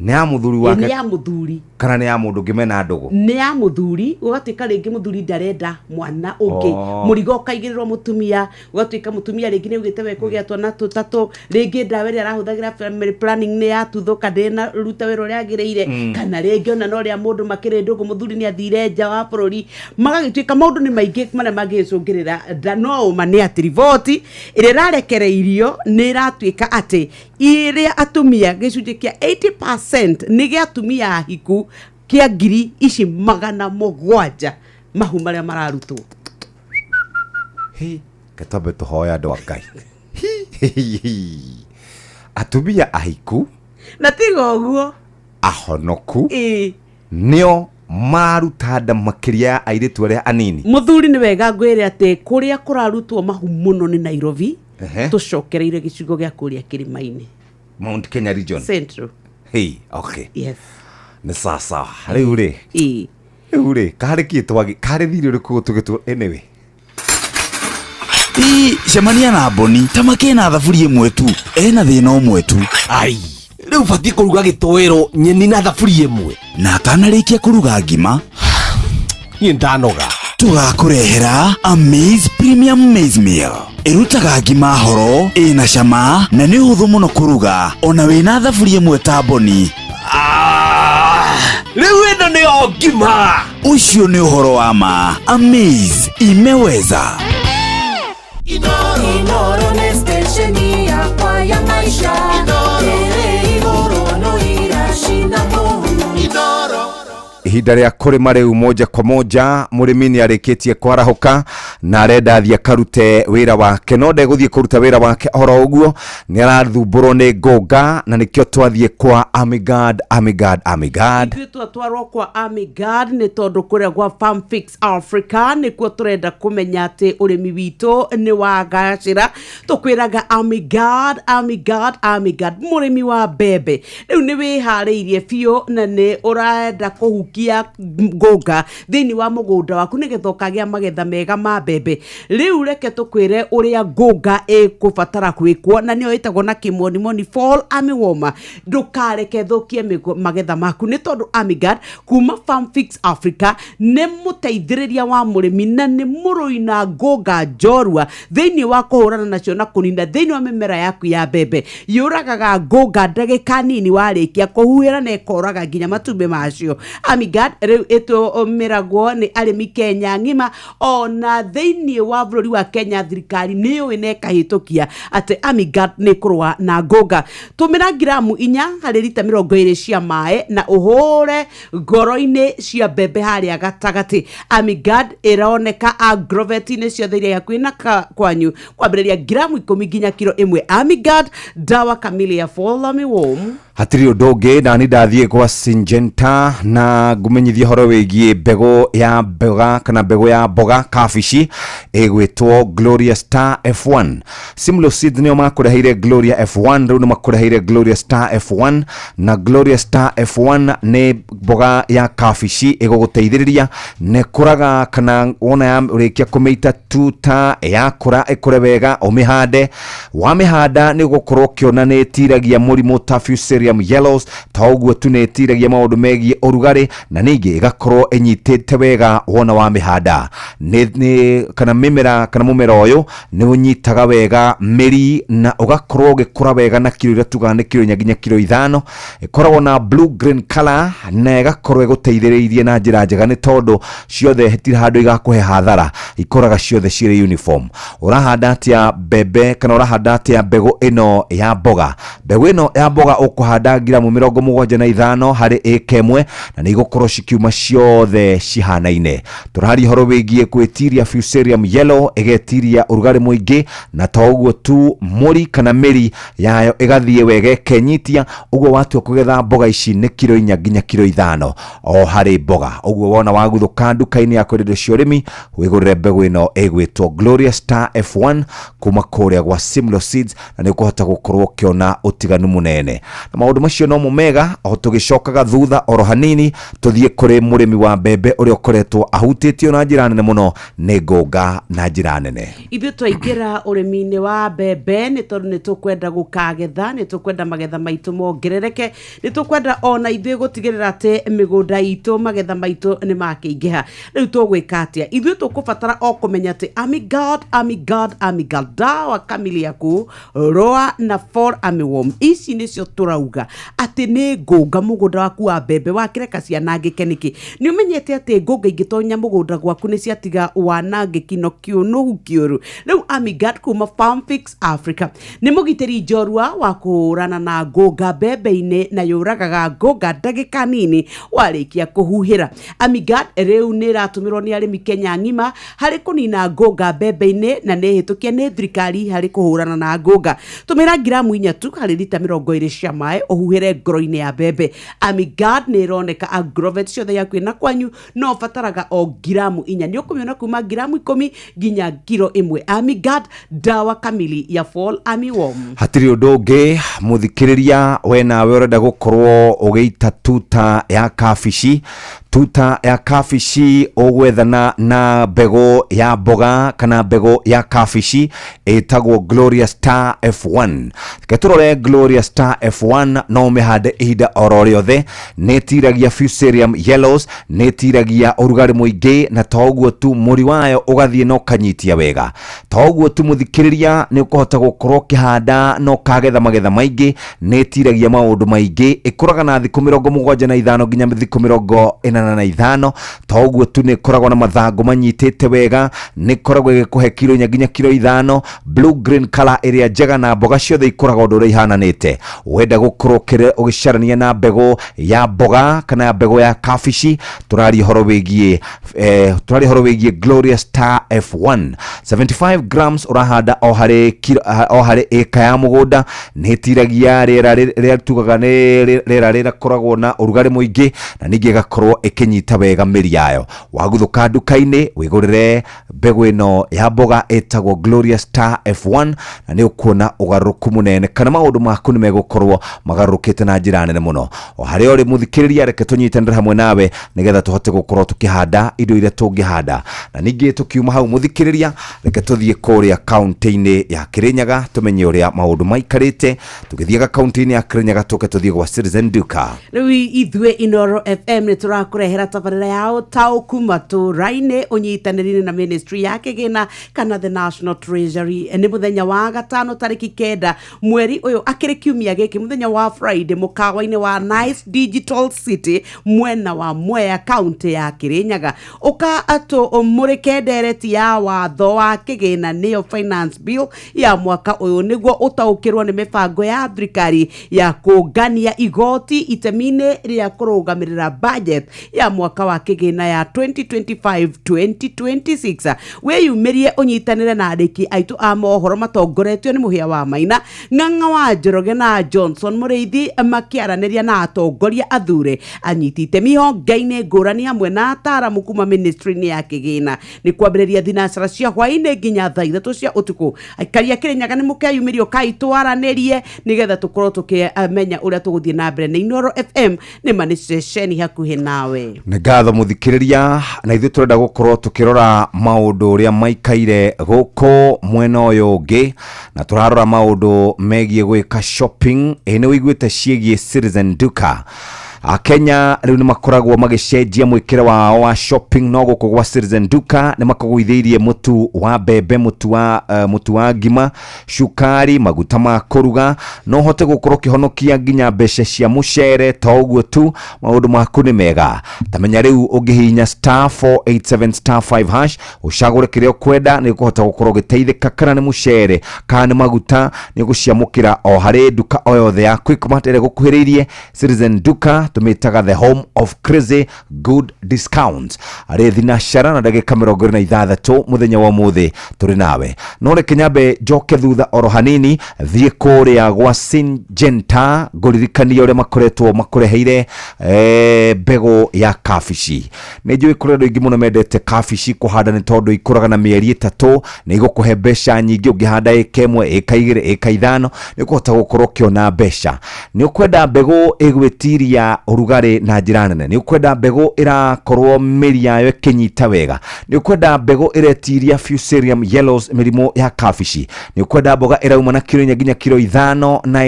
nĩ ya mũthuri
Nĩ
wake
ya mũthuri
kana nĩ ya mũndũ ũngĩ mena ndũgũ?
Nĩ ya mũthuri. Ũgatuĩka rĩngĩ mũthuri ndarenda mwana ũngĩ, mũrigo ũkaigĩrĩrwo mũtumia, ũgatuĩka mũtumia rĩngĩ nĩ augĩte we kũgĩa twana tũtatũ, rĩngĩ ndawa ĩrĩa arahũthagĩra, family planning, nĩ yatuthũka, ndĩnaruta wĩra ũrĩa agĩrĩire, kana rĩngĩ ona no ũrĩa mũndũ makĩrĩ ndũgũ, mũthuri nĩ athire nja wa bũrũri, magagĩtuĩka maũndũ nĩ maingĩ marĩa mangĩgĩcũngĩrĩra nda. No ũma nĩ atĩ riboti ĩrĩa ĩrarekereirio nĩ ĩratuĩka atĩ ĩrĩa atumia, gĩcunjĩ kĩa 80% nĩ gĩa atumia ahiku, kĩa 700,000 Mahu marĩa mararutwo.
Hi, ketwambe tũhoe andũ a Ngai. Atumia ahiku
na tiga ũguo
ahonoku nĩo maruta nda makĩria ya airĩtu arĩa anini.
Mũthuri nĩ wega ngwĩre atĩ kũrĩa kũrarutwo mahu mũno nĩ Nairobi. Tũcokereire gĩcigo gĩa kũrĩa kĩrĩma-inĩ,
Mount Kenya region.
Central.
Hey, okay.
Yes.
Nĩ sawa. Rĩu rĩ, rĩu rĩ, karĩ kĩ twagi karĩ thirĩ ũrĩkũ tũgĩtwo anyway.
Ĩ cemania na Mboni ta makĩna thaburia ĩmwe tu ena thĩna ũmwe tu.
Ai, rĩu batiĩ kũruga gĩtoero nyeni na thaburia ĩmwe.
Na atanarĩkia kũruga ngima
niĩ ndanoga.
Tũgakũrehera Amaze Premium Maize Meal. Ĩrutaga ngima horo ĩna cama na nĩ ũhũthũ mũno kũruga ona wĩna thaburia ĩmwe ta Mboni.
Rĩu ĩno nĩyo ngima.
Ũcio nĩ ũhoro wa ma. Amaze imeweza.
Inoro nĩ stesheni yakwa ya maisha. Ĩrĩ igũrũ no iracina mũhu.
Ihinda rĩa kũrĩma rĩu moja kwa moja mũrĩmi nĩ arĩkĩtie kwarahũka na arenda athiĩ akarute wĩra wake, no ndegũthiĩ kũruta wĩra wake oro ũguo, nĩ arathumbũrwo nĩ ngũnga na nĩkĩo twathiĩ kwa Amigard, Amigard, Amigard.
Ithuĩ twatwarwo kwa Amigard nĩ tondũ kũrĩa gwa Farm Fix Africa nĩkuo tũrenda kũmenya atĩ ũrĩmi witũ nĩ wagacĩra. Tũkwĩraga Amigard, Amigard, Amigard, mũrĩmi wa mbembe rĩu nĩ wĩharĩirie biũ na nĩ ũrenda kũhukia ngũnga thĩinĩ wa mũgũnda waku nĩgetha ũkagĩa magetha mega ma mbembe. Rĩu reke tũkwĩre ũrĩa ngũnga ĩkũbatara gwĩkwo na nĩyo ĩtagwo na kĩmonimoni fall armyworm. Ndũkareke thũkie magetha maku nĩ tondũ Amigard kuma Farm Fix Africa nĩ mũteithĩrĩria wa mũrĩmi na nĩ mũrũi na ngũnga njorua thĩinĩ wa kũhũrana nacio na kũnina thĩinĩ wa mĩmera yaku ya mbembe. Yũragaga ngũnga ndagĩka nini warĩkia kũhuhĩra na ĩkoraga nginya matumbĩ macio. Amigard rĩu ĩtũmĩragwo nĩ arĩmi Kenya ng'ima ona thĩinĩ wa bũrũri wa Kenya thirikari nĩ yũĩ na ĩkahĩtũkia atĩ Amigard nĩ kũrũa na ngũnga. Tũmĩra ngiramu 4 harĩ rita 20 cia maĩ na ũhũre ngoro-inĩ cia mbembe harĩa gatagatĩ. Amigard ĩroneka agrovet-inĩ ciothe iria hakuhĩ na kwanyu kwambĩrĩria ngiramu 10 nginya kiro 1. Amigard, dawa kamili ya fall armyworm.
Hatirĩ ũndũ ũngĩ nani ndathiĩ kwa Syngenta na ngũmenyithia ũhoro wĩgiĩ mbegũ ya mboga kana mbegũ ya mboga kabici ĩgwĩtwo Gloria Star F1. Simlo Seeds nĩo makũreheire Gloria F1, rĩu nĩ makũreheire Gloria Star F1 na Gloria Star F1 nĩ mboga ya kabici ĩgũgũteithĩrĩria na ĩkũraga kana wona yarĩkia kũmĩita tuta yakũra ĩkũre wega ũmĩhande. Wamĩhanda nĩ ũgũkorwo ũkĩona nĩ ĩtiragia mũrimũ ta Fusarium yellows, ta ũguo tu nĩ ĩtiragia maũndũ megiĩ ũrugarĩ na ningĩ ĩgakorwo ĩnyitĩte wega wona wamĩhanda. Nĩ kana mĩmera kana mũmera ũyũ nĩ ũnyitaga wega mĩri na ũgakorwo ũgĩkũra wega na kiro iria tugaga nĩ kiro 4 nginya kiro 5. Ĩkoragwo na blue green color na ĩgakorwo ĩgũteithĩrĩirie na njĩra njega nĩ tondũ ciothe hatirĩ handũ igakũhe hathara, ikũraga ciothe cirĩ uniform. Ũrahanda atĩa mbembe kana ũrahanda atĩa mbegũ ĩno ya mboga? Mbegũ ĩno ya mboga ũkũhanda ngiramu 75 harĩ ĩka ĩmwe na nĩ igũkorwo cikiuma ciothe cihanaine. Tũraria ũhoro wĩgiĩ gwĩtiria Fusarium yellow ĩgetiria ũrugarĩ mũingĩ na to ũguo tu mũri kana mĩri yayo ĩgathiĩ wega ĩkenyitia, ũguo watua kũgetha mboga ici nĩ kiro 4 nginya kiro 5 o harĩ mboga. Ũguo wona waguthũka nduka-inĩ ya kwendia indo cia ũrĩmi wĩgũrĩre mbegũ ĩno ĩgwĩtwo Gloria Star F1 kuma kũrĩa gwa Simlo Seeds na nĩ ũkũhota gũkorwo ũkĩona ũtiganu mũnene. Na maũndũ macio no mo mega o tũgĩcokaga thutha oro hanini tũthiĩ kũrĩ mũrĩmi wa mbembe ũrĩa ũkoretwo ahutĩtio na njĩra nene mũno nĩ ngũnga na njĩra nene.
Ithuĩ twaingĩra ũrĩmi-inĩ wa mbembe nĩ tondũ nĩ tũkwenda gũkagetha, nĩ tũkwenda magetha maitũ mongerereke, nĩ tũkwenda ona ithuĩ gũtigĩrĩra atĩ mĩgũnda itũ magetha maitũ nĩ makĩingĩha. Rĩu tũgwĩka atĩa? Ithuĩ tũkũbatara o kũmenya atĩ Amigard, Amigard, Amigard, dawa kamili ya kũrũa na fall armyworm ici nĩcio tũrauga kuga atĩ nĩ ngũnga mũgũnda waku wa mbembe wakĩreka cianangĩke nĩkĩ? Nĩ ũmenyete atĩ ngũnga ingĩtonya mũgũnda gwaku nĩ ciatiga wanangĩki no kĩũnũhu kĩũru. Rĩu Amigard kuma Farmfix Africa nĩ mũgitĩri njorua wa kũhũrana na ngũnga mbembe-inĩ na yũragaga ngũnga ndagĩka nini warĩkia kũhuhĩra. Amigard rĩu nĩ ĩratũmĩrwo nĩ arĩmi Kenya ng'ima harĩ kũnina ngũnga mbembe-inĩ na nĩ hĩtũkie nĩ thirikari harĩ kũhũrana na ngũnga. Tũmĩra ngiramu 4 tu harĩ rita 20 cia maĩ ũhuhĩre ngoro-inĩ ya mbembe. Amigard nĩ ĩroneka agrovet ciothe yakuĩ na kwanyu no ũbataraga o ngiramu 4. Nĩ ũkũmĩona kuma ngiramu 10 nginya kiro 1. Amigard, dawa kamili ya fall armyworm.
Hatirĩ ũndũ ũngĩ mũthikĩrĩria, we nawe ũrenda gũkorwo ũgĩita tuta ya kabici. Tuta ya kabici ũgwethana na mbegũ ya mboga kana mbegũ ya kabici ĩtagwo Gloria Star F1. Reke tũrore Gloria Star F1, no ũmĩhande ihinda oro rĩothe. Nĩ ĩtiragia Fusarium yellows, nĩ ĩtiragia ũrugarĩ mũingĩ, na to ũguo tu, mũri wayo ũgathiĩ na ũkanyitia wega. To ũguo tu mũthikĩrĩria, nĩ ũkũhota gũkorwo ũkĩhanda na ũkagetha magetha maingĩ. Nĩ ĩtiragia maũndũ maingĩ, ĩkũraga na thikũ 75 nginya thikũ 85. To ũguo tu, nĩ ĩkoragwo na mathangũ manyitĩte wega, nĩ ĩkoragwo ĩgĩkũhe kiro 4 nginya kiro 5, blue green color ĩrĩa njega, na mboga ciothe ikũraga ũndũ ũrĩa ihananĩte. Wenda gũkorwo ũgĩcarania na mbegũ ya mboga kana mbegũ ya kabici, tũraria ũhoro wĩgiĩ Gloria Star F1. 75 grams ũrahanda o harĩ kiro, o harĩ ĩka ya mũgũnda. Nĩ ĩtiragia rĩera rĩrĩa tugaga nĩ rĩera rĩrakoragwo na ũrugarĩ mũingĩ, na ningĩ ĩgakorwo ĩkĩnyita wega mĩri yayo. Waguthũka nduka-inĩ wĩgũrĩre mbegũ ĩno ya mboga ĩtagwo Gloria Star F1, na nĩ ũkuona ũgarũrũku mũnene kana maũndũ maku nĩ megũkorwo magarũrũkĩte na njĩra nene mũno. O harĩa ũrĩ mũthikĩrĩria, reke tũnyitanĩre hamwe nawe nĩgetha tũhote gũkorwo tũkĩhanda indo iria tũngĩhanda. Na ningĩ tũkiuma hau mũthikĩrĩria, reke tũthiĩ kũrĩa kaunti-inĩ ya Kirinyaga tũmenye ũrĩa maũndũ maikarĩte. Tũgĩthiaga kaunti-inĩ ya Kirinyaga tũke tũthiĩ gwa Citizen Duka.
Rĩu ithuĩ Inoro FM nĩ tũrakũrehera tabarĩra ya ũtaũku matũra-inĩ ũnyitanĩri-inĩ na ministry ya kĩgĩna kana the National Treasury. Nĩ mũthenya wa gatano tarĩki 9 mweri ũyũ, akĩrĩ kiumia gĩkĩ mũthenya wa Friday, mũkawa-inĩ wa Nice Digital City mwena wa Mwea kaunti ya Kirinyaga. Ũka atũmũrĩke ndereti ya watho wa kĩgĩna nĩyo finance bill ya mwaka ũyũ, nĩguo ũtaũkĩrwo nĩ mĩbango ya thirikari ya kũngania igoti itemi-inĩ rĩa kũrũgamĩrĩra budget ya mwaka wa kĩgĩna ya 2025-2026. Wĩyumĩrie ũnyitanĩre na andĩki aitũ a mohoro matongoretio nĩ Mũhĩa wa Maina, Ng'ang'a wa Njoroge na Johnson Mũrĩithi, makĩaranĩria na atongoria athure anyiti itemi honge-inĩ ngũrani hamwe na ataaramu kuma ministry-inĩ ya kĩgĩna. Nĩ kwambĩrĩria thinacara cia hwaĩ-inĩ nginya thaa 3 cia ũtukũ. Aikari a Kĩrĩnyaga nĩ mũkeyumĩria ũkai twaranĩrie nĩgetha tũkorwo tũkĩmenya ũrĩa tũgũthiĩ na mbere. Nĩ Inoro FM, nĩ ma nĩ ceceni hakuhĩ nawe.
Nĩ ngatho mũthikĩrĩria, na ithuĩ tũrenda gũkorwo tũkĩrora maũndũ ũrĩa maikaire gũkũ mwena ũyũ ũngĩ, na tũrarora maũndũ megiĩ gwĩka shopping. Ĩ nĩ ũiguĩte ciĩgiĩ Citizen Duka? Akenya rĩu nĩ makoragwo magĩcenjia mwĩkĩre wao wa shopping, no gũkũ gwa Citizen Duka nĩ makũgũithĩirie mũtu wa mbembe, mũtu wa ngima, cukari, maguta ma kũruga. No ũhote gũkorwo ũkĩhonokia nginya mbeca cia mũcere. To ũguo tu, maũndũ maku nĩ mega. Tamenya rĩu ũngĩhihinya star 487 star 5 hash ũcagũre kĩrĩa ũkwenda, nĩ ũkũhota gũkorwo ũgĩteithĩka, kana nĩ mũcere kana nĩ maguta, nĩ ũgũciamũkĩra o harĩ nduka o yothe ya Quickmart ĩrĩa ĩgũkuhĩrĩirie. Citizen Duka tũmĩtaga the home of crazy good discounts. Arĩ thinacara na ndagĩka 26 mũthenya wa ũmũthĩ tũrĩ nawe. No reke nyambe njoke thutha oro hanini, thiĩ kũrĩa gwa Syngenta ngũririkanie ũrĩa makoretwo makũreheire mbegũ ya kabici. Nĩ njũĩ kũrĩ andũ aingĩ mũno mendete kabici kũhanda nĩ tondũ ikũraga na mĩeri 3, nĩ igũkũhe mbeca nyingĩ. Ũngĩhanda ĩka 1, ĩka 2, ĩka 5, nĩ ũkũhota gũkorwo ũkĩona mbeca. Nĩ ũkwenda mbegũ ĩgwĩtiria ĩretiria ũrugarĩ na njĩra nene, nĩ ũkwenda mbegũ ĩrakorwo mĩri yayo ĩkĩnyita wega, nĩ ũkwenda mbegũ ĩretiria Fusarium yellows mĩrimũ ya kabici, nĩ ũkwenda mboga ĩrauma na kiro 4 nginya kiro 5 na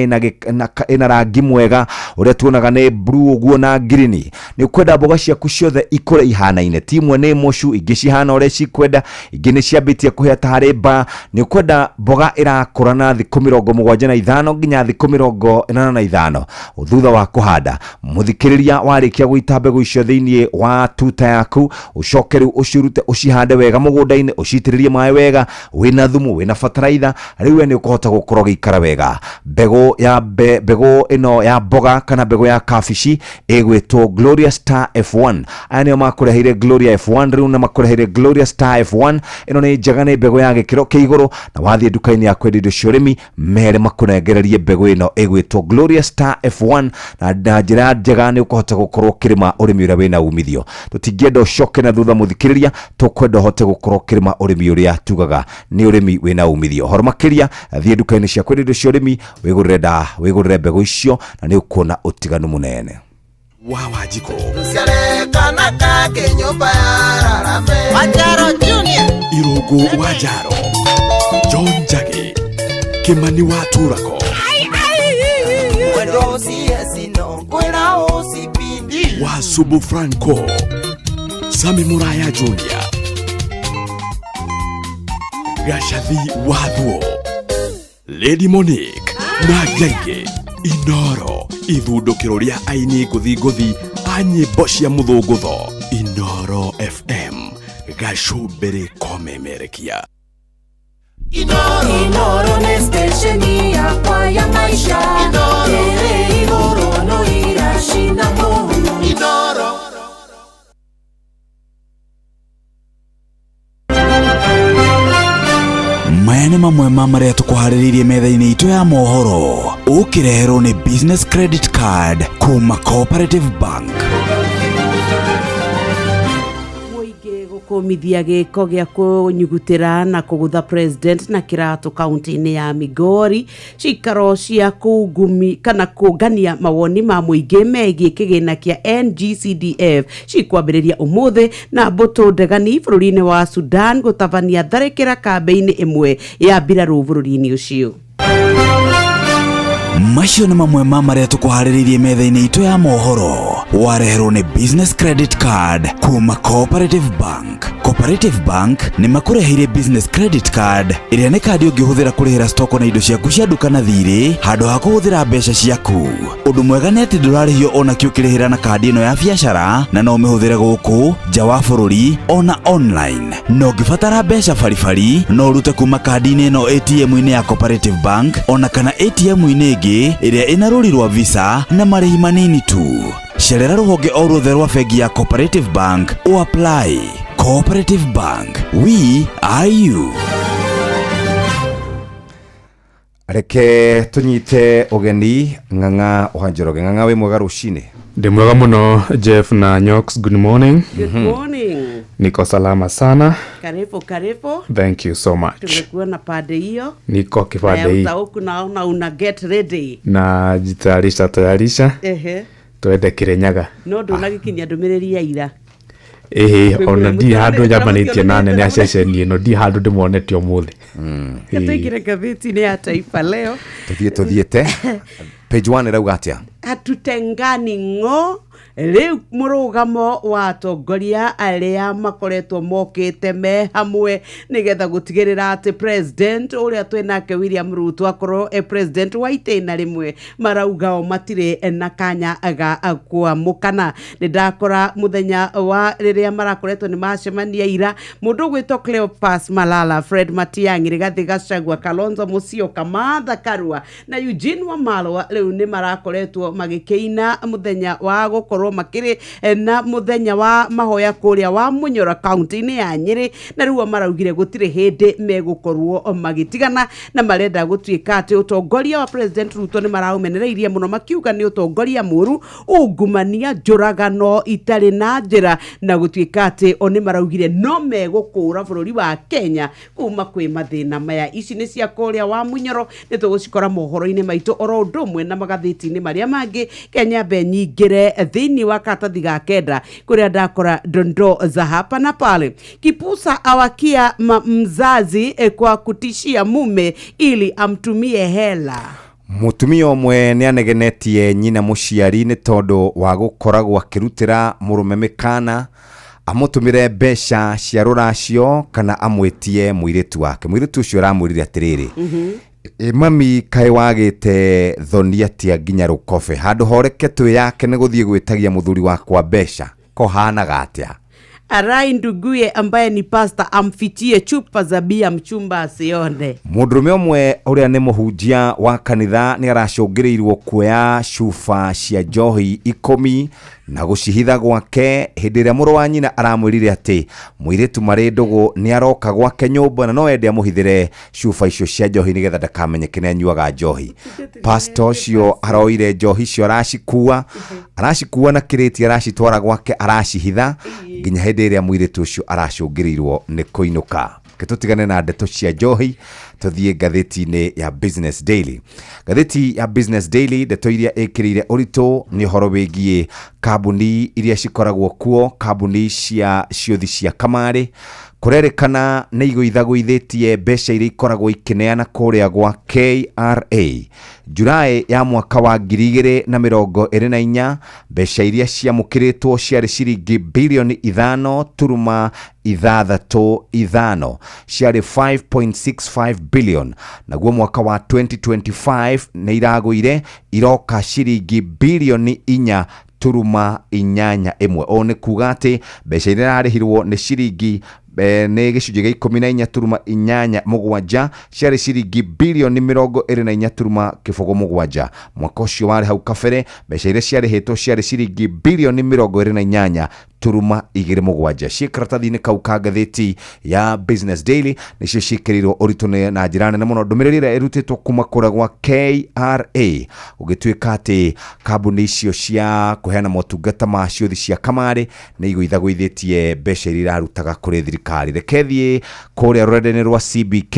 ĩna rangi mwega ũrĩa tuonaga nĩ blue ũguo na green, nĩ ũkwenda mboga ciaku ciothe ikũre ihanaine, ti imwe nĩ mocu, ingĩ cihana ũrĩa cikwenda, ingĩ nĩ ciambĩtie kũhĩa ta harĩ mbaa, nĩ ũkwenda mboga ĩrakũra na thikũ 75 nginya thikũ 85 thutha wa kũhanda. Mũthikĩrĩria, warĩkia gũita mbegũ icio thĩinĩ wa tuta yaku, ũcoke rĩu ũcirute ũcihande wega mũgũnda-inĩ, ũcitĩrĩrie maĩ wega, wĩna thumu, wĩna bataraitha, rĩu we nĩ ũkũhota gũkorwo ũgĩikara wega. Mbegũ ya mbegũ ĩno ya mboga kana mbegũ ya kabici ĩgwĩtwo Gloria Star F1. Aya nĩo makũreheire Gloria F1 rĩu na makũreheire Gloria Star F1. Ĩno nĩ njega, nĩ mbegũ ya gĩkĩro kĩa igũrũ, na wathiĩ nduka-inĩ ya kwendia indo cia ũrĩmi mere makũnengererie mbegũ ĩno ĩgwĩtwo Gloria Star F1, na njĩra njega nĩ ũkũhota gũkorwo ũkĩrĩma ũrĩmi ũrĩa wĩna umithio. Tũtingĩenda ũcoke na thutha mũthikĩrĩria, tũkwenda ũhote gũkorwo ũkĩrĩma ũrĩmi ũrĩa tugaga nĩ ũrĩmi wĩna umithio. Horo makĩria, thiĩ nduka-inĩ cia kwendia indo cia ũrĩmi wĩgũrĩre mbegũ icio na nĩ ũkuona ũtiganu mũnene.
Wa Wanjikũ Irũngũ wa Njaro, John Njagi, Kimani wa Turako, wa Subu Franco, Sami Muraya Junior, Gacathi wa Thuo, Lady Monique na Ngaingĩ. Inoro ithundũkĩro rĩa aini ngũthi ngũthi a nyĩmbo cia mũthũngũtho. Inoro FM, gacũmbĩrĩ komemerekia.
Inoro nĩ stesheni yakwa ya maisha. Ĩrĩ igũrũ no iracina mũhu. Inoro.
Maya nĩ mamwe ma marĩa tũkũharĩrĩirie metha-inĩ itũ ya mohoro, ũkĩreherwo nĩ Business Credit Card kuma Cooperative Bank.
Gũkũmithia gĩko gĩa kũnyugutĩra na kũgũtha president na kĩratũ kaunti-inĩ ya Migori, cikaro cia kũngumi kana kũngania mawoni ma mũingĩ megiĩ kĩgĩna kĩa NGCDF cikwambĩrĩria ũmũthĩ, na mbũtũ ndegani bũrũri-inĩ wa Sudan gũtabania tharĩkĩra kambĩ-inĩ ĩmwe ya mbirarũ bũrũri-inĩ ũcio.
Macio nĩ mamwe ma marĩa tũkũharĩrĩirie metha-inĩ itũ ya mohoro, wareherwo nĩ Business Credit Card kuma Cooperative Bank. Cooperative Bank nĩ makũreheire Business Credit Card ĩrĩa nĩ kandi ũngĩhũthĩra kũrĩhĩra stoko na indo ciaku cia nduka na thirĩ handũ ha kũhũthĩra mbeca ciaku. Ũndũ mwega nĩ atĩ ndũrarĩhio ona kĩ ũkĩrĩhĩra na kandi ĩno ya biacara, na no ũmĩhũthĩre gũkũ nja wa bũrũri ona online. Na ũngĩbatara mbeca baribari no ũrute kuma kandi-inĩ ĩno ATM-inĩ ya Cooperative Bank ona kana ATM-inĩ ĩngĩ ĩrĩa ĩna rũri rwa Visa na marĩhi manini tu. Cerera rũhonge o ruothe rwa bengi ya Cooperative Bank o apply. Cooperative Bank, we are you.
Reke tũnyite ũgeni Ng'ang'a wa Njoroge. Ng'ang'a, wĩ mwega rũcinĩ?
Ndi mwega mũno Jeff na Nyox, good morning.
Good morning.
Niko salama sana.
Karibu karibu.
Thank you so much.
Tumekuwa pande hiyo.
Niko kipande hii.
Huku naona una get ready.
Na jitayarisha tayarisha.
Ehe.
Twende Kirinyaga.
No ndũnagĩkinyia ndũmĩrĩri ya ira.
Ĩhĩ, ona ndi handũ njambanĩtie na nene a ceceni ĩno, ndi handũ ndĩmonete ũmũthĩ.
Tũingĩre ngathĩti-inĩ ya Taifa Leo.
Tũthiĩte. Page 1 ĩrauga atĩa?
Hatutengani ng'o. Rĩu mũrũgamo wa atongoria arĩa makoretwo mokĩte me hamwe nĩgetha gũtigĩrĩra atĩ president ũrĩa twĩnake William Ruto akorwo e president wa itĩna rĩmwe, marauga o matirĩ na kanya ga kwamũkana. Nĩ ndakora mũthenya wa rĩrĩa marakoretwo nĩ macemania ira, mũndũ ũgwĩtwo Cleopas Malala, Fred Matiang'i, Rigathi Gachagua, Kalonzo Musyoka, Martha Karua na Eugene Wamalwa rĩu nĩ marakoretwo magĩkĩina mũthenya wa gũkorwo makĩrĩ na mũthenya wa mahoya kũrĩa wa Munyoro kaunti-inĩ ya Nyĩrĩ, na rĩu o maraugire gũtirĩ hĩndĩ megũkorwo magĩtigana, na marenda gũtuĩka atĩ ũtongoria wa President Ruto nĩ maraũmenereirie mũno, makiuga nĩ ũtongoria mũru, ungumania, njũragano itarĩ na njĩra, na gũtuĩka atĩ o nĩ maraugire no megũkũra bũrũri wa Kenya kuma kwĩ mathĩna maya. Ici nĩ cia kũrĩa wa Munyoro, nĩ tũgũcikora mohoro-inĩ maitũ oro ũndũ ũmwe na magathĩti-inĩ marĩa mangĩ. Kenya mbe nyingĩre thĩinĩ wa karatathi ga kenda kũrĩa ndakora dondoo za hapa na pale. Kipusa awakia mzazi kwa kutishia mume ili amtumie hela.
Mũtumia ũmwe nĩ anegenetie nyina mũciari nĩ tondũ wa gũkoragwo akĩrutĩra mũrũme mĩkana amũtũmĩre mbeca cia rũracio kana amwĩtie mũirĩtu wake. Mũirĩtu ũcio aramwĩrire atĩrĩrĩ, ĩ mami kaĩ wagĩte thoni atĩa nginya rũkobe, handũ horeke twĩ yake nĩ gũthiĩ gwĩtagia mũthuri wakwa mbeca, kohanaga atĩa?
Arai nduguye ambaye ni pasta amfichie chupa za bia mchumba asione.
Mũndũrũme ũmwe ũrĩa nĩ mũhunjia wa kanitha nĩ aracũngĩrĩirwo kuoya cuba cia njohi 10 na gũcihitha gwake hĩndĩ ĩrĩa mũrũ wa nyina aramwĩrire atĩ mũirĩtu marĩ ndũgũ nĩ aroka gwake nyũmba na no ende amũhithĩre cuba icio cia njohi nĩgetha ndakamenyeke nĩ anyuaga njohi. Pastor ũcio aroire njohi icio aracikua na kĩrĩti, aracitwara gwake, aracihitha nginya hĩndĩ ĩrĩa mũirĩtu ũcio aracũngĩrĩirwo nĩ kũinũka. Tũtigane na ndeto cia njohi tũthiĩ ngathĩti-inĩ ya Business Daily. Ngathĩti ya Business Daily ndeto iria ĩkĩrĩire ũritũ nĩ ũhoro wĩgiĩ kambuni iria cikoragwo kuo, kambuni cia ciũthi cia kamarĩ. Kũrerĩkana nĩ igũithagũithĩtie mbeca iria ikoragwo ikĩneana kũrĩa gwa KRA. Julaĩ ya mwaka wa 2024 mbeca iria ciamũkĩrĩtwo ciarĩ ciringi bilioni 5.65, ciarĩ 5.65 billion, naguo mwaka wa 2025 nĩ iragũire iroka ciringi bilioni 4.81. Ũũ nĩ kuga atĩ mbeca iria irarĩhirwo nĩ ciringi nĩ gĩcunjĩ gĩa 14.87, ciarĩ ciringi bilioni 24.07. Mwaka ũcio warĩ hau kabere mbeca iria ciarĩhĩtwo ciarĩ ciringi bilioni 28.27. Ciĩ karatathi-inĩ kau ka ngathĩti ya Business Daily nĩcio ciĩkĩrĩirwo ũritũ na njĩra nene mũno. Ndũmĩrĩri ĩrĩa ĩrutĩtwo kuma kũrĩa gwa KRA gũgĩtuĩka atĩ kambuni icio cia kũheana motungata ma ciũthi cia kamarĩ nĩ igũithagũithĩtie mbeca iria irarutaga kũrĩ thirikari. Reke thiĩ kũrĩa rũrenda-inĩ rwa CBK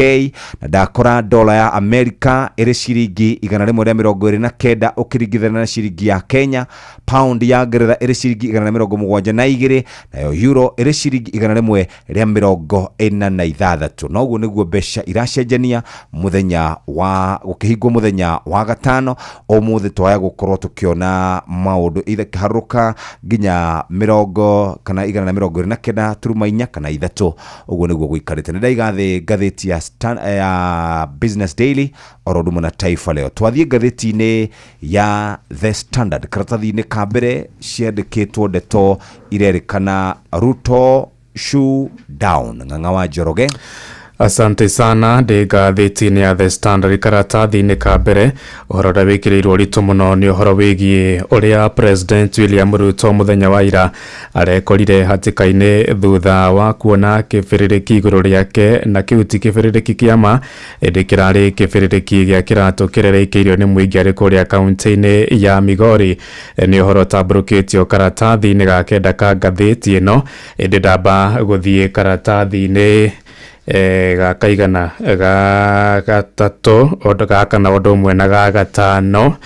na ndakora dola ya Amerika ĩrĩ ciringi 129 ũkĩringithania na ciringi ya Kenya, pound ya Ngeretha ĩrĩ ciringi 172, nayo euro ĩrĩ ciringi 146. Noguo nĩguo mbeca iracenjania mũthenya wa gũkĩhingwo mũthenya wa gatano. Ũmũthĩ twaya gũkorwo tũkĩona maũndũ either kĩharũrũka nginya mĩrongo kana 129.4 kana 3. Ũguo nĩguo gũikarĩte. Nĩ ndaiga thĩ ngathĩti ya Business Daily oro ũndũ ũmwe na Taifa Leo. Twathiĩ ngathĩti-inĩ ya The Standard, karatathi-inĩ ka mbere ciandĩkĩtwo ndeto irerĩkana Ruto shoe down. Ng'ang'a wa Njoroge.
Asante sana. Ndĩ ngathĩti-inĩ ya The Standard karatathi-inĩ ka mbere ũhoro ũrĩa wĩkĩrĩirwo ũritũ mũno nĩ ũhoro wĩgiĩ ũrĩa President William Ruto mũthenya wa ira arekorire hatĩka-inĩ thutha wa kuona kĩbĩrĩrĩki igũrũ rĩake, na kĩu ti kĩbĩrĩrĩki kĩa ma ĩndĩ kĩrarĩ kĩbĩrĩrĩki gĩa kĩratũ kĩrĩa gĩikĩirio nĩ mũingĩ arĩ kũrĩa kaunti-inĩ ya Migori. Nĩ ũhoro ũtambũrũkĩtio karatathi-inĩ ga kenda ka ngathĩti ĩno, ĩndĩ ndamba gũthiĩ karatathi-inĩ ga kaigana ga gatatũ ga kana ũndũ ũmwe na ga gatano.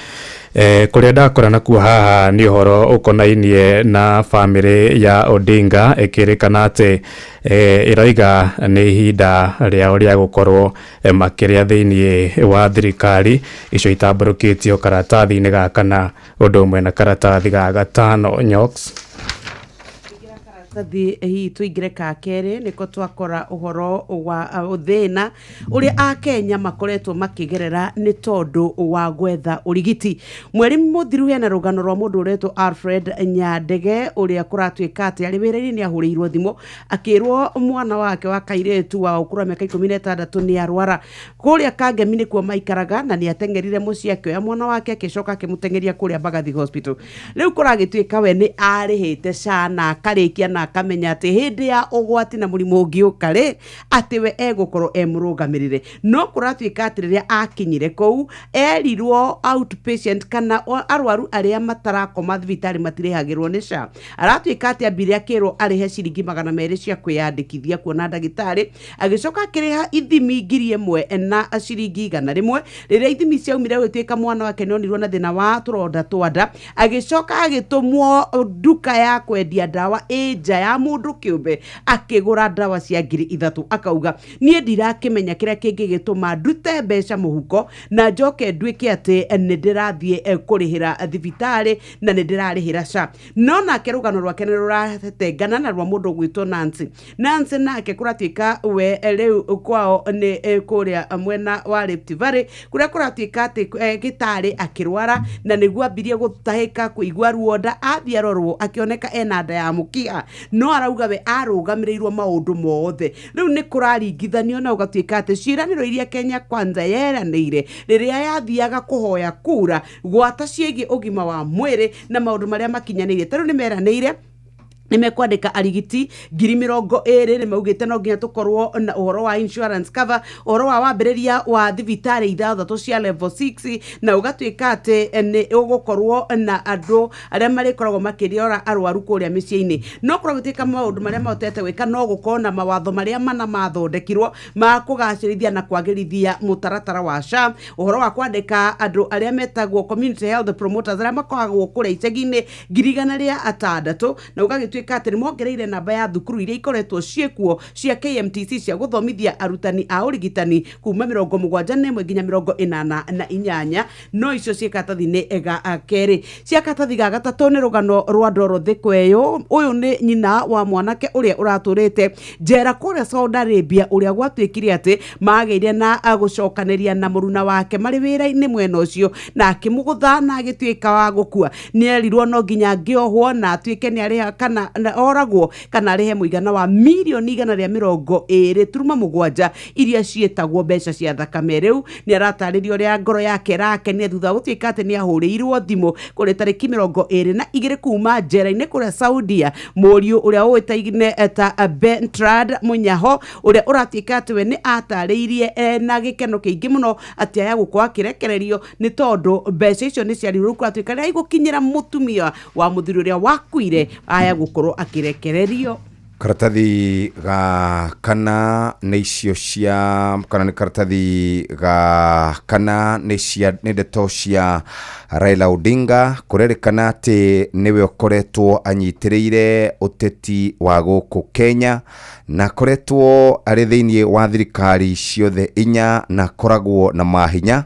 Kũrĩa ndakora nakuo haha nĩ ũhoro ũkonainie na bamĩrĩ ya Odinga ĩkĩrĩkana atĩ ĩroiga nĩ ihinda rĩao rĩa gũkorwo makĩrĩa thĩinĩ wa thirikari. Icio itambũrũkĩtio karatathi-inĩ ga kana ũndũ ũmwe na karatathi ga gatano. Nyox.
Karatathi hihi tũingĩre ka kerĩ nĩko twakora ũhoro wa thĩna ũrĩa akenya makoretwo makĩgerera nĩ tondũ wa gwetha ũrigiti. Mweri mũthiru hena rũgano rwa mũndũ ũretwo Alfred Nyandege ũrĩa kũratuĩka atĩ arĩ wĩra-inĩ nĩ ahũrĩirwo thimũ akĩrwo mwana wake wa kairĩtu wa ũkũrũ wa mĩaka 16 nĩ arwara. Kũrĩa Kangemi nĩkuo maikaraga na nĩ ateng'erire mũciĩ akĩoya mwana wake akĩcoka akĩmũteng'eria kũrĩa Mbagathi Hospital. Rĩu kũragĩtuĩka we nĩ arĩhĩte SHA na akarĩkia na akamenya atĩ hĩndĩ ya ũgwati na mũrimũ ũngĩũka rĩ atĩ we egũkorwo e mũrũgamĩrĩre. No kũratuĩka atĩ rĩrĩa akinyire kũu erirwo outpatient kana arwaru arĩa matarakoma thibitarĩ matirĩhagĩrwo nĩ SHA. Aratuĩka atĩ ambire akĩrwo arĩhe ciringi 200 cia kwĩyandĩkithia kuona ndagĩtarĩ, agĩcoka akĩrĩha ithimi 1000 na ciringi 100. Rĩrĩa ithimi ciaumire gũtuĩka mwana wake nĩonirwo na thĩna wa tũronda twa nda, agĩcoka agĩtũmwo nduka ya kwendia ndawa ĩ nja ya mũndũ kĩũmbe akĩgũra ndawa cia 3000. Akauga niĩ ndirakĩmenya kĩrĩa kĩngĩgĩtũma ndute mbeca mũhuko na njoke nduĩke atĩ nĩ ndĩrathiĩ kũrĩhĩra thibitarĩ na nĩ ndĩrarĩhĩra SHA. No nake rũgano rwake nĩ rũratengana na rwa mũndũ ũgwĩtwo Nancy. Nancy nake kũratuĩka we rĩu kwao nĩ kũrĩa mwena wa Rift Valley kũrĩa kũratuĩka atĩ gĩtarĩ akĩrwara na nĩguo ambirie gũtahĩka kũigua ruo nda, athiĩ arorwo akĩoneka ena nda ya mũkiha, no arauga we arũgamĩrĩirwo maũndũ mothe. Rĩu nĩ kũraringithanio na ũgatuĩka atĩ ciĩranĩro iria Kenya Kwanza yeranĩire rĩrĩa yathiaga kũhoya kura gwata ciĩgiĩ ũgima wa mwĩrĩ na maũndũ marĩa makinyanĩire. Ta rĩu nĩ meranĩire nĩ mekwandĩka arigiti 20,000, nĩ maugĩte no nginya tũkorwo na ũhoro wa insurance cover, ũhoro wa wambĩrĩria wa thibitarĩ 6 cia level 6, na ũgatuĩka atĩ nĩ ũgũkorwo na andũ arĩa marĩkoragwo makĩrora arwaru kũrĩa mĩciĩ-inĩ. No kũragĩtuĩka maũndũ marĩa mahotete gwĩka no gũkorwo na mawatho marĩa mana mathondekirwo ma kũgacĩrithia na kwagĩrithia mũtaratara wa SHA, ũhoro wa kwandĩka andũ arĩa metagwo community health promoters arĩa makoragwo kũrĩa icagi-inĩ 1,600, na ũgagĩtuĩka atĩ nĩ mongereire namba ya thukuru iria ikoretwo ciĩkuo cia KMTC cia gũthomithia arutani a ũrigitani kuma 71 nginya 88. No icio ciĩ karatathi-inĩ ga kerĩ. Cia karatathi ga gatatũ nĩ rũgano rwa Dorothy Kweyo. Ũyũ nĩ nyina wa mwanake ũrĩa ũratũrĩte njera kũrĩa Saudi Arabia, ũrĩa gwatuĩkire atĩ magĩire na gũcokanĩria na mũruna wake marĩ wĩra-inĩ mwena ũcio na akĩmũgũtha na agĩtuĩka wa gũkua. Nĩ erirwo no nginya angĩohwo na atuĩke nĩ arĩha kana oragwo kana arĩhe mũigana wa mirioni 120.7 iria ciĩtagwo mbeca cia thakame. Rĩu nĩ aratarĩria ũrĩa ngoro yake ĩrakenia thutha wa gũtuĩka atĩ nĩ ahũrĩirwo thimũ kũrĩ tarĩki 22 kuma njera-inĩ kũrĩa Saudia, mũriũ ũrĩa ũĩtaine ta Bentrad Munyaho ũrĩa ũratuĩka atĩ we nĩ atarĩirie na gĩkeno kĩingĩ mũno atĩ aya gũkorwo akĩrekererio nĩ tondũ mbeca icio nĩ ciarirwo. Rĩu kũratuĩka rĩrĩa igũkinyĩra mũtumia wa mũthuri ũrĩa wakuire aya gũkorwo akĩrekererio.
Karatathi ga kana nĩ icio cia kana nĩ karatathi ga kana nĩ cia nĩ ndeto cia Raila Odinga kũrerĩkana atĩ nĩwe ũkoretwo anyitĩrĩire ũteti wa gũkũ Kenya na akoretwo arĩ thĩinĩ wa thirikari ciothe inya na akoragwo na mahinya.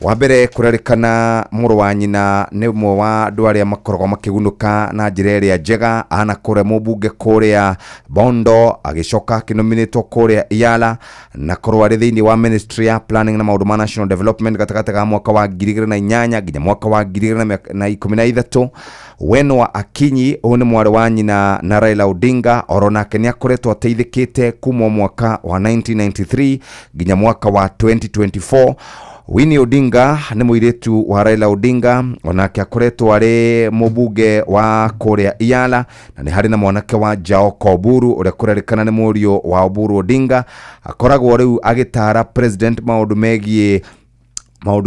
Wa mbere kũrerĩkana mũrũ wa nyina nĩ ũmwe wa andũ arĩa makoragwo makĩgunũka na njĩra ĩrĩa njega, anakũrĩa mũmbunge kũrĩa Bondo, agĩcoka akĩnominĩtwo kũrĩa Yala na korwo arĩ thĩinĩ wa Ministry ya Planning na maũndũ ma National Development gatagatĩ ga mwaka wa 2008 nginya mwaka wa 2013. Wenwa Akinyi ũyũ nĩ mwarĩ wa nyina na Raila Odinga, oro nake nĩ akoretwo ateithĩkĩte kuma mwaka wa 1993 nginya mwaka wa 2024. Winnie Odinga nĩ mũirĩtu wa Raila Odinga, onake akoretwo arĩ mũmbunge wa kũrĩa Yala, na nĩ harĩ na mwanake wa Jaoko Oburu ũrĩa kũrerĩkana nĩ mũriũ wa Oburu Odinga, akoragwo rĩu agĩtara president maũndũ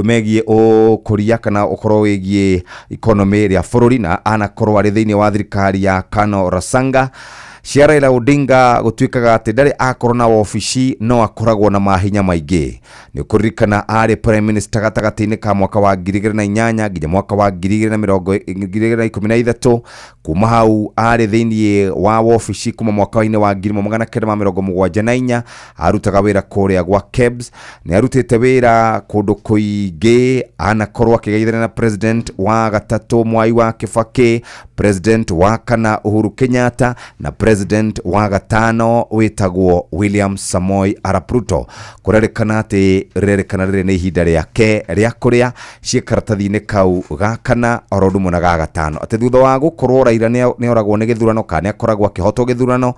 megiĩ ũkũria kana ũhoro wĩgiĩ economy ya bũrũri, na anakorwo arĩ thĩinĩ wa thirikari ya Kano Rasanga. Cia Raila Odinga gũtuĩkaga atĩ ndarĩ akorwo na wabici no akoragwo na mahinya maingĩ. Nĩ ũkũririkana arĩ prime minister gatagatĩ-inĩ ka mwaka wa 2008 nginya mwaka wa 2013. Kuma hau arĩ thĩinĩ wa wabici kuma mwaka-inĩ wa 1974, arutaga wĩra kũrĩa gwa KEBS. Nĩ arutĩte wĩra kũndũ kũingĩ, anakorwo akĩgeithania na president wa gatatũ Mwai wa Kibaki, president wa kana Uhuru Kenyatta na president President wa gatano wĩtagwo William Samoei Arap Ruto kũrerĩkana atĩ rĩrerĩkana rĩrĩ nĩ ihinda rĩake rĩa kũrĩa ciĩ karatathi-inĩ kau ga kana oro ũndũ ũmwe na ga gatano, atĩ thutha wa gũkorwo Raila nĩoragwo nĩ gĩthurano kana nĩakoragwo akĩhotwo gĩthurano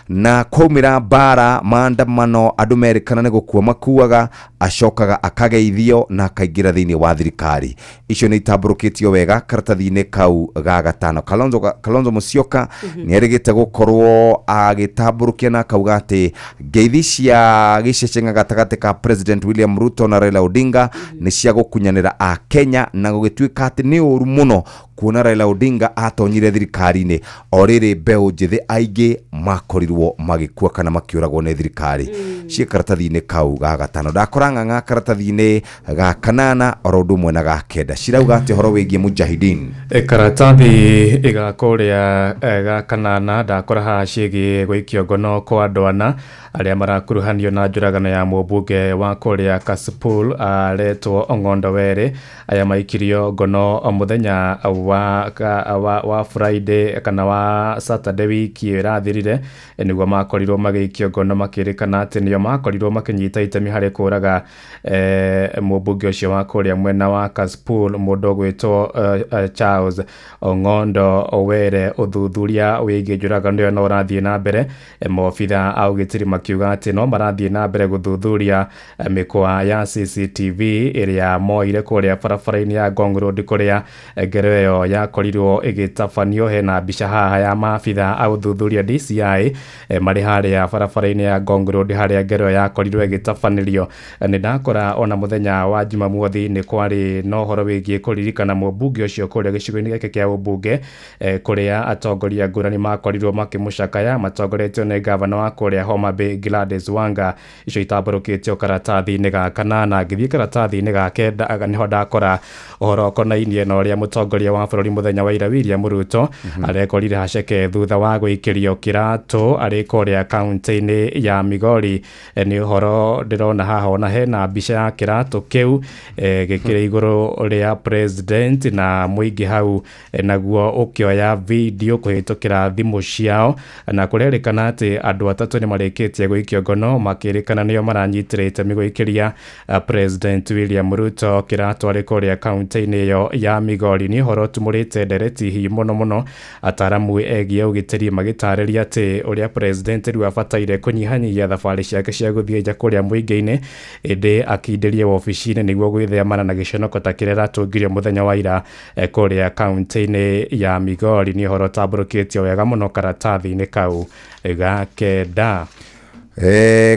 na kwaumĩra mbara maandamano andũ merĩkana nĩ gũkua makuaga, acokaga akageithio na akaingĩra thĩinĩ wa thirikari. Icio nĩ itambũrũkĩtio wega karatathi-inĩ kau ga gatano. Kalonzo Musyoka nĩ erĩgĩte gũkorwo agĩtambũrũkia na akauga atĩ ngeithi cia gĩcecenga gatagatĩ ka President William Ruto na Raila Odinga nĩ cia gũkunyanĩra a Kenya, na gũgĩtuĩka atĩ nĩ ũru mũno kuona Raila Odinga atonyire thirikari-inĩ o rĩrĩ mbeũ njĩthĩ aingĩ makorirwo magĩkua kana makĩũragwo nĩ thirikari. Ciĩ karatathi-inĩ kau ga gatano. Ndakora ng'ang'a karatathi-inĩ ga kanana oro ũndũ ũmwe na ga kenda cirauga atĩ ũhoro wĩgiĩ mujahideen.
Karatathi ga kũrĩa ga kanana ndakora haha ciĩgiĩ gũikio ngono kwa andũ ana arĩa marakuruhanio na njũragano ya mũmbunge wa kũrĩa Kasipul aretwo Ong'ondo Were. Aya maikirio ngono mũthenya wa Friday kana wa Saturday wiki ĩyo ĩrathirire, nĩguo makorirwo magĩikio ngono makĩrĩkana atĩ nĩo makorirwo makĩnyita itemi harĩ kũraga mũmbunge ũcio wa kũrĩa mwena wa Kasipul, mũndũ ũgwĩtwo Charles Ong'ondo Were. Ũthuthuria wĩgiĩ njũragano ĩyo no ũrathiĩ na mbere, maobitha a ũgitĩri makiuga atĩ no marathiĩ na mbere gũthuthuria mĩkwa ya CCTV ĩrĩa moire kũrĩa barabara-inĩ ya Ngong Road kũrĩa ngero ĩyo yakorirwo ĩgĩtabanio. Hena mbica haha ya maabitha a ũthuthuria DCI marĩ harĩa barabara-inĩ ya Ngong Road harĩa ngero ĩyo yakorirwo ĩgĩtabanĩrio. Nĩ ndakora ona mũthenya wa Jumamothi nĩ kwarĩ na ũhoro wĩgiĩ kũririkana mũmbunge ũcio kũrĩa gĩcigo-inĩ gĩake kĩa ũmbunge, kũrĩa atongoria ngũrani makorirwo makĩmũcakaya matongoretio nĩ gavana wa kũrĩa Homa Bay Gladys Wanga. Icio itambũrũkĩtio karatathi-inĩ ga kanana. Ngĩthiĩ karatathi-inĩ ga kenda nĩho ndakora ũhoro ũkonainie na ũrĩa mũtongoria wa bũrũri mũthenya wa ira William Ruto arekorire haceke thutha wa gũikĩrio kĩratũ arĩ kũrĩa kaunti-inĩ ya Migori. Nĩ ũhoro ndĩrona haha ona hena mbica ya kĩratũ kĩu gĩkĩrĩ igũrũ rĩa president na mũingĩ hau naguo ũkĩoya video kũhĩtũkĩra thimũ ciao, na kũrerĩkana atĩ andũ atatũ nĩ marĩkĩtie gũikio ngono makĩrĩkana nĩo maranyitĩrĩte itemi gũikĩria President William Ruto kĩratũ arĩ kũrĩa kaunti-inĩ ĩyo ya Migori. Nĩ ũhoro ũtumũrĩte ndereti hihi mũno mũno ataramu egiĩ ũgitĩri magĩtarĩria atĩ ũrĩa president rĩu abataire kũnyihanyihia thabarĩ ciake cia gũthiĩ nja kũrĩa mũingĩ-inĩ, ĩndĩ akindĩrie wobici-inĩ nĩguo gwĩthemana na gĩconoko ta kĩrĩa ĩratũngirio mũthenya wa ira kũrĩa kaunti-inĩ ya Migori. Nĩ ũhoro ũtambũrũkĩtio wega mũno karatathi-inĩ kau ga kenda.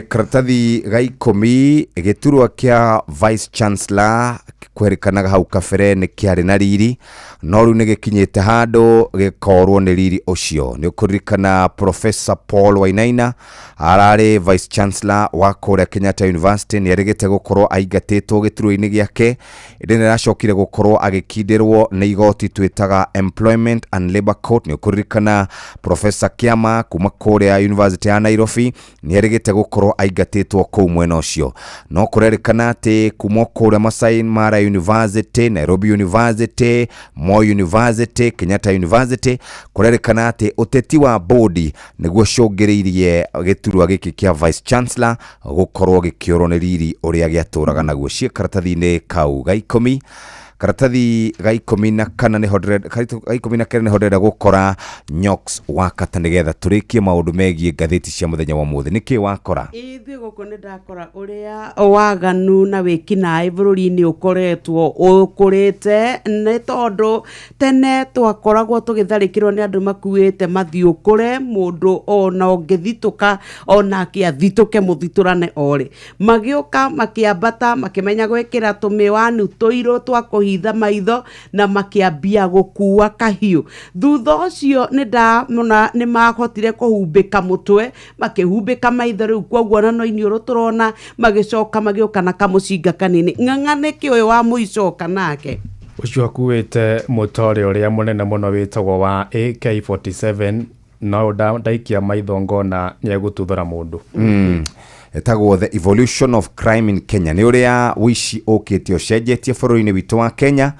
Karatathi ga 10, gĩturwa kĩa vice chancellor kwerĩkanaga hau kabere nĩ kĩarĩ na riri, no rĩu nĩ gĩkinyĩte handũ gĩkorwo nĩ riri ũcio. Nĩ ũkũririkana Professor Paul Wainaina ararĩ vice chancellor wa kũrĩa Kenyatta University nĩ erĩgĩte gũkorwo aingatĩtwo gĩturwa-inĩ gĩake, ĩndĩ nĩ aracokire gũkorwo agĩkindĩrwo nĩ igoti twĩtaga Employment and Labour Court. Nĩ ũkũririkana Professor Kiama kuma kũrĩa University ya Nairobi nĩ erĩgĩte gũkorwo aingatĩtwo kũu mwena ũcio, no kũrerĩkana atĩ kuma kũrĩa Masai Mara University, Nairobi University, Moi University, Kenyatta University, kũrerĩkana atĩ ũteti wa bodi nĩguo cũngĩrĩirie gĩturwa gĩkĩ kĩa vice chancellor gũkorwo gĩkĩũrwo nĩ riri ũrĩa gĩatũraga naguo. Ciĩ karatathi-inĩ kau ga 10. Karatathi ga 14 nĩho ga 19 nĩho ndĩrenda gũkora Nyox wakata nĩgetha tũrĩkie maũndũ megiĩ ngathĩti cia mũthenya wa ũmũthĩ. Nĩkĩ wakora?
Ithuĩ gũkũ nĩ ndakora ũrĩa waganu na wĩkinaĩ bũrũri-inĩ ũkoretwo ũkũrĩte, nĩ tondũ tene twakoragwo tũgĩtharĩkĩrwo nĩ andũ makuĩte mathiũkũre, mũndũ ona ũngĩthitũka onake athitũke mũthitũrane orĩ. Magĩũka makĩambata makĩmenya gwĩkĩra tũmĩwani tũirũ twa kũhitha maitho na makĩambia gũkua kahiũ. Thutha ũcio nĩ ndamona nĩ mahotire kũhumbĩka mũtwe, makĩhumbĩka maitho, rĩu koguo ona no iniũrũ tũrona, magĩcoka magĩũka na kamũcinga kanini. Ng'ang'a nĩkĩ ũyũ wa mũico oka nake?
Ũcio akuĩte mũtore ũrĩa mũnene mũno wĩtagwo wa AK47, no ndaikia maitho ngona nĩ egũtuthũra mũndũ.
Etagwo The Evolution of Crime in Kenya, nĩ ũrĩa ũici ũkĩte ũcenjetie bũrũri-inĩ witũ wa Kenya.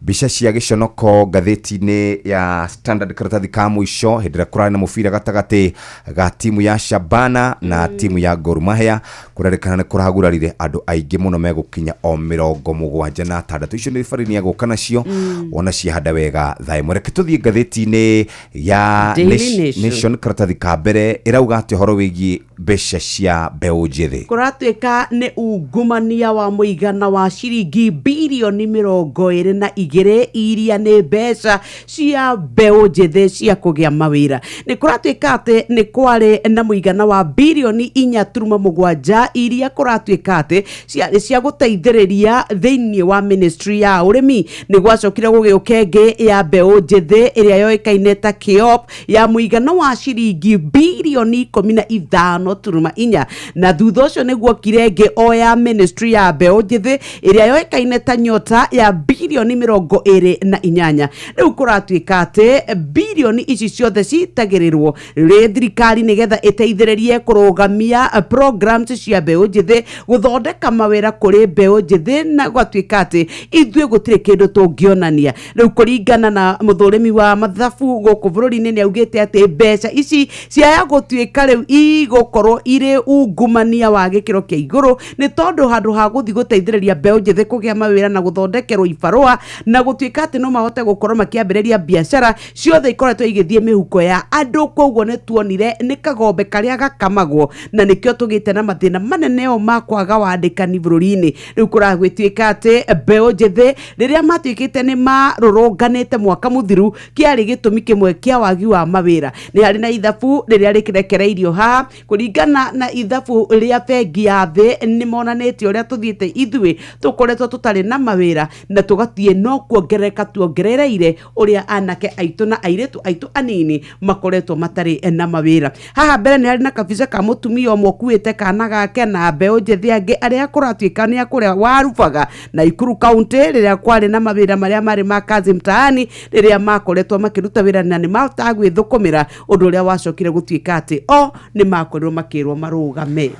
Mbica cia gĩconoko ngathĩti-inĩ ya Standard karatathi ka mũico hĩndĩ ĩrĩa kũrarĩ na mũbira gatagatĩ ga timu ya Shabana na timu ya Gor Mahia, kũrerĩkana nĩ kũragurarire andũ aingĩ mũno megũkinya o 76. Icio nĩ bari nĩ egũka nacio wona ciahanda wega thaa ĩmwe. Reke tũthiĩ ngathĩti-inĩ ya
Daily Nation.
Nation karatathi ka mbere ĩrauga atĩ ũhoro wĩgiĩ mbeca cia mbeũ njĩthĩ.
Kũratuĩka nĩ ungumania wa mũigana wa ciringi birioni 22 iria nĩ mbeca cia mbeũ njĩthĩ cia kũgĩa mawĩra. Nĩ kũratuĩka atĩ nĩ kwarĩ na mũigana wa birioni 4.7 iria kũratuĩka atĩ ciarĩ cia gũteithĩrĩria thĩinĩ wa ministry ya ũrĩmi. Nĩ gwacokire gũgĩũka ĩngĩ ya mbeũ njĩthĩ ĩrĩa yoĩkaine ta KEOP ya mũigana wa ciringi birioni 15.4, na thutha ũcio nĩ guokire ĩngĩ o ya ministry ya mbeũ njĩthĩ ĩrĩa yoĩkaine ta Nyota ya birioni 28. Rĩu kũratuĩka atĩ birioni ici ciothe citagĩrĩrwo rĩ thirikari nĩgetha ĩteithĩrĩrie kũrũgamia programs cia mbeũ njĩthĩ, gũthondeka mawĩra kũrĩ mbeũ njĩthĩ, na gwatuĩka atĩ ithuĩ gũtirĩ kĩndũ tũngĩonania. Rĩu kũringana na mũthũrĩmi wa mathabu gũkũ bũrũri-inĩ nĩ augĩte atĩ mbeca ici ciaya gũtuĩka rĩu igũkorwo irĩ ungumania wa gĩkĩro kĩa igũrũ, nĩ tondũ handũ ha gũthiĩ gũteithĩrĩria mbeũ njĩthĩ kũgĩa mawĩra na gũthondekerwo ibarũa na gũtuĩka atĩ no mahote gũkorwo makĩambĩrĩria biacara, ciothe ikoretwo igĩthiĩ mĩhuko ya andũ. Koguo nĩ tuonire nĩ kagombe karĩa gakamagwo, na nĩkĩo tũgĩte na mathĩna manene o ma kwaga wandĩkani bũrũri-inĩ. Rĩu kũragwĩtuĩka atĩ mbeũ njĩthĩ rĩrĩa matuĩkĩte nĩ marũrũnganĩte mwaka mũthiru, kĩarĩ gĩtũmi kĩmwe kĩa wagi wa mawĩra. Nĩ harĩ na ithabu rĩrĩa rĩrekereirio haha, kũringana na ithabu rĩa bengi ya thĩ nĩ monanĩtie ũrĩa tũthiĩte ithuĩ tũkoretwo tũtarĩ na mawĩra na tũgathiĩ no kuongerereka tuongerereire ũrĩa anake aitũ na airĩtu aitũ anini makoretwo matarĩ na mawĩra. Haha mbere nĩ harĩ na kabica ka mũtumia ũmwe ũkuĩte kana gake na mbeũ njĩthĩ angĩ arĩa kũratuĩka nĩ a kũrĩa Warubaga na Nakuru County, rĩrĩa kwarĩ na mawĩra marĩa marĩ ma kazi mtaani, rĩrĩa makoretwo makĩruta wĩra na nĩ mahotaga gwĩthũkũmĩra, ũndũ ũrĩa wacokire gũtuĩka atĩ o nĩ makorirwo makĩrwo marũgame.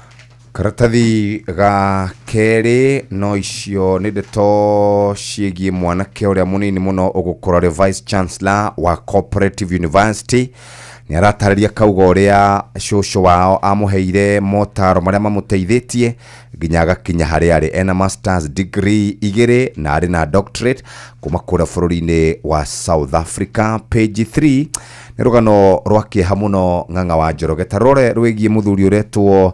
Karatathi ga kerĩ no icio nĩ ndeto ciĩgiĩ mwanake ũrĩa mũnini mũno ũgũkorwo arĩ Vice Chancellor wa Cooperative University. Nĩ aratarĩria kauga ũrĩa cũcũ wao amũheire motaro marĩa mamũteithĩtie nginya agakinya harĩa arĩ. Ena masters degree 2 na arĩ na doctorate kuma kũrĩa bũrũri-inĩ wa South Africa. Page 3 nĩ rũgano rwa kĩeha mũno Ng'ang'a wa Njoroge, ta rore rwĩgiĩ mũthuri ũretwo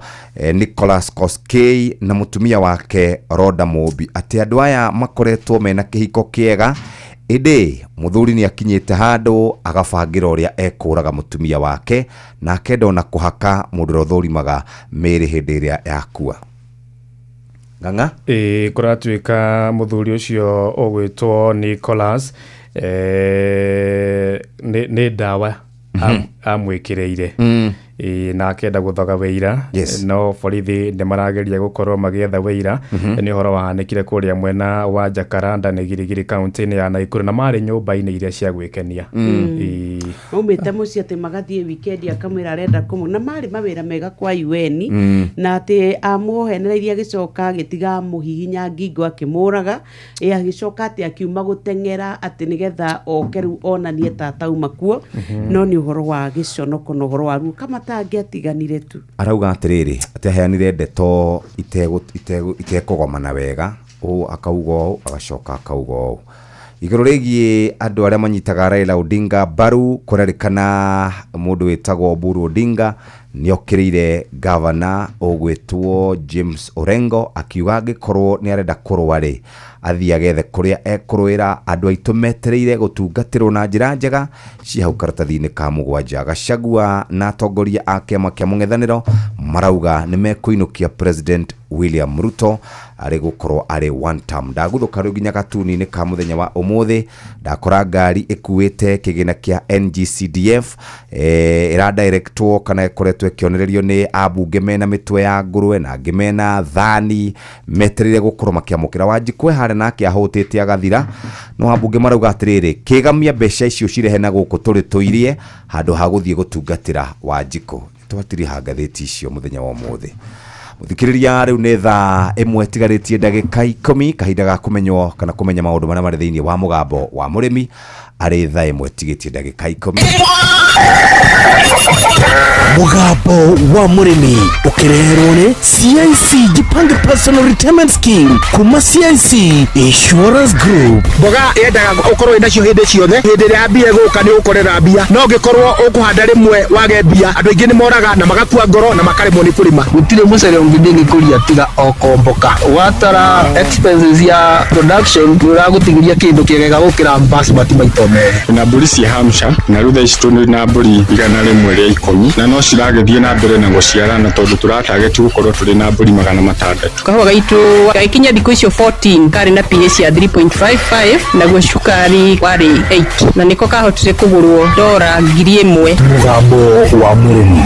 Nicholas Koskei na mũtumia wake Rhoda Mũmbi, atĩ andũ aya makoretwo mena kĩhiko kĩega, ĩndĩ mũthuri nĩ akinyĩte handũ agabangĩra ũrĩa ekũraga mũtumia wake, nake ndona kũhaka mũndũ ũrĩa ũthũrimaga mĩĩrĩ hĩndĩ ĩrĩa yakua. Ng'ang'a?
Kũratuĩka mũthuri ũcio ũgwĩtwo Nicholas nĩ ndawa amwĩkĩrĩire na akenda gũthoga wĩira.
Yes.
No borithi nĩ marageria gũkorwo magĩetha wĩira. Nĩ ũhoro wahanĩkire kũrĩa mwena wa Jacaranda nĩ Girigiri kaunti-inĩ ya Nakuru, na marĩ nyũmba-inĩ iria cia gwĩkenia.
Maumĩte mũciĩ atĩ magathiĩ wikendi akamwĩra arenda kũmũ, na marĩ mawĩra mega kwa UN, na atĩ amũhenereirie agĩcoka agĩtiga amũhihinya ngingo akĩmũraga, agĩcoka atĩ akiuma gũteng'era atĩ nĩgetha oke rĩu onanie ta atauma kuo. No nĩ ũhoro wa gĩconoko na ũhoro wa ruo kama tangĩatiganire tu.
Arauga atĩrĩrĩ, atĩ aheanire ndeto itekũgomana wega, ũũ akauga ũũ agacoka akauga ũũ igũrũ rĩgiĩ andũ arĩa manyitaga Raila Odinga mbaru. Kũrerĩkana mũndũ wĩtagwo Oburu Odinga nĩokĩrĩire gavana ũgwĩtwo James Orengo, akiuga angĩkorwo nĩ arenda kũrũa rĩ, athiĩ agethe kũrĩa ekũrũĩra. Andũ aitũ metereire gũtungatĩrwo na njĩra njega ci hau karatathi-inĩ ka 7. Gachagua na atongoria a kĩama kĩa mũng'ethanĩro marauga nĩ mekũinũkia President William Ruto arĩ gũkorwo arĩ one term. Ndaguthũka rĩu nginya gatuni-inĩ ka mũthenya wa ũmũthĩ, ndakora ngari ĩkuĩte kĩgĩna kĩa NGCDF, ĩradirectwo kana ĩkoretwo ĩkĩonererio nĩ ambunge mena mĩtwe ya ngũrwe na angĩ mena thani, metereire gũkorwo makĩamũkĩra. Wanjikũ e harĩa nake ahũtĩte agathira, no ambunge marauga atĩrĩrĩ, kĩgamia mbeca icio cirehe na gũkũ tũrĩ tũirie handũ ha gũthiĩ gũtungatĩra Wanjikũ. Twatiriha ngathĩti icio mũthenya wa ũmũthĩ. Mũthikĩrĩria, rĩu nĩ thaa 1 tigarĩtie ndagĩka 10, kahinda ga kũmenywo kana kũmenya maũndũ marĩa marĩ thĩinĩ wa mũgambo wa mũrĩmi arĩ thaa 1 tigĩtie ndagĩka 10.
Mũgambo wa mũrĩmi ũkĩreherwo nĩ CIC Jipange Personal Retirement Scheme kuma CIC Insurance Group.
Mboga yendaga ũkorwo wĩnacio hĩndĩ ciothe. Hĩndĩ ĩrĩa mbia ĩgũka nĩ ũgũkorera mbia, no ũngĩkorwo ũkũhanda rĩmwe wage mbia, andũ aingĩ nĩ moraga na magakua ngoro na makaremwo nĩ kũrĩma.
Gũtirĩ mũcere ũngĩ ndĩngĩkũria tiga o komboka. Watara expenses ya production, nĩ ũragũtigĩria kĩndũ kĩega gũkĩra basmati maita merĩ.
Na mbũri cia Hampshire, na rĩu thaa ici tũrĩ na mbũri 110, na no ciragĩthiĩ na mbere na gũciarana tondũ tũratageti gũkorwo tũrĩ na mbũri 600.
Kahũa gaitũ gagĩkinya thikũ icio 14 karĩ na pH ya 3.55, naguo cukari warĩ 8, na nĩko kahotire kũgũrwo dora 1000.
Mũgambo wa mũrĩmi.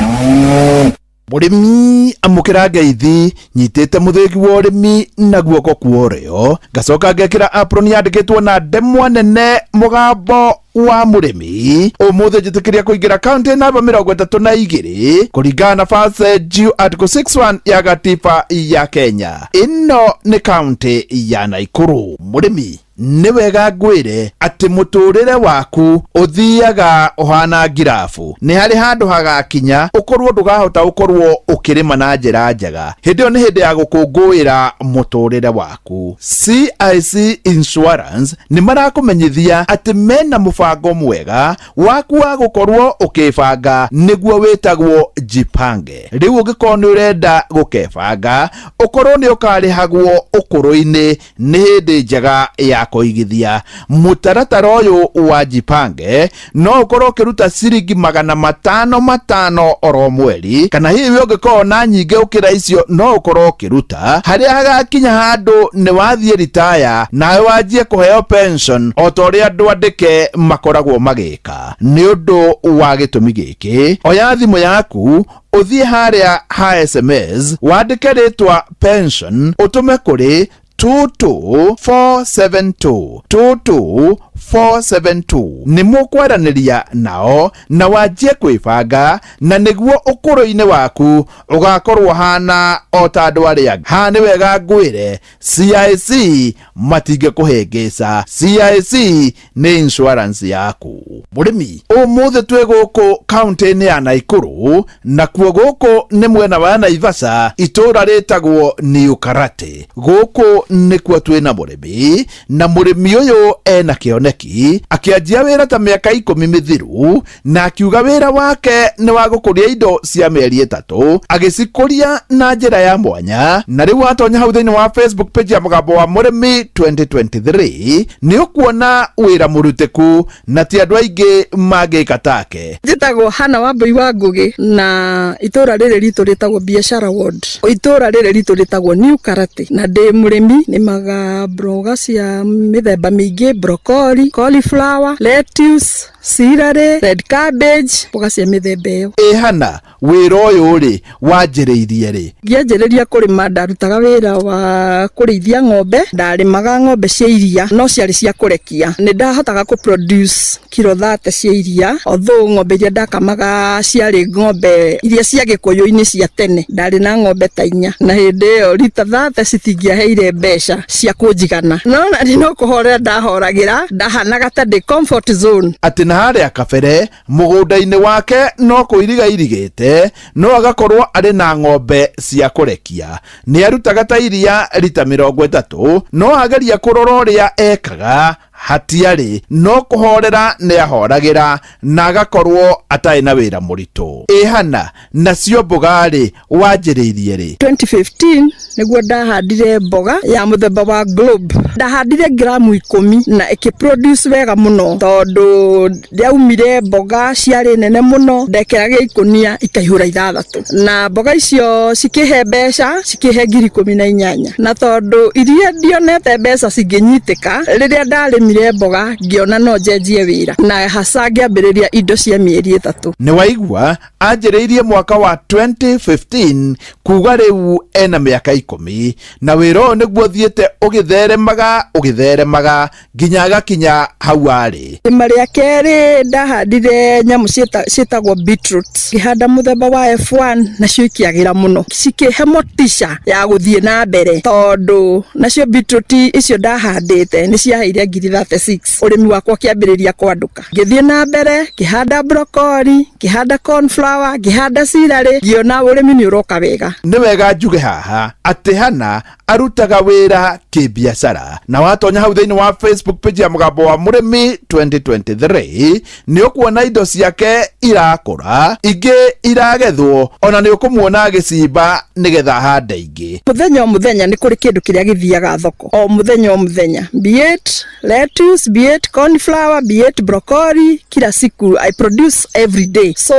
Mũrĩmi, amũkĩra ngeithi. Nyitĩte mũthĩgi wa ũrĩmi na guoko kwa ũrĩo, ngacoka ngekĩra apron yandĩkĩtwo na ndemwa nene mũgambo wa mũrĩmi. Ũmũthĩ njĩtĩkĩria kũingĩra kaunti namba 32 kũringana na First Due Article 61 ya gatiba ya Kenya. Ĩno nĩ kaunti ya Naikuru. Mũrĩmi, nĩ wega ngwĩre atĩ mũtũrĩre waku ũthiaga ũhana ngirabu. Nĩ harĩ handũ hagakinya ũkorwo ndũgahota ũkorwo ũkĩrĩma na njĩra njega. Hĩndĩ ĩyo nĩ hĩndĩ ya gũkũngũĩra mũtũrĩre waku. CIC Insurance nĩ marakũmenyithia atĩ mena mũbango mwega waku wa gũkorwo ũkĩbanga, nĩguo wĩtagwo Jipange. Rĩu ũngĩkorwo nĩ ũrenda gũkebanga ũkorwo nĩ ũkarĩhagwo ũkũrũ-inĩ, nĩ hĩndĩ njega ya kũigithia. Mũtaratara ũyũ wa Jipange no ũkorwo ũkĩruta ciringi 500 500 oro mweri, kana hihi we ũngĩkorwo na nyingĩ ũkĩra icio no ũkorwo ũkĩruta harĩa hagakinya handũ nĩ wathiĩ ritaya, nawe wanjie kũheo pension o ta ũrĩa andũ andĩke makoragwo magĩka. Nĩ ũndũ wa gĩtũmi gĩkĩ, oya thimũ yaku, ũthiĩ harĩa ha SMS, wandĩke rĩtwa pension, ũtũme kũrĩ 22472 22472. Nĩ mũkwaranĩria nao na wanjie kwĩbanga, na nĩguo ũkũrũ-inĩ waku ũgakorwo hana o ta andũ arĩa angĩ. Haha nĩ wega ngwĩre, CIC matingĩkũhĩngĩca. CIC nĩ insurance yaku. Mũrĩmi, ũmũthĩ twĩ gũkũ kaunti-inĩ ya Naikuru, nakuo gũkũ nĩ mwena wa Naivasha, itũũra rĩtagwo New Karate. Gũkũ nĩkuo twĩna mũrĩmi, na mũrĩmi ũyũ ena kĩoneki. Akĩanjia wĩra ta mĩaka 10 mĩthiru, na akiuga wĩra wake nĩ wa gũkũria indo cia mĩeri 3, agĩcikũria na njĩra ya mwanya. Na rĩu watonya hau thĩinĩ wa Facebook page ya mũgambo wa mũrĩmi 2023, nĩ ũkuona wĩra mũrutĩku na ti andũ aingĩ mangĩka take.
Njĩtagwo Hana Wambui wa Ngugi, na itũra rĩrĩ ritũ rĩtagwo Biashara Ward. Itũra rĩrĩ ritũ rĩtagwo New Karate, na ndĩ mũrĩmi. Nĩmaga mboga cia mĩthemba mĩingĩ: broccoli, cauliflower, lettuce, celery, red cabbage, mboga cia mĩthemba ĩyo.
Ĩ Hana, wĩra ũyũ rĩ wanjĩrĩirie rĩ?
Ngĩanjĩrĩria kũrĩma, ndarutaga wĩra wa kũrĩithia ng'ombe. Ndarĩmaga ng'ombe cia iria, no ciarĩ cia kũrekia. Nĩ ndahotaga kũ produce kiro 30 cia iria, although ng'ombe iria ndakamaga ciarĩ ng'ombe iria cia gĩkũyũ-inĩ cia tene. Ndarĩ na ng'ombe ta inya, na hĩndĩ ĩyo rita 30 citingĩaheire mbeca cia kũnjigana, no na no kũhorera ndahoragĩra, ndahanaga ta ndĩ comfort zone.
Atĩ na harĩa kabere mũgũnda-inĩ wake no kũiriga irigĩte, no agakorwo arĩ na ng'ombe cia kũrekia. Nĩ arutaga ta iria rita 30, no ageria kũrora ũrĩa ekaga hatiarĩ, no kũhorera nĩ ahoragĩra na agakorwo atarĩ na wĩra mũritũ. Ĩ Hana, nacio mboga-rĩ wanjĩrĩirie rĩ?
2015 nĩguo ndahandire mboga ya mũthemba wa globe. Ndahandire gramu 10 na ĩkĩproduce wega mũno, tondũ rĩaumire mboga ciarĩ nene mũno. Ndekĩraga ikũnia ikaihũra ithathatũ, na mboga icio cikĩhe mbeca, cikĩhe 18,000. Na tondũ iria ndionete mbeca cingĩnyitĩka rĩrĩa ndarĩmire. ndarĩmire mboga ngĩona no njenjie wĩra na hasa ngĩambĩrĩria indo cia mĩeri 3.
Nĩ waigua anjĩrĩirie mwaka wa 2015 kuga rĩu ena mĩaka 10 na wĩra ũyũ nĩguo thiĩte ũgĩtheremaga nginya agakinya hau arĩ.
Rĩma rĩa kerĩ ndahandire nyamũ ciĩtagwo beetroot, ngĩhanda mũthemba wa F1 nacio ikĩagĩra mũno, cikĩhe motisha ya gũthiĩ na mbere tondũ nacio beetroot icio ndahandĩte nĩ ciaheire 36,000. Ũrĩmi wakwa ũkĩambĩrĩria kwandũka, ngĩthiĩ na mbere ngĩhanda broccoli, ngĩhanda cornflower, ngĩhanda celery, ngĩona ũrĩmi nĩ ũroka wega.
Nĩ wega njuge haha atĩ Hannah arutaga wĩra kĩbiacara na watonya hau thĩinĩ wa Facebook page ya Mũgambo wa Mũrĩmi 2023 nĩ ũkuona indo ciake irakũra, ingĩ iragethwo, ona nĩ ũkũmuona agĩcimba nĩgetha ahande ingĩ.
Mũthenya o mũthenya nĩ kũrĩ kĩndũ kĩrĩa gĩthiaga thoko o mũthenya o mũthenya, be it lettuce, be it cornflower, be it broccoli, kila siku I produce every day. So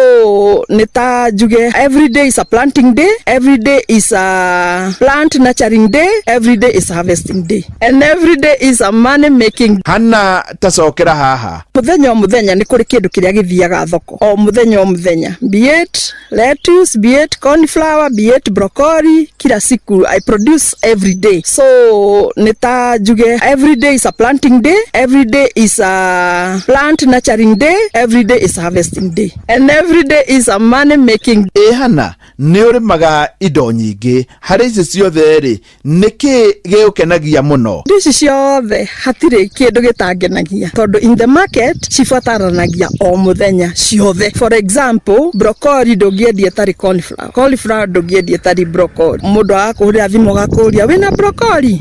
nĩ ta njuge every day is a planting day, every day is a plant nurturing day, every day is harvesting day, and every day is a money making.
Hannah tacokera haha.
Mũthenya o mũthenya nĩ kũrĩ kĩndũ kĩrĩa gĩthiaga thoko o mũthenya o mũthenya, be it lettuce, be it cornflower, be it broccoli, kila siku I produce every day. So nĩ ta njuge every day is a planting day, every day is a plant nurturing day, every day is harvesting day, and every day is a money making.
Ĩ Hannah, nĩ ũrĩmaga indo nyingĩ, harĩ ici ciothe rĩ, nĩkĩ gĩũkenagia mũno?
Indo ici ciothe hatirĩ kĩndũ gĩtangenagia tondũ in the market cibataranagia o mũthenya ciothe. For example, broccoli ndũngĩendia ĩtarĩ cauliflower, cauliflower ndũngĩendia ĩtarĩ broccoli. Mũndũ agakũhũrĩra thimũ agakũria wĩna broccoli,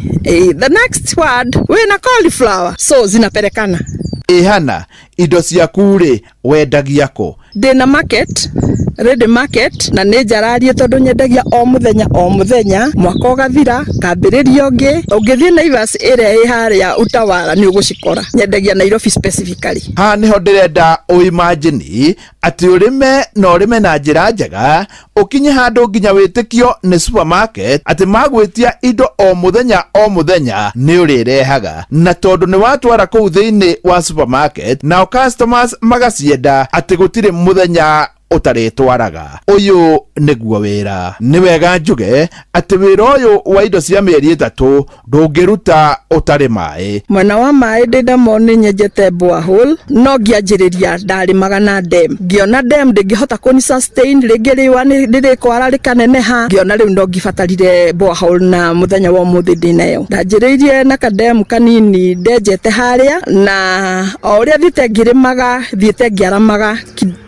the next word wĩna cauliflower, so zinaperekana.
Ĩ Hannah, indo ciaku rĩ wendagia kũ?
Ndĩna market, ready market, na nĩ njararie tondũ nyendagia o mũthenya o mũthenya, mwaka ũgathira kambĩrĩria ũngĩ. Ũngĩthiĩ Naivas ĩrĩa ĩ harĩa Utawala nĩ ũgũcikora. Nyendagia Nairobi specifically.
Haha nĩho ndĩrenda ũimagine atĩ ũrĩme na ũrĩme na njĩra njega, ũkinye handũ nginya wĩtĩkio nĩ supermarket atĩ magwĩtia indo o mũthenya o mũthenya nĩ ũrĩrehaga, na tondũ nĩ watwara kũu thĩinĩ wa supermarket nao customers magacienda atĩ gũtirĩ mũthenya ũtarĩtwaraga. Ũyũ nĩguo wĩra. Nĩ wega njuge atĩ wĩra ũyũ wa indo cia mĩeri 3 ndũngĩruta ũtarĩ maĩ.
Mwena wa maĩ ndĩ namo nĩ nyenjete borehole, no ngĩanjĩrĩria ndarĩmaga na dam, ngĩona dam ndĩngĩhota kũni sustain, rĩngĩ riũa nĩrĩkwara rĩkaneneha, ngĩona rĩu no ngĩbatarire borehole na mũthenya wa ũmũthĩ ndĩnayo. Ndanjĩrĩirie na kadem kanini ndenjete harĩa, na o ũrĩa thiĩte ngĩrĩmaga thiĩte ngĩaramaga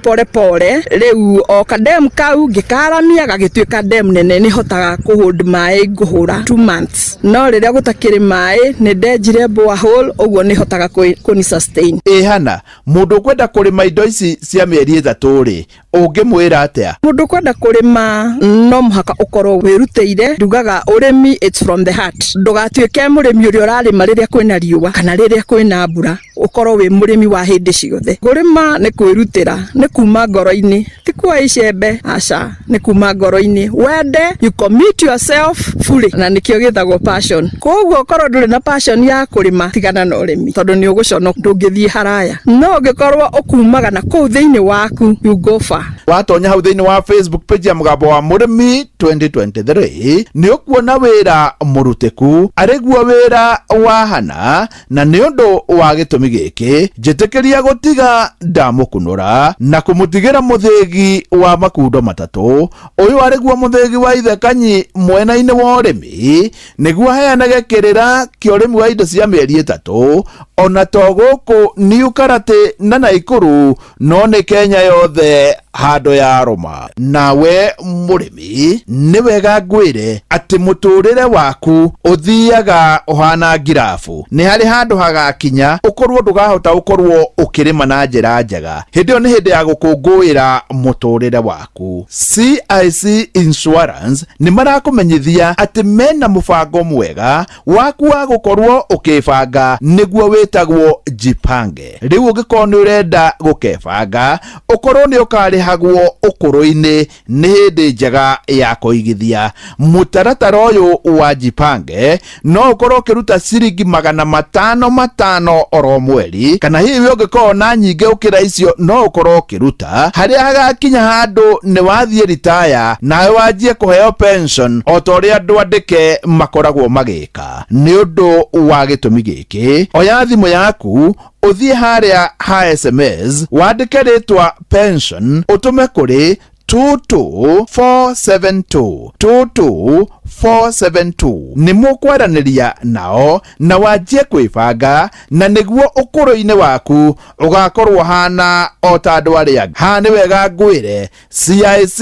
pole pole, rĩu o kadem kau ngĩkaramia gagĩtuĩka dam nene, nĩhotaga kũhold maĩ ngũhũra 2 months. No rĩrĩa gũtakĩrĩ maĩ nĩ ndenjire borehole, ũguo nĩhotaga kũni sustain.
Ĩ Hannah, mũndũ ũkwenda kũrĩma indo ici cia mĩeri 3 rĩ, ũngĩmwĩra atĩa?
Mũndũ ũkwenda kũrĩma no mũhaka ũkorwo wĩrutĩire. Ndugaga ũrĩmi it's from the heart. Ndũgatuĩke mũrĩmi ũrĩa ũrarĩma rĩrĩa kwĩna riũa kana rĩrĩa kwĩna mbura, ũkorwo wĩ mũrĩmi wa hĩndĩ ciothe. Kũrĩma nĩ kwĩrutĩra, nĩ kuma ngoro-inĩ, ti kuoya icembe, aca, nĩ kuma ngoro-inĩ. Wende, you commit yourself fully, na nĩkĩo gĩtagwo passion. Koguo ũkorwo ndũrĩ na passion ya kũrĩma, tigana na ũrĩmi tondũ nĩ ũgũconoka, ndũngĩthiĩ haraya. No ũngĩkorwo ũkumaga na kũu thĩinĩ waku, you go far.
Watonya hau thĩinĩ wa Facebook page ya Mũgambo wa Mũrĩmi 2023 nĩ ũkuona wĩra mũrutĩku arĩguo wĩra wa Hannah, na nĩ ũndũ wa gĩtũmi gĩkĩ njĩtĩkĩria gũtiga ndamũkunũra na kũmũtigĩra mũthĩgi wa makundo 3. Ũyũ arĩguo mũthĩgi wa ithe Kanyi mwena-inĩ wa ũrĩmi, nĩguo aheanage kĩrĩra kĩa ũrĩmi wa indo cia mĩeri 3, ona to gũkũ New Karate na Naikuru, no nĩ Kenya yothe handũ ya rũma. Nawe mũrĩmi nĩ wega ngwĩre atĩ mũtũrĩre waku ũthiaga ũhana ngirabu. Nĩ harĩ handũ hagakinya ũkorwo ndũgahota ũkorwo ũkĩrĩma na njĩra njega. Hĩndĩ ĩyo nĩ hĩndĩ ya gũkũngũĩra mũtũrĩre waku. CIC Insurance nĩ marakũmenyithia atĩ mena mũbango mwega waku wa gũkorwo ũkĩbanga, nĩguo wĩtagwo Jipange. Rĩu ũngĩkorwo nĩ ũrenda gũkebanga, ũkorwo nĩ ũkarĩhagwo Koguo ũkũrũ-inĩ nĩ hĩndĩ njega ya kũigithia. Mũtaratara ũyũ wa Jipange no ũkorwo ũkĩruta ciringi 500 oro mweri, kana hihi ũngĩkorwo na nyingĩ ũkĩra icio no ũkorwo ũkĩruta harĩa hagakinya handũ nĩ wathiĩ ritaya nawe wanjie kũheo pension o ta ũrĩa andũ andĩke makoragwo magĩka. Nĩ ũndũ wa gĩtũmi gĩkĩ, oya thimũ yaku ũthiĩ harĩa ha SMS wandĩke rĩtwa pension ũtũme kũrĩ 22472 22472. Nĩ mũkwaranĩria nao na wanjie kwĩbanga, na nĩguo ũkũrũ-inĩ waku ũgakorwo hana o ta andũ arĩa angĩ. Haha nĩ wega ngwĩre, CIC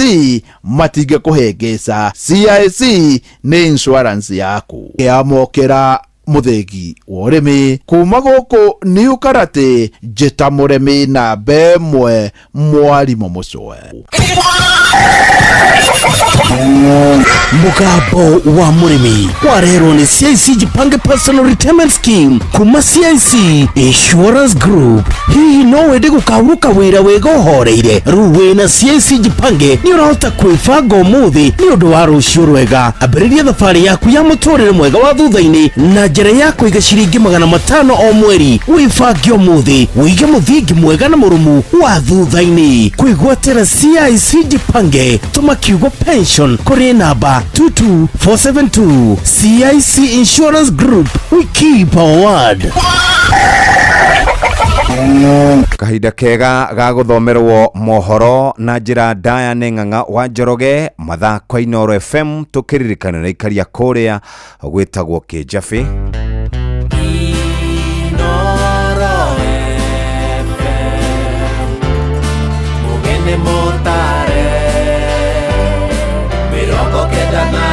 matingĩkũhĩngĩca. CIC nĩ insurance yaku. Amũkĩra mũthĩgi wa ũrĩmi kuma gũkũ New Karate, njĩta mũrĩmi namba ĩmwe, mwarimũ mũcwe.
Mũgambo wa mũrĩmi warerwo nĩ CIC Jipange Personal Retirement Scheme kuma CIC Insurance Group. Hihi no wende gũkahurũka wĩra wega ũhoreire? Rĩu wĩna CIC Jipange nĩ ũrahota kwĩbanga ũmũthĩ nĩ ũndũ wa rũciũ rwega. Ambĩrĩria thabarĩ yaku ya mũtũrĩre mwega wa thutha-inĩ na njĩra ya kũiga ciringi 500 o mweri. Wĩbange ũmũthĩ wĩige mũthingi mwega na mũrũmu wa thutha-inĩ. Kwĩgwatĩra CIC Jipange, tũma kiugo pension kũrĩ namba 22472. CIC Insurance Group, we keep our word.
Kahinda kega ga gũthomerwo mohoro na njĩra ndaya nĩ Ng'ang'a wa Njoroge, mathaa kwa Inooro FM, tũkĩririkana na ikaria kũrĩa gwĩtagwo Kĩnjabĩ.
Inooro FM, mũgeni mũtare, 98.9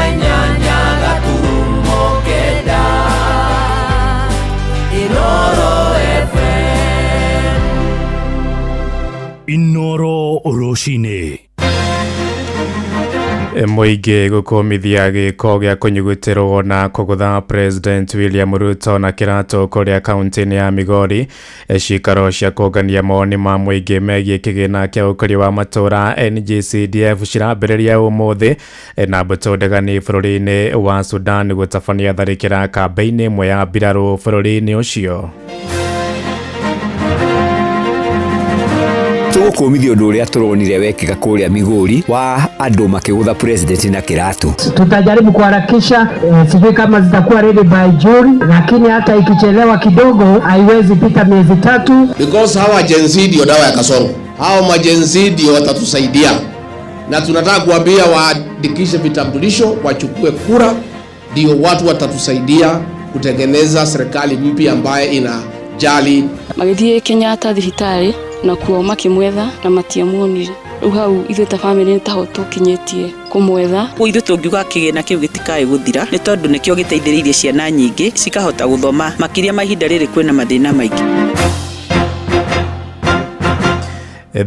Inooro FM.
Inooro rũcinĩ.
Mũingĩ gũkũmithia gĩko gĩa kũnyugutĩrwo na kũgũtha President William Ruto na kĩratũ kũrĩa kaunti-inĩ ya Migori. Cikaro cia kũngania mawoni ma mũingĩ megiĩ kĩgĩna kĩa ũkũria wa matũũra NGCDF cirambĩrĩria ũmũthĩ. Na mbũtũ ndegani bũrũri-inĩ wa Sudan gũtabania tharĩkĩra kambĩ-inĩ ĩmwe ya mbirarũ bũrũri-inĩ ũcio.
Tũgũkũmithia ũndũ ũrĩa tũronire wekĩka kũrĩa Migori wa andũ makĩgũtha president na kĩratũ.
Tutajaribu kuharakisha, sijui kama zitakuwa ready by June, lakini hata ikichelewa kidogo haiwezi pita miezi 3.
Because hawa Gen Z ndio dawa ya kasongo. Hao ma Gen Z ndio watatusaidia. Na tunataka kuambia waandikishe vitambulisho, wachukue kura, ndio watu watatusaidia kutengeneza serikali mpya ambaye inajali.
Magĩthiĩ Kenyatta thibitarĩ na kuo makĩmwetha na matiamuonire. Rĩu hau ithuĩ ta bamĩrĩ nĩ taho tũkinyĩtie kũmwetha.
Ithuĩ tũngiuga kĩgĩna kĩu gĩtikaĩ gũthira nĩ tondũ nĩkĩo gĩteithĩrĩirie ciana nyingĩ cikahota gũthoma makĩria ma ihinda rĩrĩ kwĩna mathĩna maingĩ.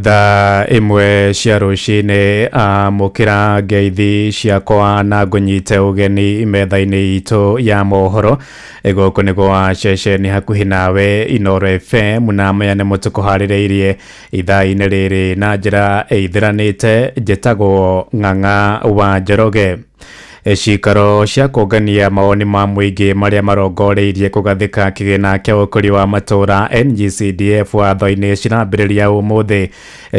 Thaa 1 cia rũcinĩ, amũkĩra ngeithi ciakwa na ngũnyite ũgeni metha-inĩ itũ ya mohoro. Gũkũ nĩ gwa ceceni hakuhĩ nawe Inooro FM, na maya nĩmo tũkũharĩrĩirie ithaa-inĩ rĩrĩ na njĩra ĩithĩranĩte. Njĩtagwo Ng'ang'a wa Njoroge. Cikaro cia kũngania mawoni ma mũingĩ marĩa marongoreirie kũgathĩka kĩgĩna kĩa ũkũria wa matũũra NGCDF watho-inĩ cirambĩrĩria ũmũthĩ.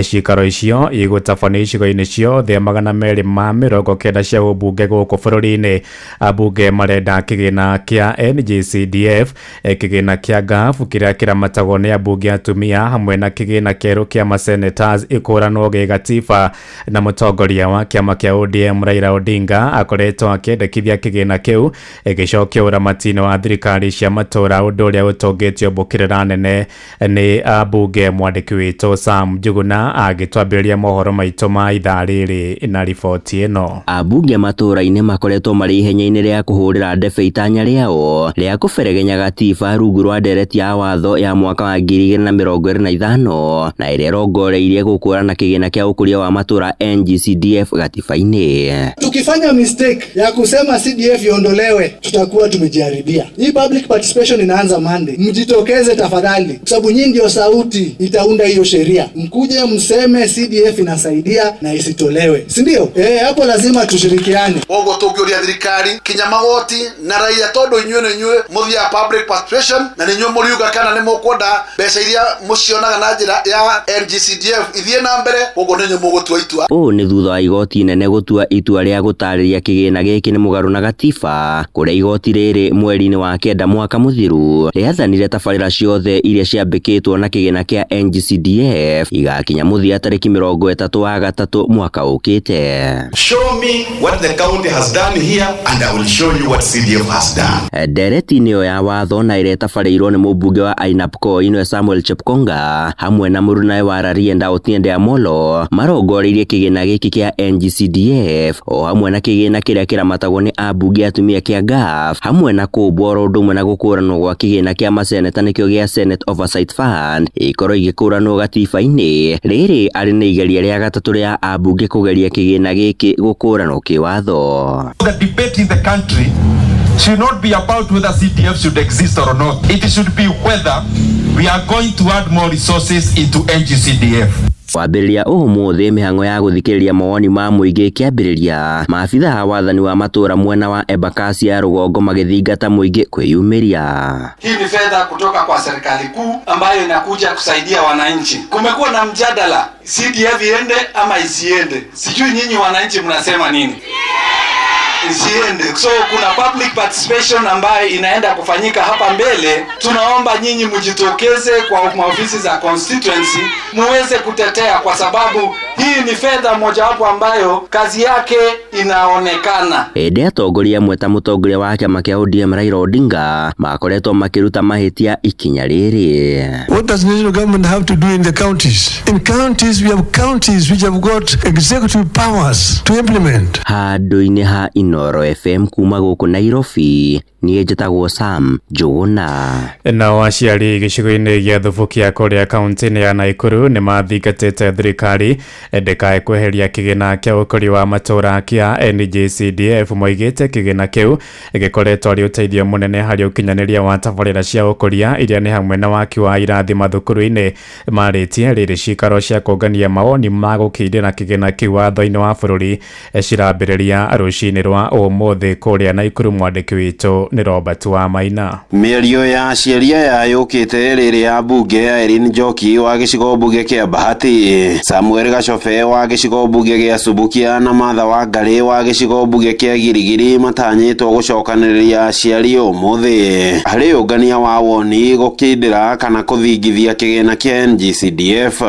Cikaro icio igũtabanio icigo-inĩ ciothe 290 cia ũmbunge gũkũ bũrũri-inĩ. Ambunge marenda kĩgĩna kĩa NGCDF, kĩgĩna kĩa GAF kĩrĩa kĩramatagwo nĩ ambunge atumia, hamwe na kĩgĩna kĩerũ kĩa masenators ikũranwo gĩgatiba. Na mũtongoria wa kĩama kĩa ODM Raila Odinga akoretwo akĩendekithia kĩgĩna kĩu gĩcokio ũramati-inĩ wa thirikari cia matũũra, ũndũ ũrĩa ũtũngĩtio mbũkĩrĩra nene nĩ ambunge. Mwandĩki witũ Sam Njuguna agĩtwambĩrĩria mohoro maitũ ma ithaa rĩrĩ na riboti ĩno.
Ambunge matũũra-inĩ makoretwo marĩ ihenya-inĩ rĩa kũhũrĩra ndebe itanya rĩao rĩa kũberegenya gatiba rungu rwa ndereti ya watho ya mwaka wa 2025 na ĩrĩa ĩrongoreirie gũkũrana kĩgĩna kĩa ũkũria wa matũũra NGCDF gatiba-inĩ.
Tukifanya mistake
rhetoric ya kusema CDF iondolewe, tutakuwa tumejiharibia. Hii public participation inaanza Monday. Mjitokeze tafadhali, kwa sababu nyinyi ndio sauti itaunda hiyo sheria. Mkuje mseme CDF inasaidia na isitolewe, si ndio? Hapo lazima tushirikiane.
Koguo tũngĩũria thirikari kinya magoti na raia tondũ inyuĩ nĩ inyuĩ mũthiaga public participation na nĩ inyuĩ mũriuga kana nĩ mũkwenda mbeca iria mũcionaga na njĩra ya NGCDF ithiĩ na mbere, koguo nĩ inyuĩ mũgũtua itua.
Ũũ nĩ thutha wa igoti inene gũtua itua rĩa gũtarĩria kĩgĩna gĩkĩ nĩ mũgarũ na gatiba, kũrĩa igoti rĩrĩ mweri-inĩ wa 9 mwaka mũthiru rĩathanire tabarĩra ciothe iria ciambĩkĩtwo na kĩgĩna kĩa NGCDF igakinya mũthia tarĩki 30 wa 3 mwaka ũkĩte.
Show me what the county has done here and I will show you what CDF has done.
Ndereti nĩyo ya watho na ĩrĩa ĩtabarĩirwo nĩ mũmbunge wa Ainabkoi nĩwe Samuel Chepkonga hamwe na mũrunawe wa Rarienda Otiende Amolo marongoreirie kĩgĩna gĩkĩ kĩa NGCDF o hamwe na kĩgĩna kĩrĩa kĩramatagwo nĩ ambunge atumia kĩa GAF hamwe na kũmbwo oro ũndũ ũmwe na gũkũranwo gwa kĩgĩna kĩa maseneta nĩkĩo gĩa Senate Oversight Fund ikorwo igĩkũranwo gatiba-inĩ. Rĩrĩ arĩ nĩ igeria rĩa gatatũ rĩa ambunge kũgeria kĩgĩna gĩkĩ gũkũranwo kĩwatho.
The debate in the country should not be about whether CDF should exist or not. It should be whether we are going to add more resources into NGCDF.
Kwambĩrĩria ũmũthĩ mĩhang'o ya gũthikĩrĩria mawoni ma mũingĩ ĩkĩambĩrĩria, maabitha a wathani wa matũra mwena wa Embakasi ya rũgongo magĩthingata mũingĩ kwĩyumĩria.
Hii ni fedha kutoka kwa serikali kuu ambayo inakuja kusaidia wananchi. Kumekuwa na mjadala CDF iende ama isiende. Sijui nyinyi wananchi mnasema nini? Isiende. So kuna public participation ambayo inaenda kufanyika hapa mbele. Tunaomba nyinyi mjitokeze kwa maofisi za constituency muweze kutetea, kwa sababu hii ni fedha mojawapo ambayo kazi yake inaonekana.
Ende atongoria amwe ta mũtongoria wa kĩama kĩa ODM Raila Odinga makoretwo makĩruta mahĩtia ikinya rĩrĩ.
What does national government have to do in the counties? In counties we have counties which have got executive powers to implement.
Handũ-inĩ ha Inoro FM kuma gũkũ Nairobi, niĩ njĩtagwo Sam Njũgũna.
Nao aciari gĩcigo-inĩ gĩa Thubukia kũrĩa kaunti-inĩ ya Naikuru nĩ mathingatĩte thirikari ndĩkae kweheria kĩgĩna kĩa ũkũria wa matũra kĩa NGCDF. Moigĩte kĩgĩna kĩu gĩkoretwo arĩ ũteithio mũnene harĩ ũkinyanĩria wa tabarĩra cia ũkũria iria nĩ hamwe na waki wa irathi mathukuru-inĩ. Marĩtie rĩrĩ cikaro cia kũngania mawoni ma gũkindĩra kĩgĩna kĩu watho-inĩ wa bũrũri cirambĩrĩria rũcinĩ rwa ũmũthĩ kũrĩa Naikuru. Mwandĩki witũ nĩ Robert wa Maina.
Mĩario ya aciari aya yũkĩte rĩrĩ ya mbunge ya Irene Njoki wa gĩcigo mbunge kĩa Bahati, Samuel Gacobe wa gĩcigo mbunge gĩa Subukia na Martha Wangari wa gĩcigo mbunge kĩa Girigiri matanyĩtwo gũcokanĩrĩria aciari ũmũthĩ harĩ ũngania wa woni gũkindĩra kana kũthingithia kĩgĩna kĩa NGCDF.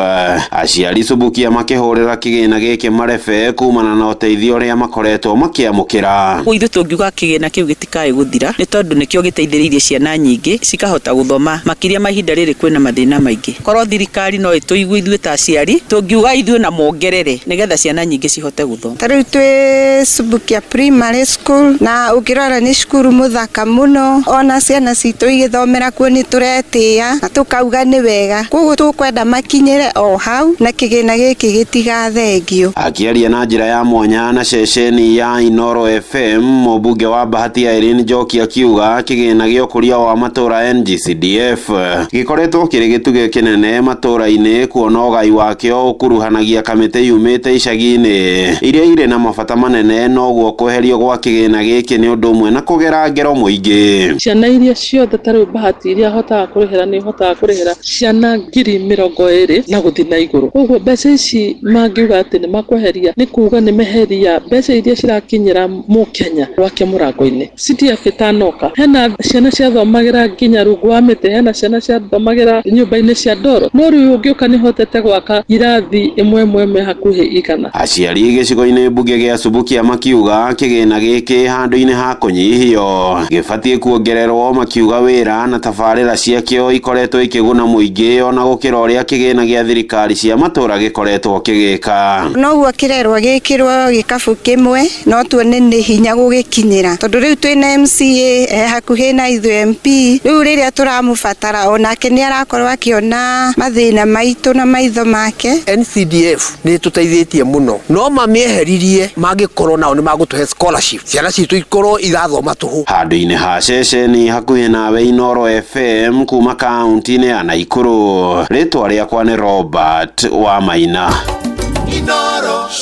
Aciari Subukia makĩhũrĩra kĩgĩna gĩkĩ marebe kumana na ũteithio ũrĩa makoretwo makĩamũkĩra.
Ithuĩ tũngiuga kĩgĩna kĩu gĩtikae gũthira nĩ tondũ nĩkĩo gĩteithĩrĩirie ciana nyingĩ cikahota gũthoma makĩria ma ihinda rĩrĩ kwĩna mathĩna maingĩ. Korwo thirikari no ĩtũigue ithuĩ ta aciari, tũngiuga ithuĩ na mongerere nĩgetha ciana nyingĩ cihote gũthoma.
Ta rĩu twĩ Subukia Primary School na ũngĩrora nĩ cukuru mũthaka mũno, ona ciana citũ igĩthomera kuo nĩ tũretĩĩa na tũkauga nĩ wega. Koguo tũkwenda makinyĩre o hau na kĩgĩna gĩkĩ gĩtigathengio.
Akĩaria na njĩra ya mwanya na ceceni ya Inoro FM, mũmbunge wa Bahati Irene Njoki akiuga kĩgĩna gĩa ũkũria wa matũra NGCDF gĩkoretwo kĩrĩ gĩtugĩ kĩnene matũra-inĩ, kuona ũgai wakĩo ũkuruhanagia kamĩtĩ yumĩte icagi-inĩ iria irĩ na mabata manene, noguo kweherio gwa kĩgĩna gĩkĩ nĩ ũndũ ũmwe na kũgera ngero mũingĩ.
Ciana iria ciothe ta rĩu Bahati iria hotaga kũrĩhĩra nĩ hotaga kũrĩhĩra ciana 20,000 na gũthiĩ na igũrũ. Koguo mbeca ici mangiuga atĩ nĩ makweheria nĩ kuga nĩ meheria mbeca iria cirakinyĩra mũkenya gwake mũrango-inĩ. CDF ĩtanoka hena ciana ciathomagĩra nginya rungu wa mĩtĩ, hena ciana ciathomagĩra nyũmba-inĩ cia ndoro, no rĩu ũngĩũka nĩ hotete gwaka irathi ĩmwe ĩmwe hakuhĩ 100.
Aciari gĩcigo-inĩ mbunge gĩa Subukia makiuga kĩgĩna gĩkĩ handũ-inĩ ha kũnyihio gĩbatiĩ kuongererwo, makiuga wĩra na tabarĩra ciakĩo ikoretwo ikĩguna mũingĩ ona gũkĩra ũrĩa kĩgĩna gĩa thirikari cia matũra gĩkoretwo kĩgĩka.
Noguo kĩrerwo gĩkĩrwo gĩkabu kĩmwe no tuone nĩ hinya gũgĩkinyĩra, tondũ rĩu twĩna MCA hakuhĩ na ithuĩ MP, rĩu rĩrĩa tũramũbatara onake nĩ arakorwo akĩona mathĩna maitũ na maitho make.
NCDF
CDF nĩ tũteithĩtie mũno, no mamĩeheririe mangĩkorwo nao nĩ magũtũhe scholarship, ciana citũ ikorwo irathoma tũhũ.
Handũ-inĩ ha ceceni hakuhĩ nawe Inoro FM kuma kaunti-inĩ ya Naikuru, rĩtwa rĩakwa nĩ Robert wa Maina.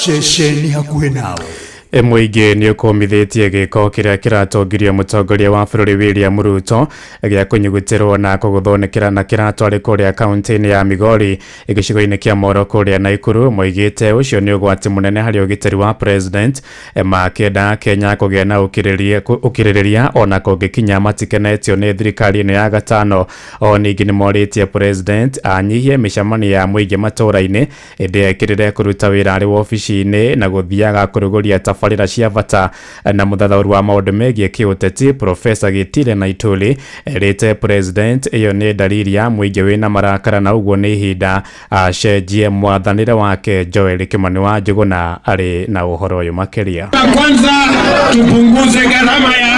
Ceceni hakuhĩ nawe.
Mũingĩ nĩ ũkũmithĩtie gĩko kĩrĩa kĩratongirio mũtongoria wa bũrũri William Ruto gĩa kũnyugutĩrwo na kũgũthonekera na kĩratũ arĩ kũrĩa kaunti-inĩ ya Migori gĩcigo-inĩ kĩa Moro kũrĩa Naikuru. Moigĩte ũcio nĩ ũgwati mũnene harĩ ũgitĩri wa president, makĩenda Kenya kũgĩa na ũkirĩrĩria ona kũngĩkinya matikenetio nĩ thirikari ĩno ya gatano. O ningĩ nĩ morĩtie president anyihie mĩcemanio ya mũingĩ matũũra-inĩ ĩndĩ ekĩrĩre kũruta wĩra arĩ wobici-inĩ na gũthiaga kũrugũria tabarĩra cia bata. Na mũthathaũri wa maũndũ megiĩ kĩũteti Profesa Gitile Naituli erĩte president ĩyo nĩ ndariri ya mũingĩ wĩna marakara na ũguo nĩ ihinda acenjie mwathanĩre wake. Joel Kimani wa Njũgũna arĩ na ũhoro ũyũ makĩria.
Kwanza tupunguze gharama ya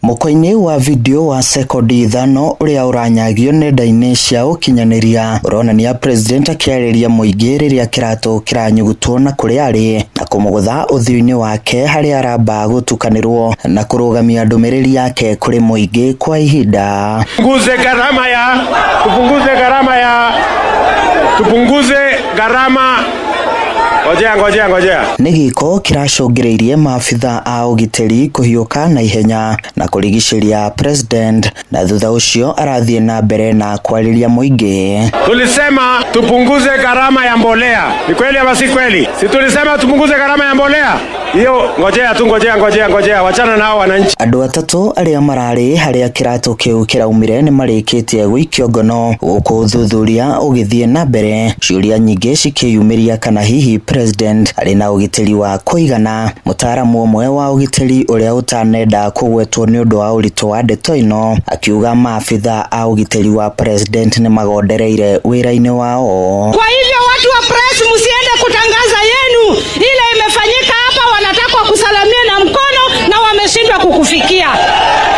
Mũkwa-inĩ wa video wa sekondi 5 ũrĩa ũranyagio nenda-inĩ cia ũkinyanĩria ũronania president akĩarĩria mũingĩ rĩrĩa kĩratũ kĩranyugutwo na kũrĩa arĩ na kũmũgũtha ũthiũ-inĩ wake harĩa aramba gũtukanĩrwo na kũrũgamia ndũmĩrĩri yake kũrĩ mũingĩ kwa ihinda.
Tupunguze gharama ya tupunguze gharama ya tupunguze gharama. Ngojea ngojea ngojea.
Nĩ gĩko kĩracũngĩrĩirie maabitha a ũgitĩri kũhiũka na ihenya na kũrigicĩria president, na thutha ũcio arathiĩ na mbere na kwarĩria mũingĩ.
Tulisema tupunguze gharama ya mbolea. Ni kweli ama si kweli? Si tulisema tupunguze gharama ya mbolea? Hiyo ngojea tu ngojea ngojea ngojea, wachana nao wananchi.
Andũ atatũ arĩa mararĩ harĩa kĩratũ kĩu kĩraumire nĩ marĩkĩtie gũikio ngono gũkũ ũthuthuria ũgĩthiĩ na mbere, ciũria nyingĩ cikĩyumĩria kana hihi president arĩ na ũgitĩri wa kũigana. Mũtaaramu ũmwe wa ũgitĩri ũrĩa ũtanenda kũgwetwo nĩ ũndũ wa ũritũ wa ndeto ĩno akiuga maabitha a ũgitĩri wa president nĩ magondereire wĩra-inĩ wao.
Kwa hivyo watu wa press msiende kutangaza yenu ile imefanyika hapa, wanataka kusalamia na mkono na wameshindwa kukufikia.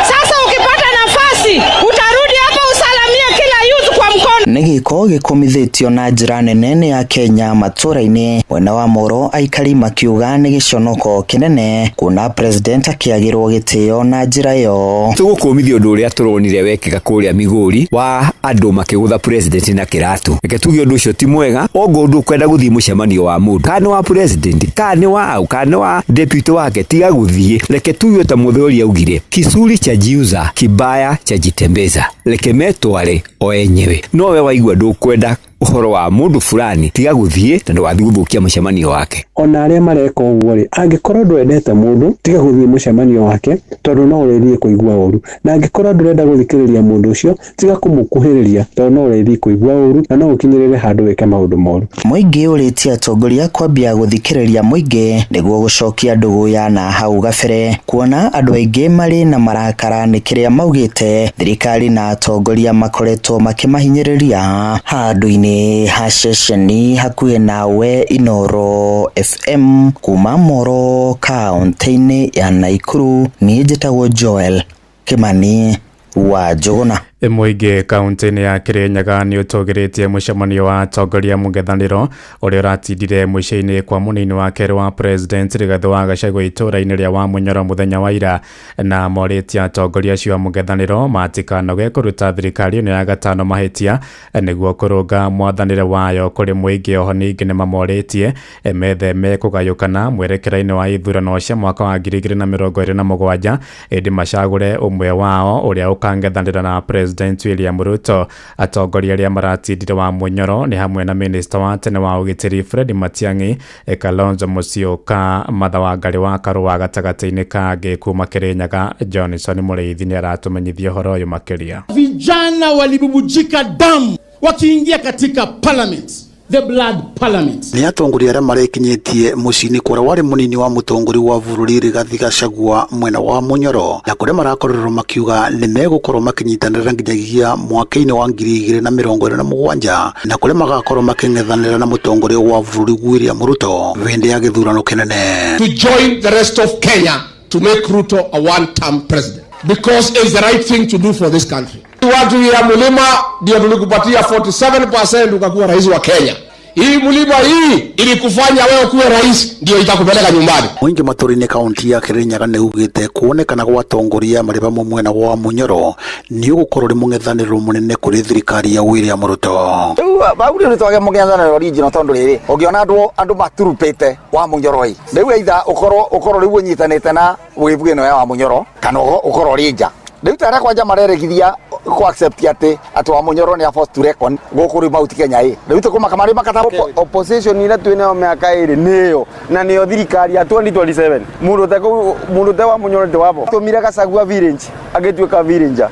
Sasa ukipata nafasi utarudi hapa usalamie kila youth kwa mkono.
Nĩ gĩko gĩkũmithĩtio na njĩra nene nĩ ya Kenya matũũra-inĩ mwena wa Moro, aikari makiuga nĩ gĩconoko kĩnene kuona president akĩagĩrwo gĩtĩo na njĩra ĩyo.
Tũgũkũmithia ũndũ ũrĩa tũronire wekĩka kũrĩa Migori wa andũ makĩgũtha president na kĩratũ. Reke tuge ũndũ ũcio ti mwega. Ongo ũndũ ũkwenda gũthiĩ mũcemanio wa mũndũ, kana nĩ wa president, kana nĩ wa au, kana nĩ wa deputy wake, tiga gũthiĩ. Reke tuge ta Mũthuri augire, kisuri cha jiuza kibaya cha jitembeza, reke metware o enyewe. No we waigua ndũkwenda ũhoro wa mũndũ fulani, tiga gũthiĩ na ndũgathiĩ gũthũkia mũcemanio wake.
Ona arĩa mareka ũguo rĩ, angĩkorwo ndwendete mũndũ tiga gũthiĩ mũcemanio wake tondũ no ũrĩthiĩ kũigua ũru, na angĩkorwo ndũrenda gũthikĩrĩria mũndũ ũcio tiga kũmũkuhĩrĩria tondũ no ũrĩthiĩ kũigua ũru na no ũkinyĩrĩre handũ wĩke maũndũ moru.
Mũingĩ ũrĩtie atongoria kwambia gũthikĩrĩria mũingĩ nĩguo gũcokia ndũgũ ya na hau gabere, kuona andũ aingĩ marĩ na marakara nĩ kĩrĩa maugĩte thirikari na atongoria makoretwo makĩmahinyĩrĩria. Handũ-inĩ ha ceceni hakuhĩ nawe Inoro FM kuma Moro kaunti-inĩ ya Naikuru, niĩ njĩtagwo Joel Kimani wa Njũgũna.
Mũingĩ kaunti-inĩ ya Kirinyaga nĩ ũtũgĩrĩtie mũcemanio wa atongoria mũng'ethanĩro ũrĩa ũratindire mũciĩ-inĩ kwa mũnini wa kerĩ wa president Rigathĩ wa Gachagua itũũra-inĩ rĩa Wamunyoro mũthenya wa ira, na morĩtie atongoria acio a mũng'ethanĩro matikanoge kũruta thirikari ĩno ya gatano mahĩtia nĩguo kũrũnga mwathanĩre wayo kũrĩ mũingĩ. Oho ningĩ nĩ mamorĩtie metheme kũgayũkana mwerekera-inĩ wa ithurano cia mwaka wa 2027 ĩndĩ macagũre ũmwe wao ũrĩa ũkang'ethanĩra na president William Ruto. Atongoria arĩa maratindire Wamunyoro nĩ hamwe na minista wa tene wa ũgitĩri Fred Matiang'i, Kalonzo Musyoka, Martha Wangari wa Karũa gatagatĩ-inĩ kangĩ kuma Kirinyaga. Johnson Mũrĩithi nĩ aratũmenyithia ũhoro ũyũ makĩria.
Vijana walibubujika damu wakiingia katika parliament, the blood parliament.
Nĩ atongoria arĩa marekinyĩtie mũciĩ-inĩ kũrĩa warĩ mũnini wa mũtongoria wa bũrũri Rigathi Gachagua mwena wa Munyoro, na kũrĩa marakorirwo makiuga nĩ megũkorwo makĩnyitanĩra nginyagia mwaka-inĩ wa 2027, na kũrĩa magakorwo makĩng'ethanĩra na mũtongoria wa bũrũri William Ruto hĩndĩ ya gĩthurano kĩnene.
To join the rest of Kenya to make Ruto a one-term president because it's the right thing to do for this country. Watu ya mlima ndio tulikupatia 47% ukakuwa rais wa Kenya. Hii mlima hii ilikufanya wewe kuwe rais, ndio itakupeleka nyumbani.
Mũingĩ matũũra-inĩ kaunti ya Kirinyaga nĩ ugĩte kuonekana gwa atongoria marĩ vamwe mwena wa Munyoro nĩ ũgũkorwo ũrĩ mũng'ethanĩro mũnene kũrĩ thirikari ya William Ruto.
Rĩu bau rĩu nĩtwage mũng'ethanĩro original tondũ rĩrĩ ũngĩona andũ maturupĩte wa Munyoro ĩ rĩu either ũkorwo rĩu ũnyitanĩte na wave ĩno ya wa Munyoro kana ũkorwo ũrĩ nja. Rĩu ta arĩa kwanja mareregithia ku accept atĩ wa Munyoro nĩ a forced to reckon gũkũ rĩu Mount Kenya ĩ rĩu tũkũmaka marĩ makata.
Opposition ira twĩ nayo mĩaka ĩrĩ nĩyo na nĩyo thirikari ya 2027 mũndũ te wa Munyoro ndĩ wabo tũmire Gachagua village agĩtuĩka villager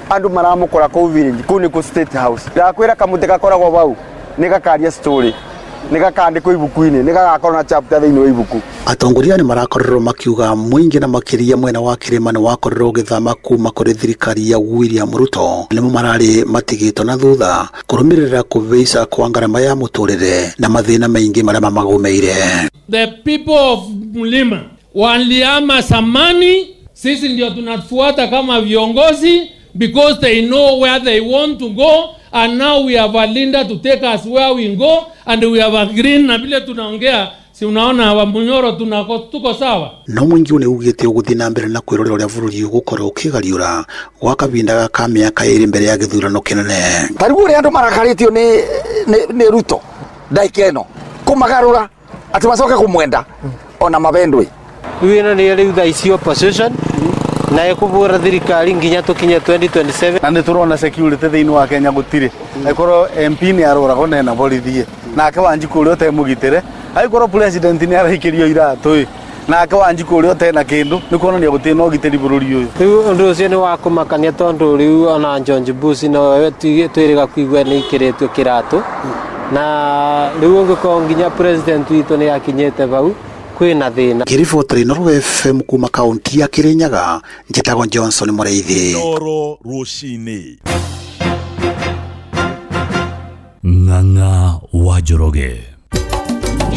andũ maramũkora kũu village kũu nĩkuo State House. Ndakwĩra kamũtĩ gakoragwo bau nĩ gakaria story nĩ gakandĩkwo ibuku-inĩ nĩ gagakorwo na chapter thĩinĩ wa ibuku.
Atongoria nĩ marakorirwo makiuga mũingĩ na makĩria mwena wa kĩrĩma nĩ wakorirwo ũgĩthama kuma kũrĩ thirikari ya William Ruto nĩmo mararĩ matigĩtwo na thutha kũrũmĩrĩra kũhaica kwa ngarama ya mũtũrĩre na mathĩna maingĩ marĩa mamagũmĩire.
The people of Mlima waliama zamani, sisi ndio tunafuata kama viongozi because they know where they want to go and now we have a leader to take us where we go and we have a green na vile tunaongea si unaona wa Munyoro tuko sawa.
No mũingĩ nĩ ugĩte ũgũthiĩ na mbere na kwĩrorera ũrĩa bũrũri ũgũkorwo ũkĩgariũra gwa kahinda ka mĩaka 2 mbere ya gĩthurano kĩnene.
Ta rĩu ũrĩa andũ marakarĩtio nĩ Ruto ndagĩka ĩno kũmagarũra atĩ macoke kũmwenda ona mabendwe.
Rĩu ĩno nĩyo rĩu thaa ici opposition na ĩkũbũra thirikari nginya tũkinye 2027.
Na nĩ tũrona security thĩinĩ wa Kenya gũtirĩ angĩkorwo MP nĩ aroragwo na ena borithi nake Wanjikũ ũrĩa ũtemũgitĩre angĩkorwo president nĩ araikĩrio iratũ nake Wanjikũ ũrĩa ũtena kĩndũ nĩ kuonania gũtirĩ na ũgitĩri bũrũri ũyũ.
Rĩu ũndũ ũcio nĩ wa kũmakania tondũ rĩu ona George Bush no twĩrĩga kũigua nĩ ikĩrĩtio kĩratũ na rĩu ũngĩkorwo nginya president witũ nĩ akinyĩte bau kwĩna thĩna.
Ngĩribotera Inooro FM kuma kaunti ya Kirinyaga njĩtagwo Johnson Mũrĩithi.
Inooro rũcinĩ. Ng'ang'a wa Njoroge.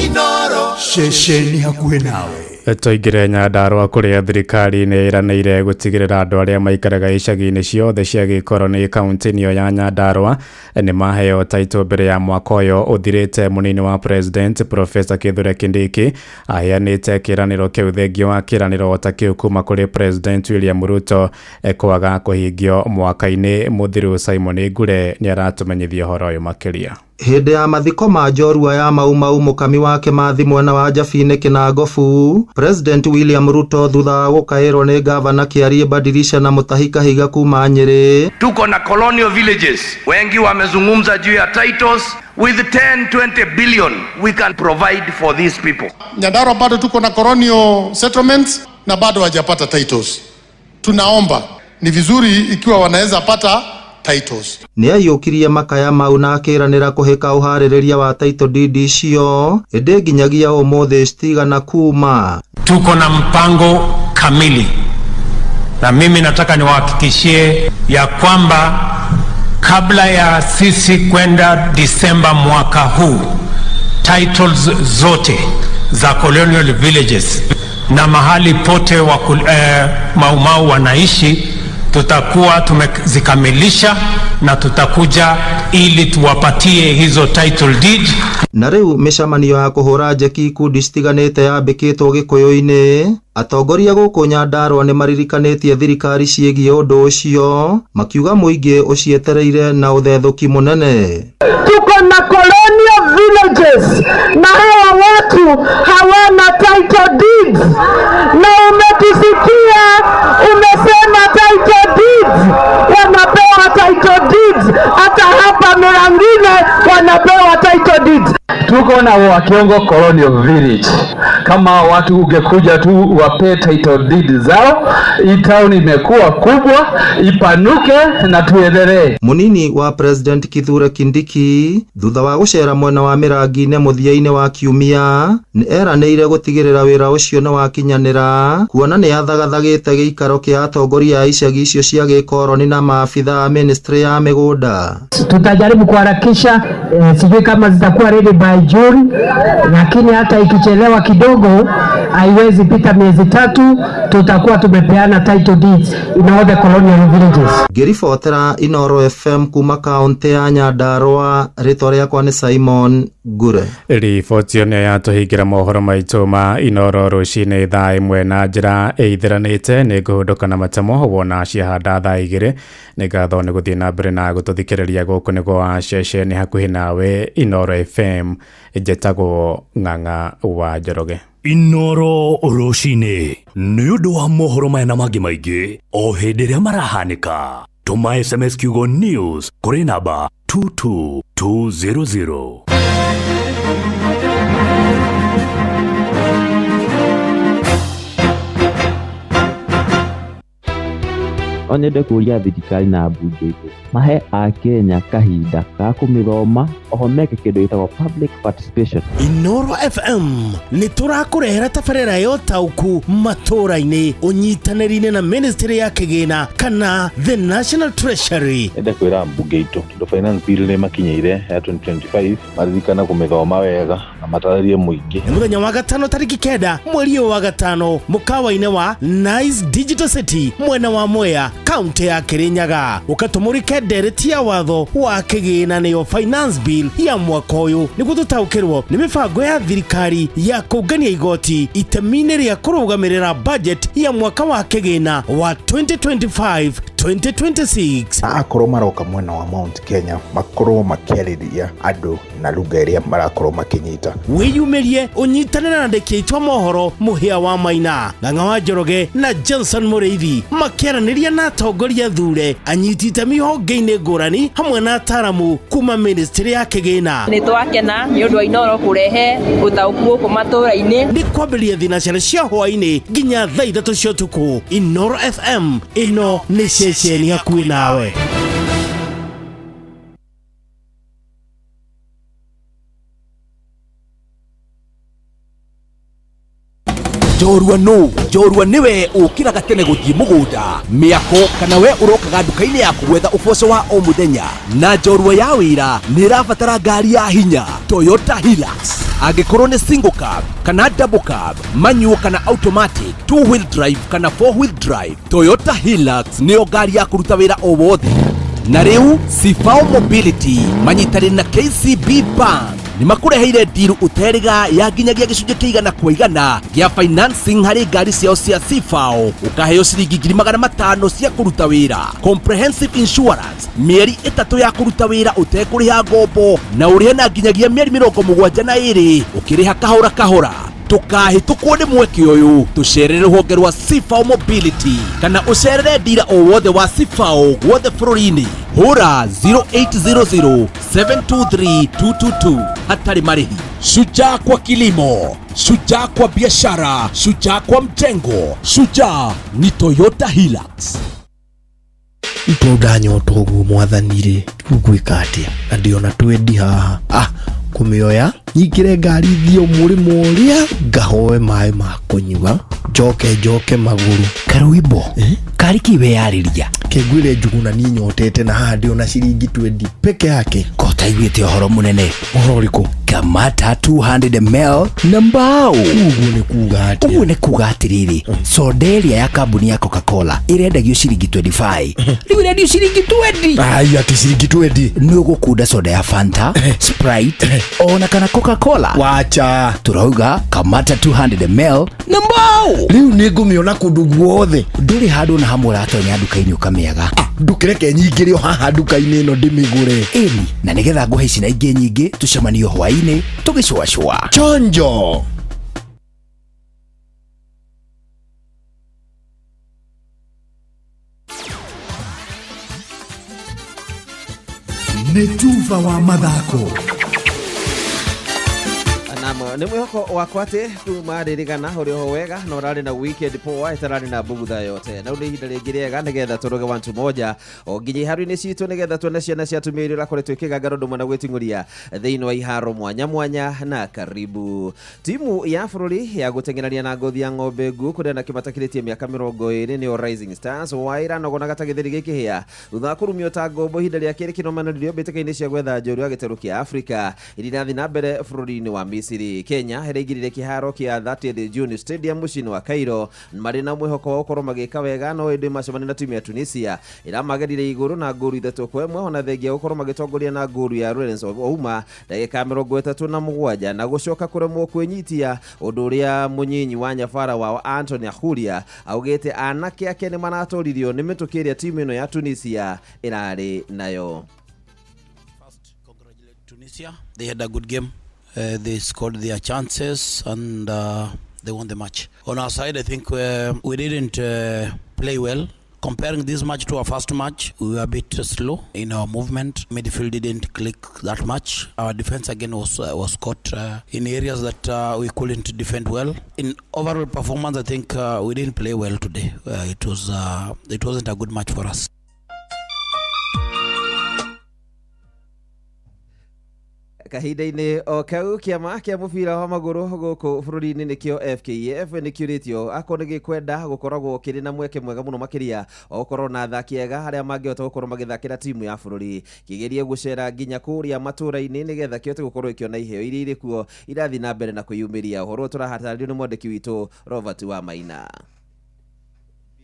Inooro ceceni hakuhĩ nawe.
Tũingĩre Nyandarũa kũrĩa thirikari nĩ ĩranĩire gũtigĩrĩra andũ arĩa maikaraga icagi-inĩ ciothe cia gĩkoroni kaunti-inĩ ĩyo ya Nyandarũa nĩ maheo taitũ mbere ya mwaka ũyũ ũthirĩte. Mũnini wa President Professor Kithure Kindiki aheanĩte kĩĩranĩro kĩu thengia wa kĩĩranĩro ta kĩu kuma kũrĩ President William Ruto kwaga kũhingio mwaka-inĩ mũthiru. Simon Ngure nĩ aratũmenyithia ũhoro ũyũ makĩria.
Hĩndĩ ya mathiko ma njorua ya Mau Mau mũkami wa Kĩmathi mwena wa Njabini Kĩnangobu, President William Ruto thutha wa gũkaĩrwo nĩ gavana Kĩarie Badilisha na Mutahi Kahiga kuma Nyĩrĩ.
Tuko na colonial villages, wengi wamezungumza juu ya titles. With 10-20 billion we can provide for these people.
Nyandarua bado tuko na colonial settlements na bado hawajapata titles. Tunaomba ni vizuri ikiwa wanaweza pata titles.
Nĩ aiyũkirie makaya mau na akĩranĩra kũhĩka ũharĩrĩria wa title deed icio ĩndĩ nginyagia ũmũthĩ citigana kuma.
Tuko na mpango kamili na mimi nataka niwahakikishie ya kwamba kabla ya sisi kwenda Disemba mwaka huu, titles zote za colonial villages na mahali pote Mau Mau wanaishi tutakuwa tumezikamilisha na tutakuja ili tuwapatie hizo title deed.
Na rĩu mĩcemanio ya kũhũra njeki ikundi citiganĩte yambĩkĩtwo Gĩkũyũ-inĩ. Atongoria gũkũ Nyandarũa nĩ maririkanĩtie thirikari ciĩgiĩ ũndũ ũcio makiuga mũingĩ ũcietereire na ũthethũki mũnene.
Tuko na colonial villages na hawa watu hawana title deeds, na umetusikia umesema title deeds, wanapewa title deeds, hata hapa Murang'ini wanapewa title deeds.
Tuko na Wakiongo Colonial Village. Kama watu ungekuja tu wape title deed zao, hii town imekuwa kubwa, ipanuke na tuendelee.
Munini wa President Kithure Kindiki thutha wa gũcera mwena wa Mĩrangi-inĩ mũthia-inĩ wa kiumia nĩ eranĩire gũtigĩrĩra wĩra ũcio nĩ wakinyanĩra kuona nĩ athagathagĩte gĩikaro kĩa atongoria a icagi icio cia gĩkoroni na maabitha a ministry ya mĩgũnda.
Tutajaribu kuharakisha, sijui kama zitakuwa ready by June, lakini hata ikichelewa kidogo
kidogo, haiwezi pita miezi 3, tutakuwa tumepeana title deeds in all the colonial villages.
Ngĩribotera Inoro FM kuma kaunti ya Nyandarua, rĩtwa rĩakwa nĩ Simon Ngure.
Riboti ĩyo nĩyo yatũhingĩra mohoro maitũ ma Inoro rũcinĩ thaa 1 na njĩra ĩithĩranĩte. Nĩ ngũhũndũka na matemo wona ciahanda thaa 2. Nĩ ngatho nĩ gũthiĩ na mbere na gũtũthikĩrĩria gũkũ nĩ gwa ceceni hakuhĩ nawe Inoro FM. Njetagwo Ng'ang'a wa Njoroge.
Inoro rũcinĩ nĩ ũndũ wa mohoro maya na mangĩ maingĩ o hĩndĩ ĩrĩa marahanĩka. Tũma SMS kiugo news kũrĩ namba 22200.
No nyende kũria thirikari na mbunge itũ mahe akenya kahinda ka kũmĩthoma oho meke kĩndũ gĩtagwo public participation.
Inoro FM nĩ tũrakũrehera tabarĩra ya ũtaũku matũra-inĩ ũnyitanĩri-inĩ na Ministry ya Kĩgĩna kana the National Treasury.
Nyende kwĩra mbunge itũ tondũ finance bill nĩ makinyĩire ya 2025 maririkana kũmĩthoma wega na matarĩrie mũingĩ.
Nĩ mũthenya wa gatano tarĩki 9 mweri ũyũ wa gatano mũkawa-inĩ wa Nice Digital City mwena wa Mwea kaunti ya Kirinyaga. Ũkatũmũrĩke ndereti ya watho wa kĩgĩna nĩyo finance bill ya mwaka ũyũ nĩguo tũtaũkĩrwo nĩ mĩbango ya thirikari ya kũngania igoti itemi-inĩ rĩa kũrũgamĩrĩra budget ya mwaka wa kĩgĩna wa 2025 2026.
Akorwo maroka mwena wa Mount Kenya makorwo makĩarĩria andũ na lugha ĩrĩa marakorwo makĩnyita.
Wĩyumĩrie ũnyitanĩre na andĩki aitũ a mohoro Mũhĩa wa Maina, Ng'ang'a wa Njoroge na Johnson Mũrĩithi makĩaranĩria na atongoria thure anyiti itemi honge-inĩ ngũrani hamwe na ataramu kuma Ministry ya Kĩgĩna.
Nĩ twakena nĩ ũndũ wa Inoro kũrehe ũtaũku gũkũ matũra-inĩ.
Nĩ kwambĩrĩria thinacara cia hwaĩ-inĩ nginya thaa 3 cia ũtukũ. Inoro FM ĩno nĩ ceceni hakuhĩ nawe.
Njorua nũ? Njorua nĩwe ũkĩraga tene gũthiĩ mũgũnda, mĩako kana we ũrokaga nduka-inĩ yaku gwetha ũboco wa o mũthenya. Na njorua ya wĩra nĩ ĩrabatara ngari ya hinya Toyota Hilux. Angĩkorwo nĩ single cab kana double cab, manual kana automatic, two wheel drive kana four wheel drive, Toyota Hilux nĩyo ngari ya kũruta wĩra o wothe. Na rĩu Sifao Mobility manyitanĩire na KCB Bank nĩ makũreheire ndiru ũterĩga ya nginyagia gĩcunjĩ kĩa 100% gĩa financing harĩ ngari ciao cia Sifao, ũkaheo ciringi 500,000 cia kũruta wĩra, comprehensive insurance mĩeri 3 ya kũruta wĩra ũtekũrĩha ngombo na ũrĩhe na nginyagia mĩeri 72 ũkĩrĩha kahora kahora. Tũkahĩtũkwo nĩ mweke ũyũ, tũcerere rũhonge rwa Sifao Mobility kana ũcerere ndira o wothe wa Sifao guothe bũrũri-inĩ. Hũra 0800 723 222 hatarĩ marĩhi. Shujaa kwa kilimo, shujaa kwa biashara, shujaa kwa mjengo, shujaa ni Toyota Hilux.
Ndanyota ũguo mwathani rĩ, rĩu ngwĩka atĩa? Na ndĩona twendi haha. Kũmĩoya nyingĩre ngari thiĩ mũrĩmo ũrĩa ngahoe maĩ ma kũnyua njoke magũrũ.
Karwĩmbo karĩ kĩ weyarĩria?
Kĩngwĩre Njuguna niĩ nyotete na haha ndĩona ciringi 20 peke yake.
Ko ũtaiguĩte ũhoro mũnene?
Ũhoro ũrĩkũ?
Kamata 200 ml na mbao.
Ũguo nĩ kuga atĩa?
Ũguo nĩ kuga atĩrĩrĩ, soda ĩrĩa ya kambuni ya Coca-Cola ĩrendagio ciringi 25 rĩu ĩrendio ciringi 20.
Ai, atĩ ciringi 20?
Nĩ ũgũkunda soda ya Fanta, Sprite ona kana Coca-Cola.
Wacha.
Turauga Kamata 200 ml na mbao.
Rĩu nĩ ngũmĩona kũndũ guothe.
Ndũrĩ handũ na hamwe ũratonya nduka-inĩ ũkamĩaga.
Ndũkĩreke nyingĩre o haha nduka-inĩ ĩno ndĩmĩgũre.
Ĩni, na nĩgetha ngũhe ici na ingĩ nyingĩ tũcemanio hwaĩ-inĩ tũgĩcũacũa.
Chonjo.
Nĩ tuba wa mathako.
Nĩ mwĩhoko wakwa atĩ kuma rĩrĩgana ũrĩ oho wega na ũrarĩ na weekend poa ĩtararĩ na mbugutha yote. Na rĩu nĩ ihinda rĩngĩ rĩega nĩgetha tũrũge wantu moja o nginya iharo-inĩ citũ nĩgetha tuone ciana cia atumia iria ũrakoretwo ikĩgangara ũndũ ũmwe na gwĩting'ũria thĩinĩ wa iharo mwanya mwanya. Na karibu timu ya bũrũri ya gũteng'erania na ngothi ya ng'ombe nguũ kũrĩa na kĩmatakĩrĩtie mĩaka 20 nĩyo Rising Stars wairanogonaga ta gĩtheri gĩkĩhĩa thutha wa kũrumio ta ngombo ihinda rĩa kerĩ kĩnomanĩrio mbĩtĩka-inĩ cia gwetha njorua gĩtarũ kĩa Afrika iria irathiĩ na mbere bũrũri-inĩ wa Misiri. Misiri. Kenya ĩraingĩrire kĩharo kĩa 30th June Stadium mũciĩ-inĩ wa Cairo marĩ na mwĩhoko wa gũkorwo magĩka wega, no ĩndĩ macemania na timu ya Tunisia ĩramagerire igũrũ na ngũru 3-1, ona thengia gũkorwo magĩtongoria na ngũru ya Lawrence Ouma ndagĩka 37 na gũcoka kũremwo kwĩnyitia, ũndũ ũrĩa mũnyinyi wa nyabara wao Anthony Ahuria augĩte anake ake nĩ maratoririo nĩ mĩtũkĩ ĩrĩa timu ĩno ya Tunisia ĩrarĩ nayo.
Tunisia, they had a good game. They scored their chances and they won the match. On our side, I think we didn't play well. Comparing this match to our first match, we were a bit slow in our movement. Midfield didn't click that much. Our defense again was caught in areas that we couldn't defend well. In overall performance, I think we didn't play well today. It wasn't a good match for us.
Kahinda-inĩ o kau, kĩama kĩa mũbira wa magũrũ gũkũ bũrũri-inĩ nĩkĩo FKF nĩkĩũrĩtio akorwo nĩgĩkwenda gũkoragwo kĩrĩ na mweke mwega mũno makĩria wa gũkorwo na athaki ega arĩa mangĩhota gũkorwo magĩthakĩra timu ya bũrũri, kĩgerie gũcera nginya kũrĩa matũra-inĩ nĩgetha kĩhote gũkorwo ĩkĩona iheo iria irĩ kuo irathiĩ na mbere na kwĩyumĩria. Ũhoro tũrahatarĩrio nĩ mwandĩki witũ Robert wa Maina.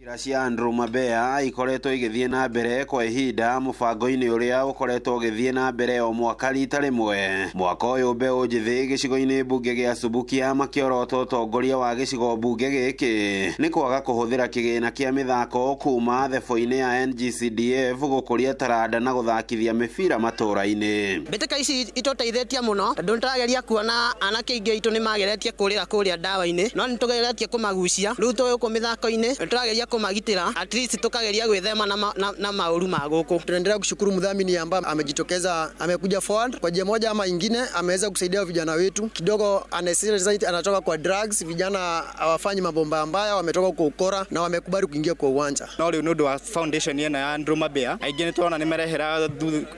Ira cia Andrew Mabea ikoretwo igĩthiĩ na mbere kwa ihinda mũbango-inĩ ũrĩa ũkoretwo ũgĩthiĩ na mbere o mwaka rita rĩmwe. Mwaka ũyũ mbeũ njĩthĩ gĩcigo-inĩ mbunge gĩa Subukia makĩorota ũtongoria wa gĩcigo mbunge gĩkĩ nĩ kwaga kũhũthĩra kĩgĩna kĩa mĩthako kuma thebo-inĩ ya NGCDF gũkũria taranda na gũthakithia mĩbira matũra-inĩ.
Mbĩtĩka ici itũteithĩtie mũno tondũ nĩtũrageria kuona anake aingĩ aitũ nĩmageretie kũrĩra kũrĩa ndawa-inĩ, no nĩtũgeretie kũmagucia rĩu twĩ gũkũ mĩthako-inĩ nĩtũrageria kumagitira at least tukageria gwithema na mauru ma guku.
Tunaendelea kushukuru mdhamini ambaye amejitokeza, amekuja forward kwa njia moja ama ingine, ameweza kusaidia vijana wetu kidogo, anatoka kwa drugs, vijana hawafanyi mambo mbaya, wametoka kwa ukora na wamekubali kuingia kwa uwanja.
No riu nundu wa foundation yena ya Andrew Mabea aingĩ nĩtũrona nĩmerehera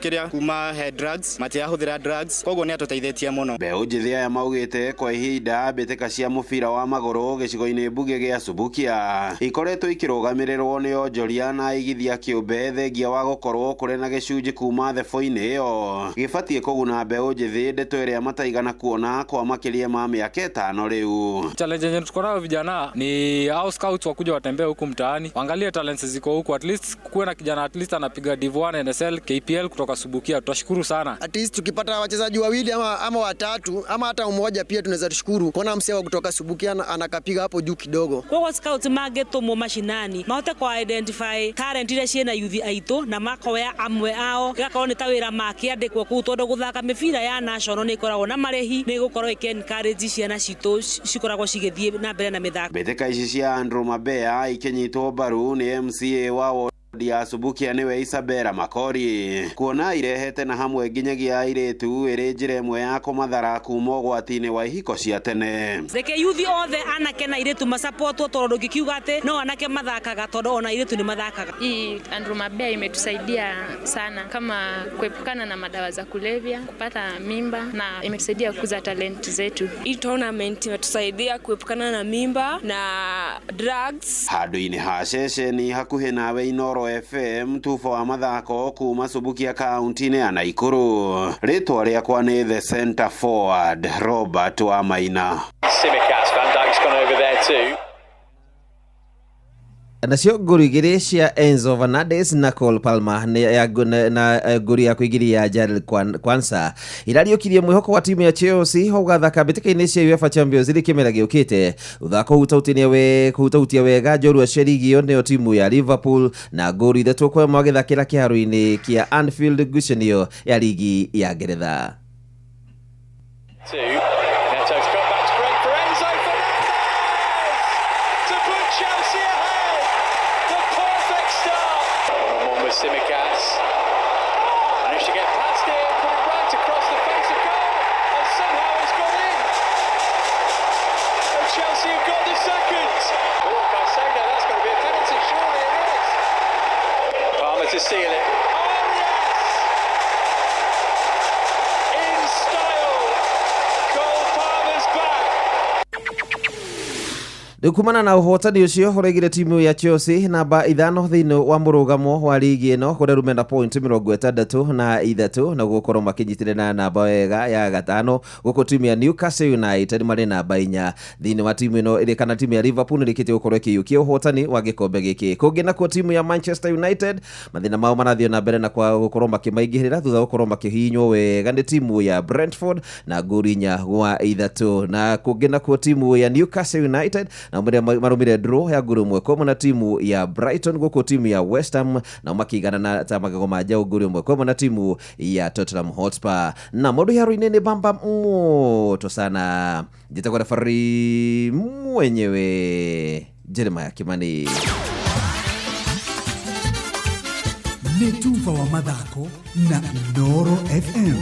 kĩrĩa kuma he drugs, matiahũthĩra drugs, koguo nĩatũteithĩtie mũno.
Mbeũ njĩthĩ aya maugĩte kwa ihinda mbĩtĩka cia mũbira wa magũrũ gĩcigo-inĩ mbunge gĩa Subukia ikoretwo ikĩrũgamĩrĩrwo nĩ onjoria na aigithia kĩũmbe thengia wa gũkorwo kũrĩ na gĩcunjĩ kuma thebo-inĩ ĩyo gĩbatiĩ kũguna mbeũ njĩthĩ ndeto ĩrĩa mataigana kuona kwa makĩria ma mĩaka 5 rĩu.
Challenge yenye tuko nayo vijana ni hao scouts wakuja watembee huku mtaani, waangalie talents ziko huku, at least kuwe na kijana at least anapiga Div 1 NSL KPL kutoka Subukia, tutashukuru sana.
At least tukipata wachezaji wawili ama watatu ama hata mmoja pia tunaweza tushukuru kuona msewa kutoka Subukia anakapiga hapo juu kidogo.
Kwa scouts magetũmwo macinani mahote kwa identify talent iria ciĩna youth aitũ na makoya amwe ao igakorwo nĩ ta wĩra makĩandĩkwo kũu, tondũ gũthaka mĩbira ya national nĩ ĩkoragwo na marĩhi, nĩ ĩgũkorwo ĩkĩ encourage ciana citũ cikoragwo cigĩthiĩ na mbere na mĩthako.
Mbĩtĩka ici cia Andrew Mabea ikinyitwo mbaru nĩ MCA wa wodi ya Subukia nĩwe Isabella Makori kuona irehete na hamwe nginyagia airĩtu ĩrĩ njĩra ĩmwe ya kũmathara kuma ũgwati-inĩ wa ihiko cia tene.
Reke yuthi othe anake na airĩtu masapotwo, tondũ ndũngĩkiuga atĩ no anake mathakaga, tondũ ona airĩtu nĩ mathakaga.
Hii Andrew Mabea imetusaidia sana kama kuepukana na madawa za kulevya, kupata mimba, na imetusaidia kukuza talent zetu.
Hii tournament imetusaidia kuepukana na mimba na drugs.
Handũ-inĩ ha ceceni hakuhĩ nawe Inoro FM tubo wa mathako kuma Subukia kaunti-inĩ ya Naikuru. Rĩtwa rĩakwa nĩ the center forward Robert wa Maina.
Simicast, Van Dijk's gone over there too.
Nacio ngũru igĩrĩ cia Enzo Fernandez na Cole Palmer na ngũru ya kũingĩria Jarell Kwanza irariũkirie mwĩhoko wa timu ya Chelsea wa gũgathaka mbĩtĩka-inĩ cia UEFA Champions League kĩmera gĩũkĩte. Ũthako kũhutahutia wega njorua cia ligi ĩyo nĩyo timu ya Liverpool na ngũru 3-1 magĩthakĩra kĩharo-inĩ kĩa Anfield ngucanio ya ligi ya Ngeretha.
Simicast managed to get past it, put it right across the face of goal, and somehow it's gone in. And Chelsea have got the second. Oh, Caicedo, that's going to be a penalty, surely it is. Palmer to seal it. Oh yes! In style, Cole Palmer's back.
Rĩu kumana na ũhotani ũcio ũraigire timu ya Chelsea namba 5 thĩinĩ wa mũrũgamo wa ligi ĩno, kũrĩa rĩu mena point 63 na gũkorwo makĩnyitĩrĩra na namba wega ya 5, gũkũ timu ya Newcastle United marĩ namba 4 thĩinĩ wa timu ĩno ĩrĩ kana timu ya Liverpool nĩrĩkĩtie gũkorwo ĩkĩiyũkia ũhotani wa gĩkombe gĩkĩ. Kũngĩ nakuo timu ya Manchester United mathĩna mao marathiĩ na mbere na kwa gũkorwo makĩmaingĩhĩrĩra thutha wa gũkorwo makĩhihinywo wega nĩ timu ya Brentford na ngũri 4-3. Na kũngĩ nakuo timu ya Newcastle United na marũmire draw ya ngũri 1-1 na timu ya Brighton, gũkũ timu ya West Ham nao makĩiganana ta magego ma njaũ ngũri 1-1 na timu ya Tottenham Hotspur. Na maũndũ haro-inĩ nĩ bamba moto sana. Njĩtagwo referee mwenyewe Jeremiah Kimani.
Nĩ tuba wa mathako na Inooro FM.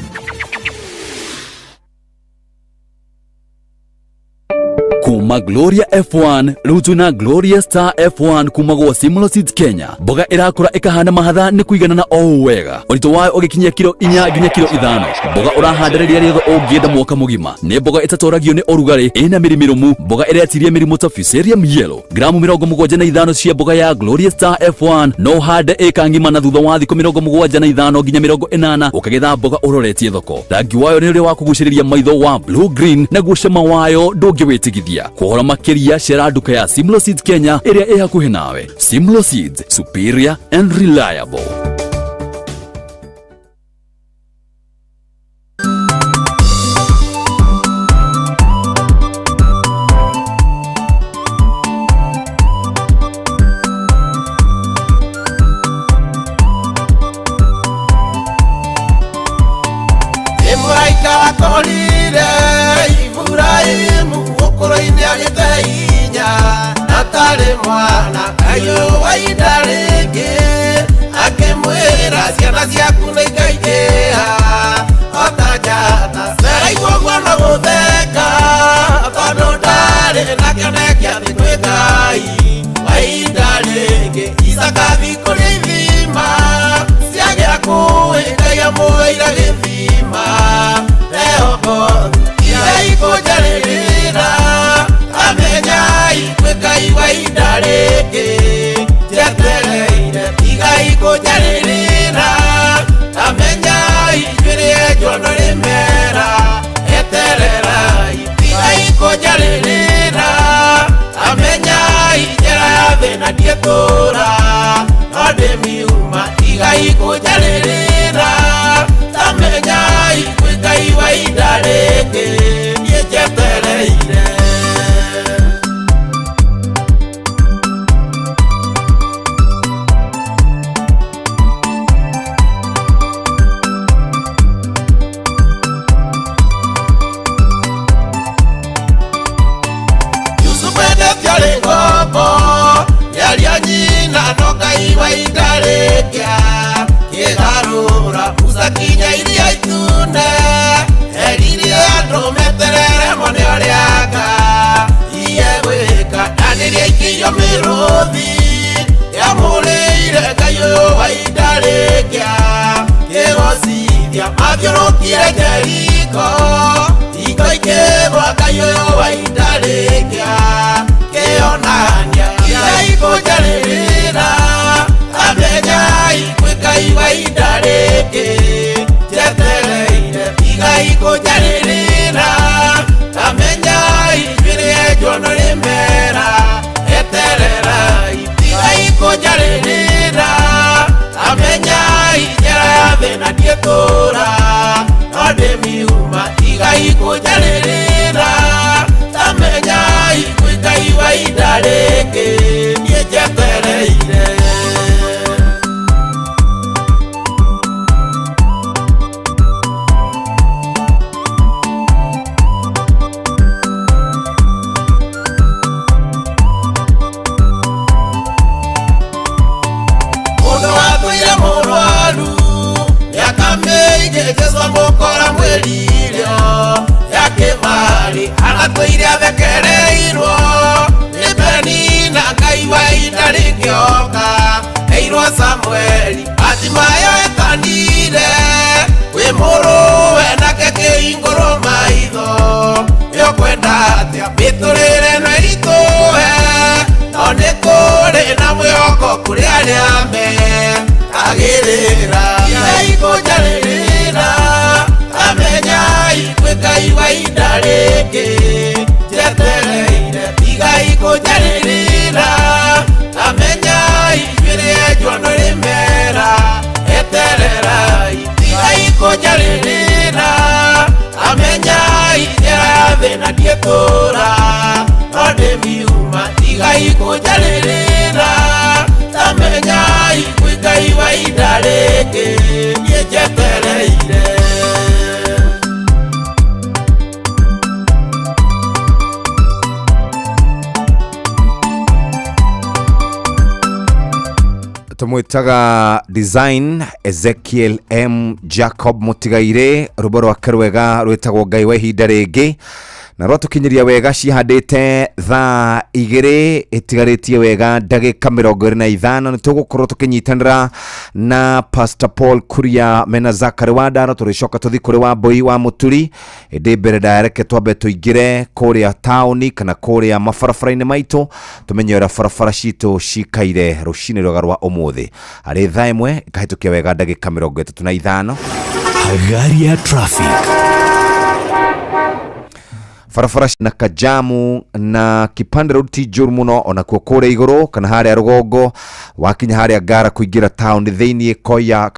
Kuma Gloria F1 rĩu twĩna Gloria Star F1 kuma gwa Simlo Seeds Kenya. Mboga ĩrakũra ĩkahana mahatha nĩ kũiganana o ũũ wega, ũritũ wayo ũgĩkinyia kiro 4 nginya kiro 5. Mboga ũrahanda rĩrĩa rĩothe ũngĩenda mwaka mũgima. Nĩ mboga ĩtatoragio nĩ ũrugarĩ, ĩna mĩri mĩrũmu, mboga ĩretiria mĩrimũ ta Fusarium yellow. Gramu 75 cia mboga ya Gloria Star F1 no ũhande ĩka ng'ima, na thutha wa thikũ 75 nginya 80 ũkagetha mboga ũroretie thoko. Rangi wayo nĩ ũrĩa wa kũgucĩrĩria maitho wa blue green, naguo cama wayo ndũngĩwĩtigithia. Kũhoro makĩria cera nduka ya Simlo Seeds Kenya ĩrĩa ĩ hakuhĩ nawe. Simlo Seeds, superior and reliable.
Nĩ mũraika wakorire Iburahĩmu ũkũrũ-inĩ agĩte hinya na tarĩ mwana kayũ wa ihinda rĩngĩ, akĩmwĩra ciana ciaku nĩ ikaingĩha o ta njata. Saraigua ũguo no gũtheka tondũ ndarĩ na kĩoneki atĩ kwĩ Ngai wa ihinda rĩngĩ. Isaka athiĩ kũrĩa ithima ciagĩa kũĩ, Ngai amũheire gĩthima Rehobothu. Igai kũnjarĩrĩra amenyai kwĩ Ngai wa ihinda rĩngĩ, njetereire. Igai kũnjarĩrĩra amenyai njuĩrĩ yenjwo no rĩmera, etererai. Igai kũnjarĩrĩra amenyai njĩra ya thĩna ndiĩtũra no ndĩmiuma. Igai kũnjarĩrĩra amenyai kwĩ Ngai wa ihinda rĩngĩ, niĩ njetereire. Yusufu endetio arĩ ngombo nĩaria nyina no Ngai wa ihinda rĩngĩ akĩgarũra. Musa kinya iria itune erire andũ meterere mone ũrĩa Ngai egwĩka. Danieli aikĩirio mĩrũthi yamũrĩire Ngai ũyũ wa ihinda rĩngĩ akĩgocithia. Mathiũrũkire Jeriko hingo ikĩgwa, Ngai ũyũ wa ihinda rĩngĩ akĩonania. Igai kũnjarĩrĩra amenyai kwĩ Ngai wa ihinda rĩngĩ, njetereire. Igai kũnjarĩrĩra amenyai njuĩrĩ yenjwo no rĩmera, etererai. Igai kũnjarĩrĩra amenyai njĩra ya thĩna ndiĩtũra no ndĩmiuma. Igai kũnjarĩrĩra amenyai kwĩ Ngai wa ihinda rĩngĩ, niĩ njetereire. Mũndũ watũire mũrwaru mĩaka mĩingĩ, Jesũ amũkora mwĩririo ya kĩbarĩ, aratũire athekereirwo nĩ Penina. Ngai wa ihinda rĩngĩoka eirwo Samueli Hatimayo etanire wĩ mũrũwe nake kĩhingũrwo maitho, nĩũkwenda atĩa mĩtũrĩre no ĩritũhe.
Amwĩtaga Design Ezekiel M Jacob Mũtigairĩ, rwĩmbo rwake rwega rwĩtagwo Ngai wa ihinda rĩngĩ, na rwatũkinyĩria wega cihandĩte thaa 2 ĩtigarĩtie wega ndagĩka 25. Nĩ tũgũkorwo tũkĩnyitanĩra na Pastor Paul Kuria mena Zakari Wandaro, tũrĩcoka tũthi kũrĩ Wambui wa Mũturi. Ĩndĩ mbere ndareke twambe tũingĩre kũrĩa taũni kana kũrĩa mabarabara-inĩ maitũ, tũmenye ũrĩa barabara citũ cikaire rũcinĩ rwega rwa ũmũthĩ, harĩ thaa 1 ĩkahĩtũkia wega ndagĩka 35.
Hagaria traffic.
Barabara na kajamu na Kipande Road ti njũru mũno onakuo kũrĩa igũrũ kana harĩa rũgongo wakinya harĩa Ngara kũingĩra taũni thĩiniĩ koya.